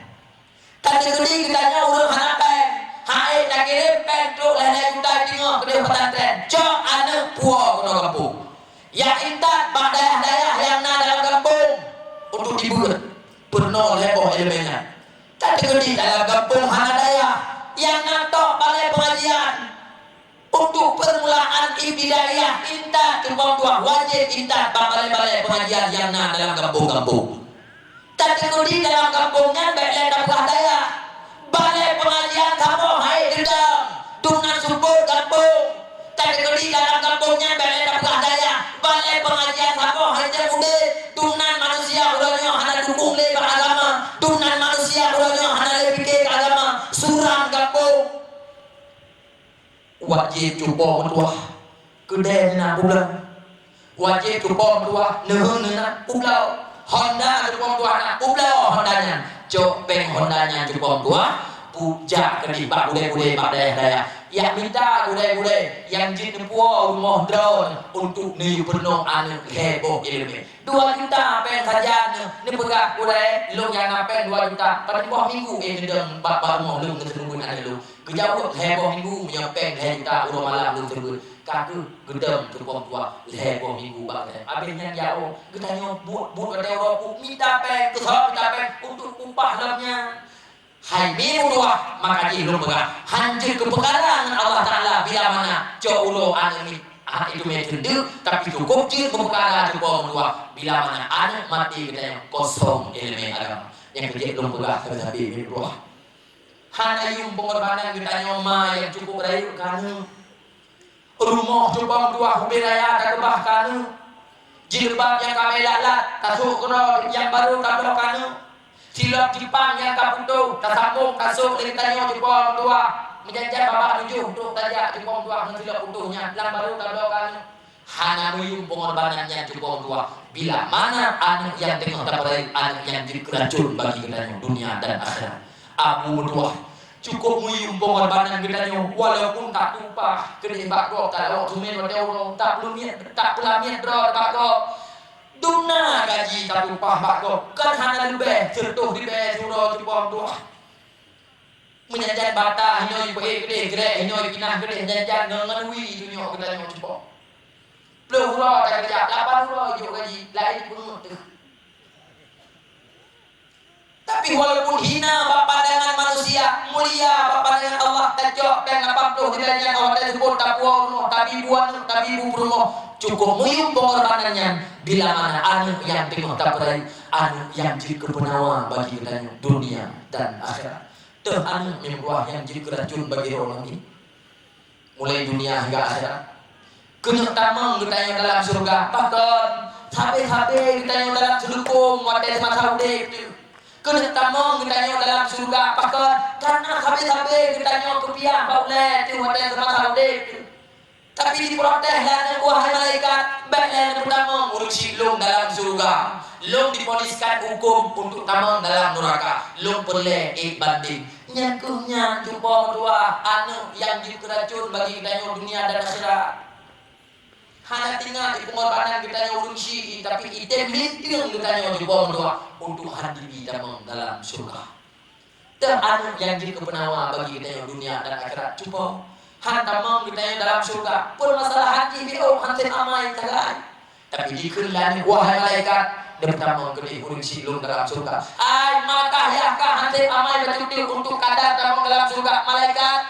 Ka teukeudi geutanyoe ureueng hana péng, han ék takirém péng trok lhèe-lhèe juta teungoh keudéh pesantren, cok aneuk puwoe keunoe gampông. Nyang intat bak dayah-dayah nyang na dalam gampông untuk jibeuet peurunoe lhèe boh ileumèe nyan. Ka teukeudi dalam gampông hana dayah, nyang na tok balèe peungajian. Untuk peurmulaan ibtidaiyah intat cupom tuah wajéb intat bak balée-balée peungajian nyang na dalam gampông-gampông. Tateukeudi dalam gampông nyan bék lé tapeugah dayah. Balée peungajian saboh hai deudang, dumnan seupôt gampông. Tateukeudi dalam gampông nyan bék lé tapeugah dayah. Balée peungajian saboh hai jeuet udeb, dumnan manusia uroe nyoe hana dukong lé bak agama, dumnan manusia uroe nyoe hana lé pike keu agama. Suram gampông. Wajéb cupom tuah keudée na ubloe. Wajéb cupom tuah neuheun na ubloe. Honda cupom tuah na ubloe Honda nyan. Cok péng Honda nyan cupom tuah, pujak keudeh bak gurée-gurée bak dayah-dayah. Yak mita gurée-gurée nyang jeuet neupuwoe rumoh droe untuk neuyue peurunoe aneuk lhée boh ileumé. Dua juta péng sajan neupeugah gurée lôn nyang na péng dua juta. Padum boh minggu éh neudong bak, bak rumoh lôn keu teungeubeuet aneuk lôn. Geujaweueb lhée boh minggu meunyoe péng lhée juta uroe malam lôn teubeuet, ka keuh geudong cupom tuah lhée boh minggu bak lhée. Abéh nyan ya oh, geutanyoe buet-buet watée uroe peuet mita péng, keusoe mita péng untuk upah lom nyan. Hai mi meutuah, maka jih lôn peugah, han jeuet keu peukara ngon Allah Taala bila mana cok ulo aneuk mi, ah, itu mé teundeuk, tapi cukôp jeuet keu peukara cupom tuah bila mana aneuk maté geutanyoe kosong ileumé agama. Nyang keujeuet lôn peugah sabe-sabe mi meutuah. Hana yuem peungorbanan geutanyoe ma nyang cukôp rayeuk keu aneuk. Rumoh cupom tuah ubé raya takeubah keu aneuk. Jilbab nyang ka meulat-lat tasôk keudroe nyang barô tabloe keu aneuk. Silop jipang nyang ka putôh tasambong tasôk lé geutanyoe cupom tuah. Meujan-jan babah tujoh trok tajak cupom tuah ngon silop putôh nyan lam barô tabloe keu aneuk. Hana meuyuem peungorbanan nyan cupom tuah bila mana aneuk nyang teungoh tapeurayeuk aneuk nyang jeuet keu racôn bagi geutanyoe dunia dan akhirat. Abu meutuah, cukôp meuyuem peungorbanan geutanyoe walaupun tatumpah keudeh bak gob talawok sumén watée uroe, tapeulamiet, tapeulamiet droe bak gob. Dumna gaji tatumpah bak gob, kan hana leubeh seureutôh ribée siuroe cupom tuah. Meujan-jan bata hinoe jipeuék keudeh, grek hinoe jipinah keudeh, jan-jan ngon, ngon wie tunyok geutanyoe cupom. Ploh uroe takeureuja, lapan uroe jok gaji, laén jipeungeut teuh. Tapi walaupun hina bak pandangan manusia, mulia bak pandangan Allah, tacok péng lapan ploh ribée nyan watée seupôt tapuwoe rumoh, tabi bu aneuk, tabi bu peurumoh, cukôp meuyuem peungorbanan nyan bila mana aneuk nyang teungoh tapeurayeuk, aneuk nyang jeuet keu peunawa bagi geutanyoe dunia dan akhirat. Teuh aneuk nyang buah nyang jeuet keu racôn bagi droe lom nyoe, mulai dunia hingga akhirat. Keuneuk tamong geutanyoe dalam syeuruga, pakon sabe-sabe geutanyoe dalam seulukong watée seumasa udeb teuh. Keuneuk tamong geutanyoe dalam syeuruga, pakon karna sabe-sabe geutanyoe keupiah bak ulée teuh watée seumasa udeb teuh. Tapi diprotes lé aneuk buah hai malaikat, bék lé neupeutamong ureuëng syiek lôn dalam syeuruga. Lôn diponiskan huköm untuk tamong dalam nuraka. Lôn peureulée ék bandeng. Nyan keuh nyan cupo meutuah aneuk nyang jeuet keu racôn bagi geutanyoe dunia dan akhirat. Hana tinggai di peungorbanan geutanyoe ureuëng syiek, tapi item linteung geutanyoe cupo meutuah untuk han jibi tamong dalam syeuruga. Teuh aneuk nyang jeuet keu peunawa bagi geutanyoe dunia dan akhirat cupo. Han tamong geutanyoe dalam syeuruga, peumasalahan jih biôh han tem amai sagai. Tapi dikheun lé aneuk buah hai malaikat, neupeutamong keudeh ureuëng syiek lôn dalam syeuruga. Ai, maka yah ka han tem amai bacut teuk untuk kadar tamong dalam syeuruga, malaikat.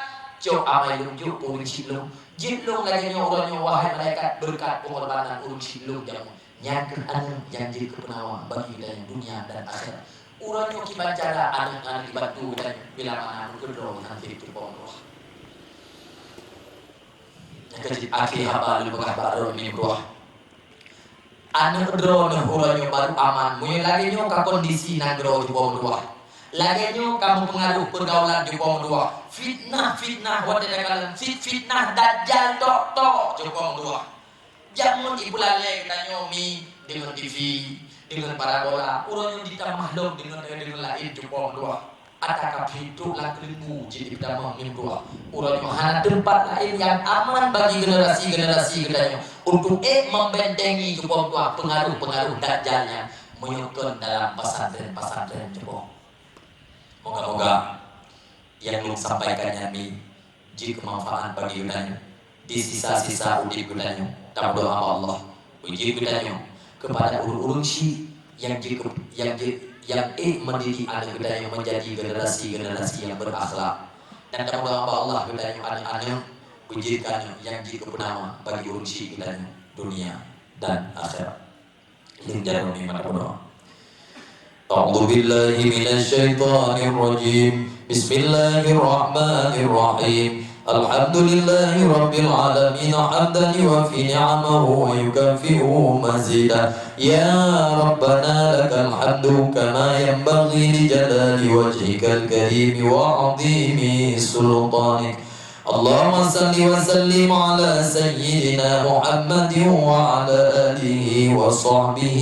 Cok amai lôn jok keu ureuëng syiek lôn. Jeuet lôn lagée nyoe uroe nyoe wahai malaikat beureukat peungorbanan ureuëng syiek lôn jameun. Nyan keuh aneuk nyang jeuet keu peunawa bagi geutanyoe dunia dan akhirat. Uroe nyoe kiban cara aneuk-aneuk jibantu geutanyoe bila mana meukeudroe han tem cupo meutuah. Nyang keuh cit akhé haba lôn peugah bak droeneuh meutuah. Aneuk droeneuh uroe nyoe barô aman, meunyoe lagée nyoe ka kondisi nanggroe cupo meutuah. Lagée nyoe ka meupeungaruh peurgaulan cupo meutuah. Fitnah-fitnah watée takalon, fit-, fitnah dajjal tok-tok cupo meutuah. Jameun ipeulalée geutanyoe mi deungon T V, deungon parabola, uroe nyoe jitamah lom deungon, deungon laén cupo meutuah. Ata ka phi trok lam keuleumbu jih ipeutamong meutuah. Uroe nyoe hana teumpat laén nyang aman bagi generasi-generasi geutanyoe untuk ék membentengi cupo meutuah peungaruh-peungaruh dajjal nyan meunyoe kon dalam pesantren-pesantren cupo. Moga-moga nyang lôn sampaikan nyan mi jeuet keu manfaat bagi geutanyoe. Di sisa-sisa udeb geutanyoe, tameudoa bak Allah, uji geutanyoe keupada ureuëng-ureuëng syiek nyang jeuet keu-, nyang jeuet, nyang ék mendidik aneuk geutanyoe menjadi generasi-generasi nyang berakhlak. Dan tameudoa bak Allah geutanyoe aneuk-aneuk Beujeuet keu nyoe nyang jeuet keu peunama bagi ureuëng syik geutanyoe, dunia dan akhirat. Lheueh jaroe nyoe meudoa. أعوذ بالله من الشيطان الرجيم. بسم الله الرحمن الرحيم. الحمد لله رب العالمين، حمدا يوافي نعمه ويكافئ مزيده. يا ربنا لك الحمد كما ينبغي لجلال وجهك الكريم وعظيم سلطانك. اللهم صل وسلم على سيدنا محمد وعلى آله وصحبه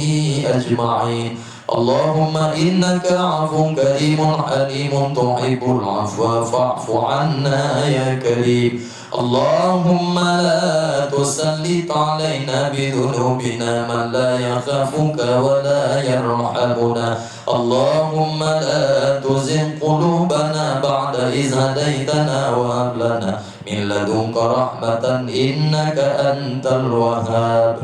أجمعين. اللهم إنك عفو كريم حليم تحب العفو فاعف عنا يا كريم. اللهم لا تسلط علينا بذنوبنا من لا يخافك ولا يرحمنا. اللهم لا تزغ قلوبنا بعد إذ هديتنا وهب لنا من لدنك رحمة إنك أنت الوهاب.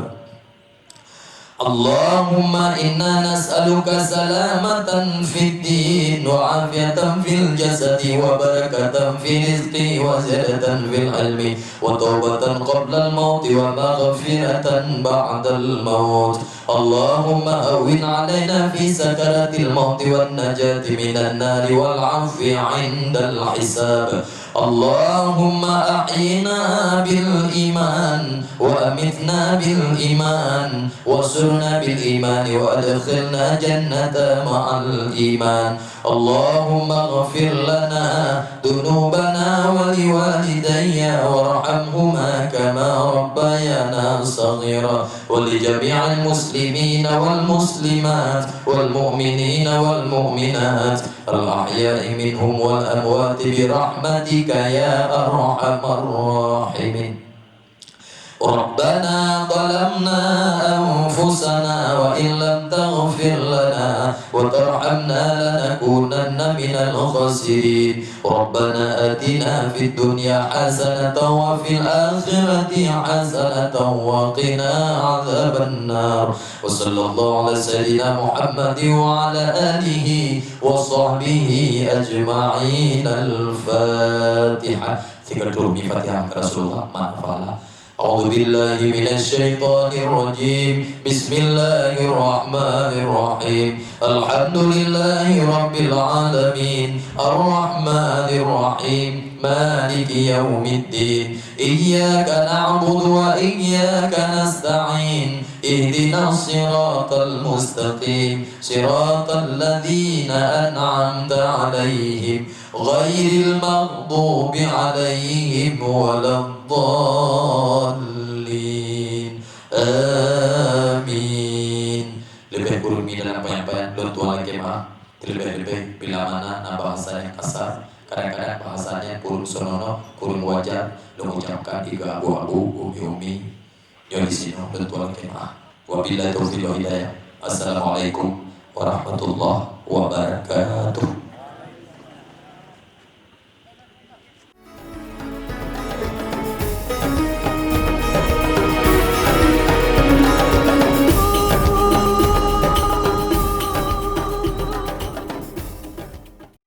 اللهم إنا نسألك سلامة في الدين وعافية في الجسد وبركة في الرزق وزيادة في العلم وتوبة قبل الموت ومغفرة بعد الموت. اللهم هون علينا في سكرات الموت والنجاة من النار والعفو عند الحساب. اللهم أحينا بالإيمان وأمتنا بالإيمان واحشرنا بالإيمان وأدخلنا الجنة مع الإيمان. اللهم اغفر لنا ذنوبنا ولوالدي وارحمهما كما ربيانا صغيرا ولجميع المسلمين والمسلمات والمؤمنين والمؤمنات الأحياء منهم والأموات برحمتك يا أرحم الراحمين. ربنا ظلمنا أنفسنا وإن لم تغفر لنا وترحمنا لنكونن من الخاسرين. ربنا آتنا في الدنيا حسنة وفي الآخرة حسنة وقنا عذاب النار. وصلى الله على سيدنا محمد وعلى آله وصحبه أجمعين. الفاتحة. Sigoe trok mi Fatihah keu Rasulullah, man fa'ala. أعوذ بالله من الشيطان الرجيم. بسم الله الرحمن الرحيم. الحمد لله رب العالمين. الرحمن الرحيم. مالك يوم الدين. إياك نعبد وإياك نستعين. اهدنا الصراط المستقيم. صراط الذين أنعمت عليهم. غير المغضوب عليهم ولا الضالين. آمين. Leubeh kureueng mi dalam panyang-panyang lôn tuan lakée meu'ah. Leubeh-leubeh bila mana na bahasa nyang kasar, kadang-kadang bahasa nyan kureueng seunonoh, kureueng wajar lôn ucapkan keu abu-abu, umi-umi. Nyoe disinoe lôn tuan lakée meu'ah. Wabillahi taufiq wal hidayah. Assalamualaikum warahmatullahi wabarakatuh.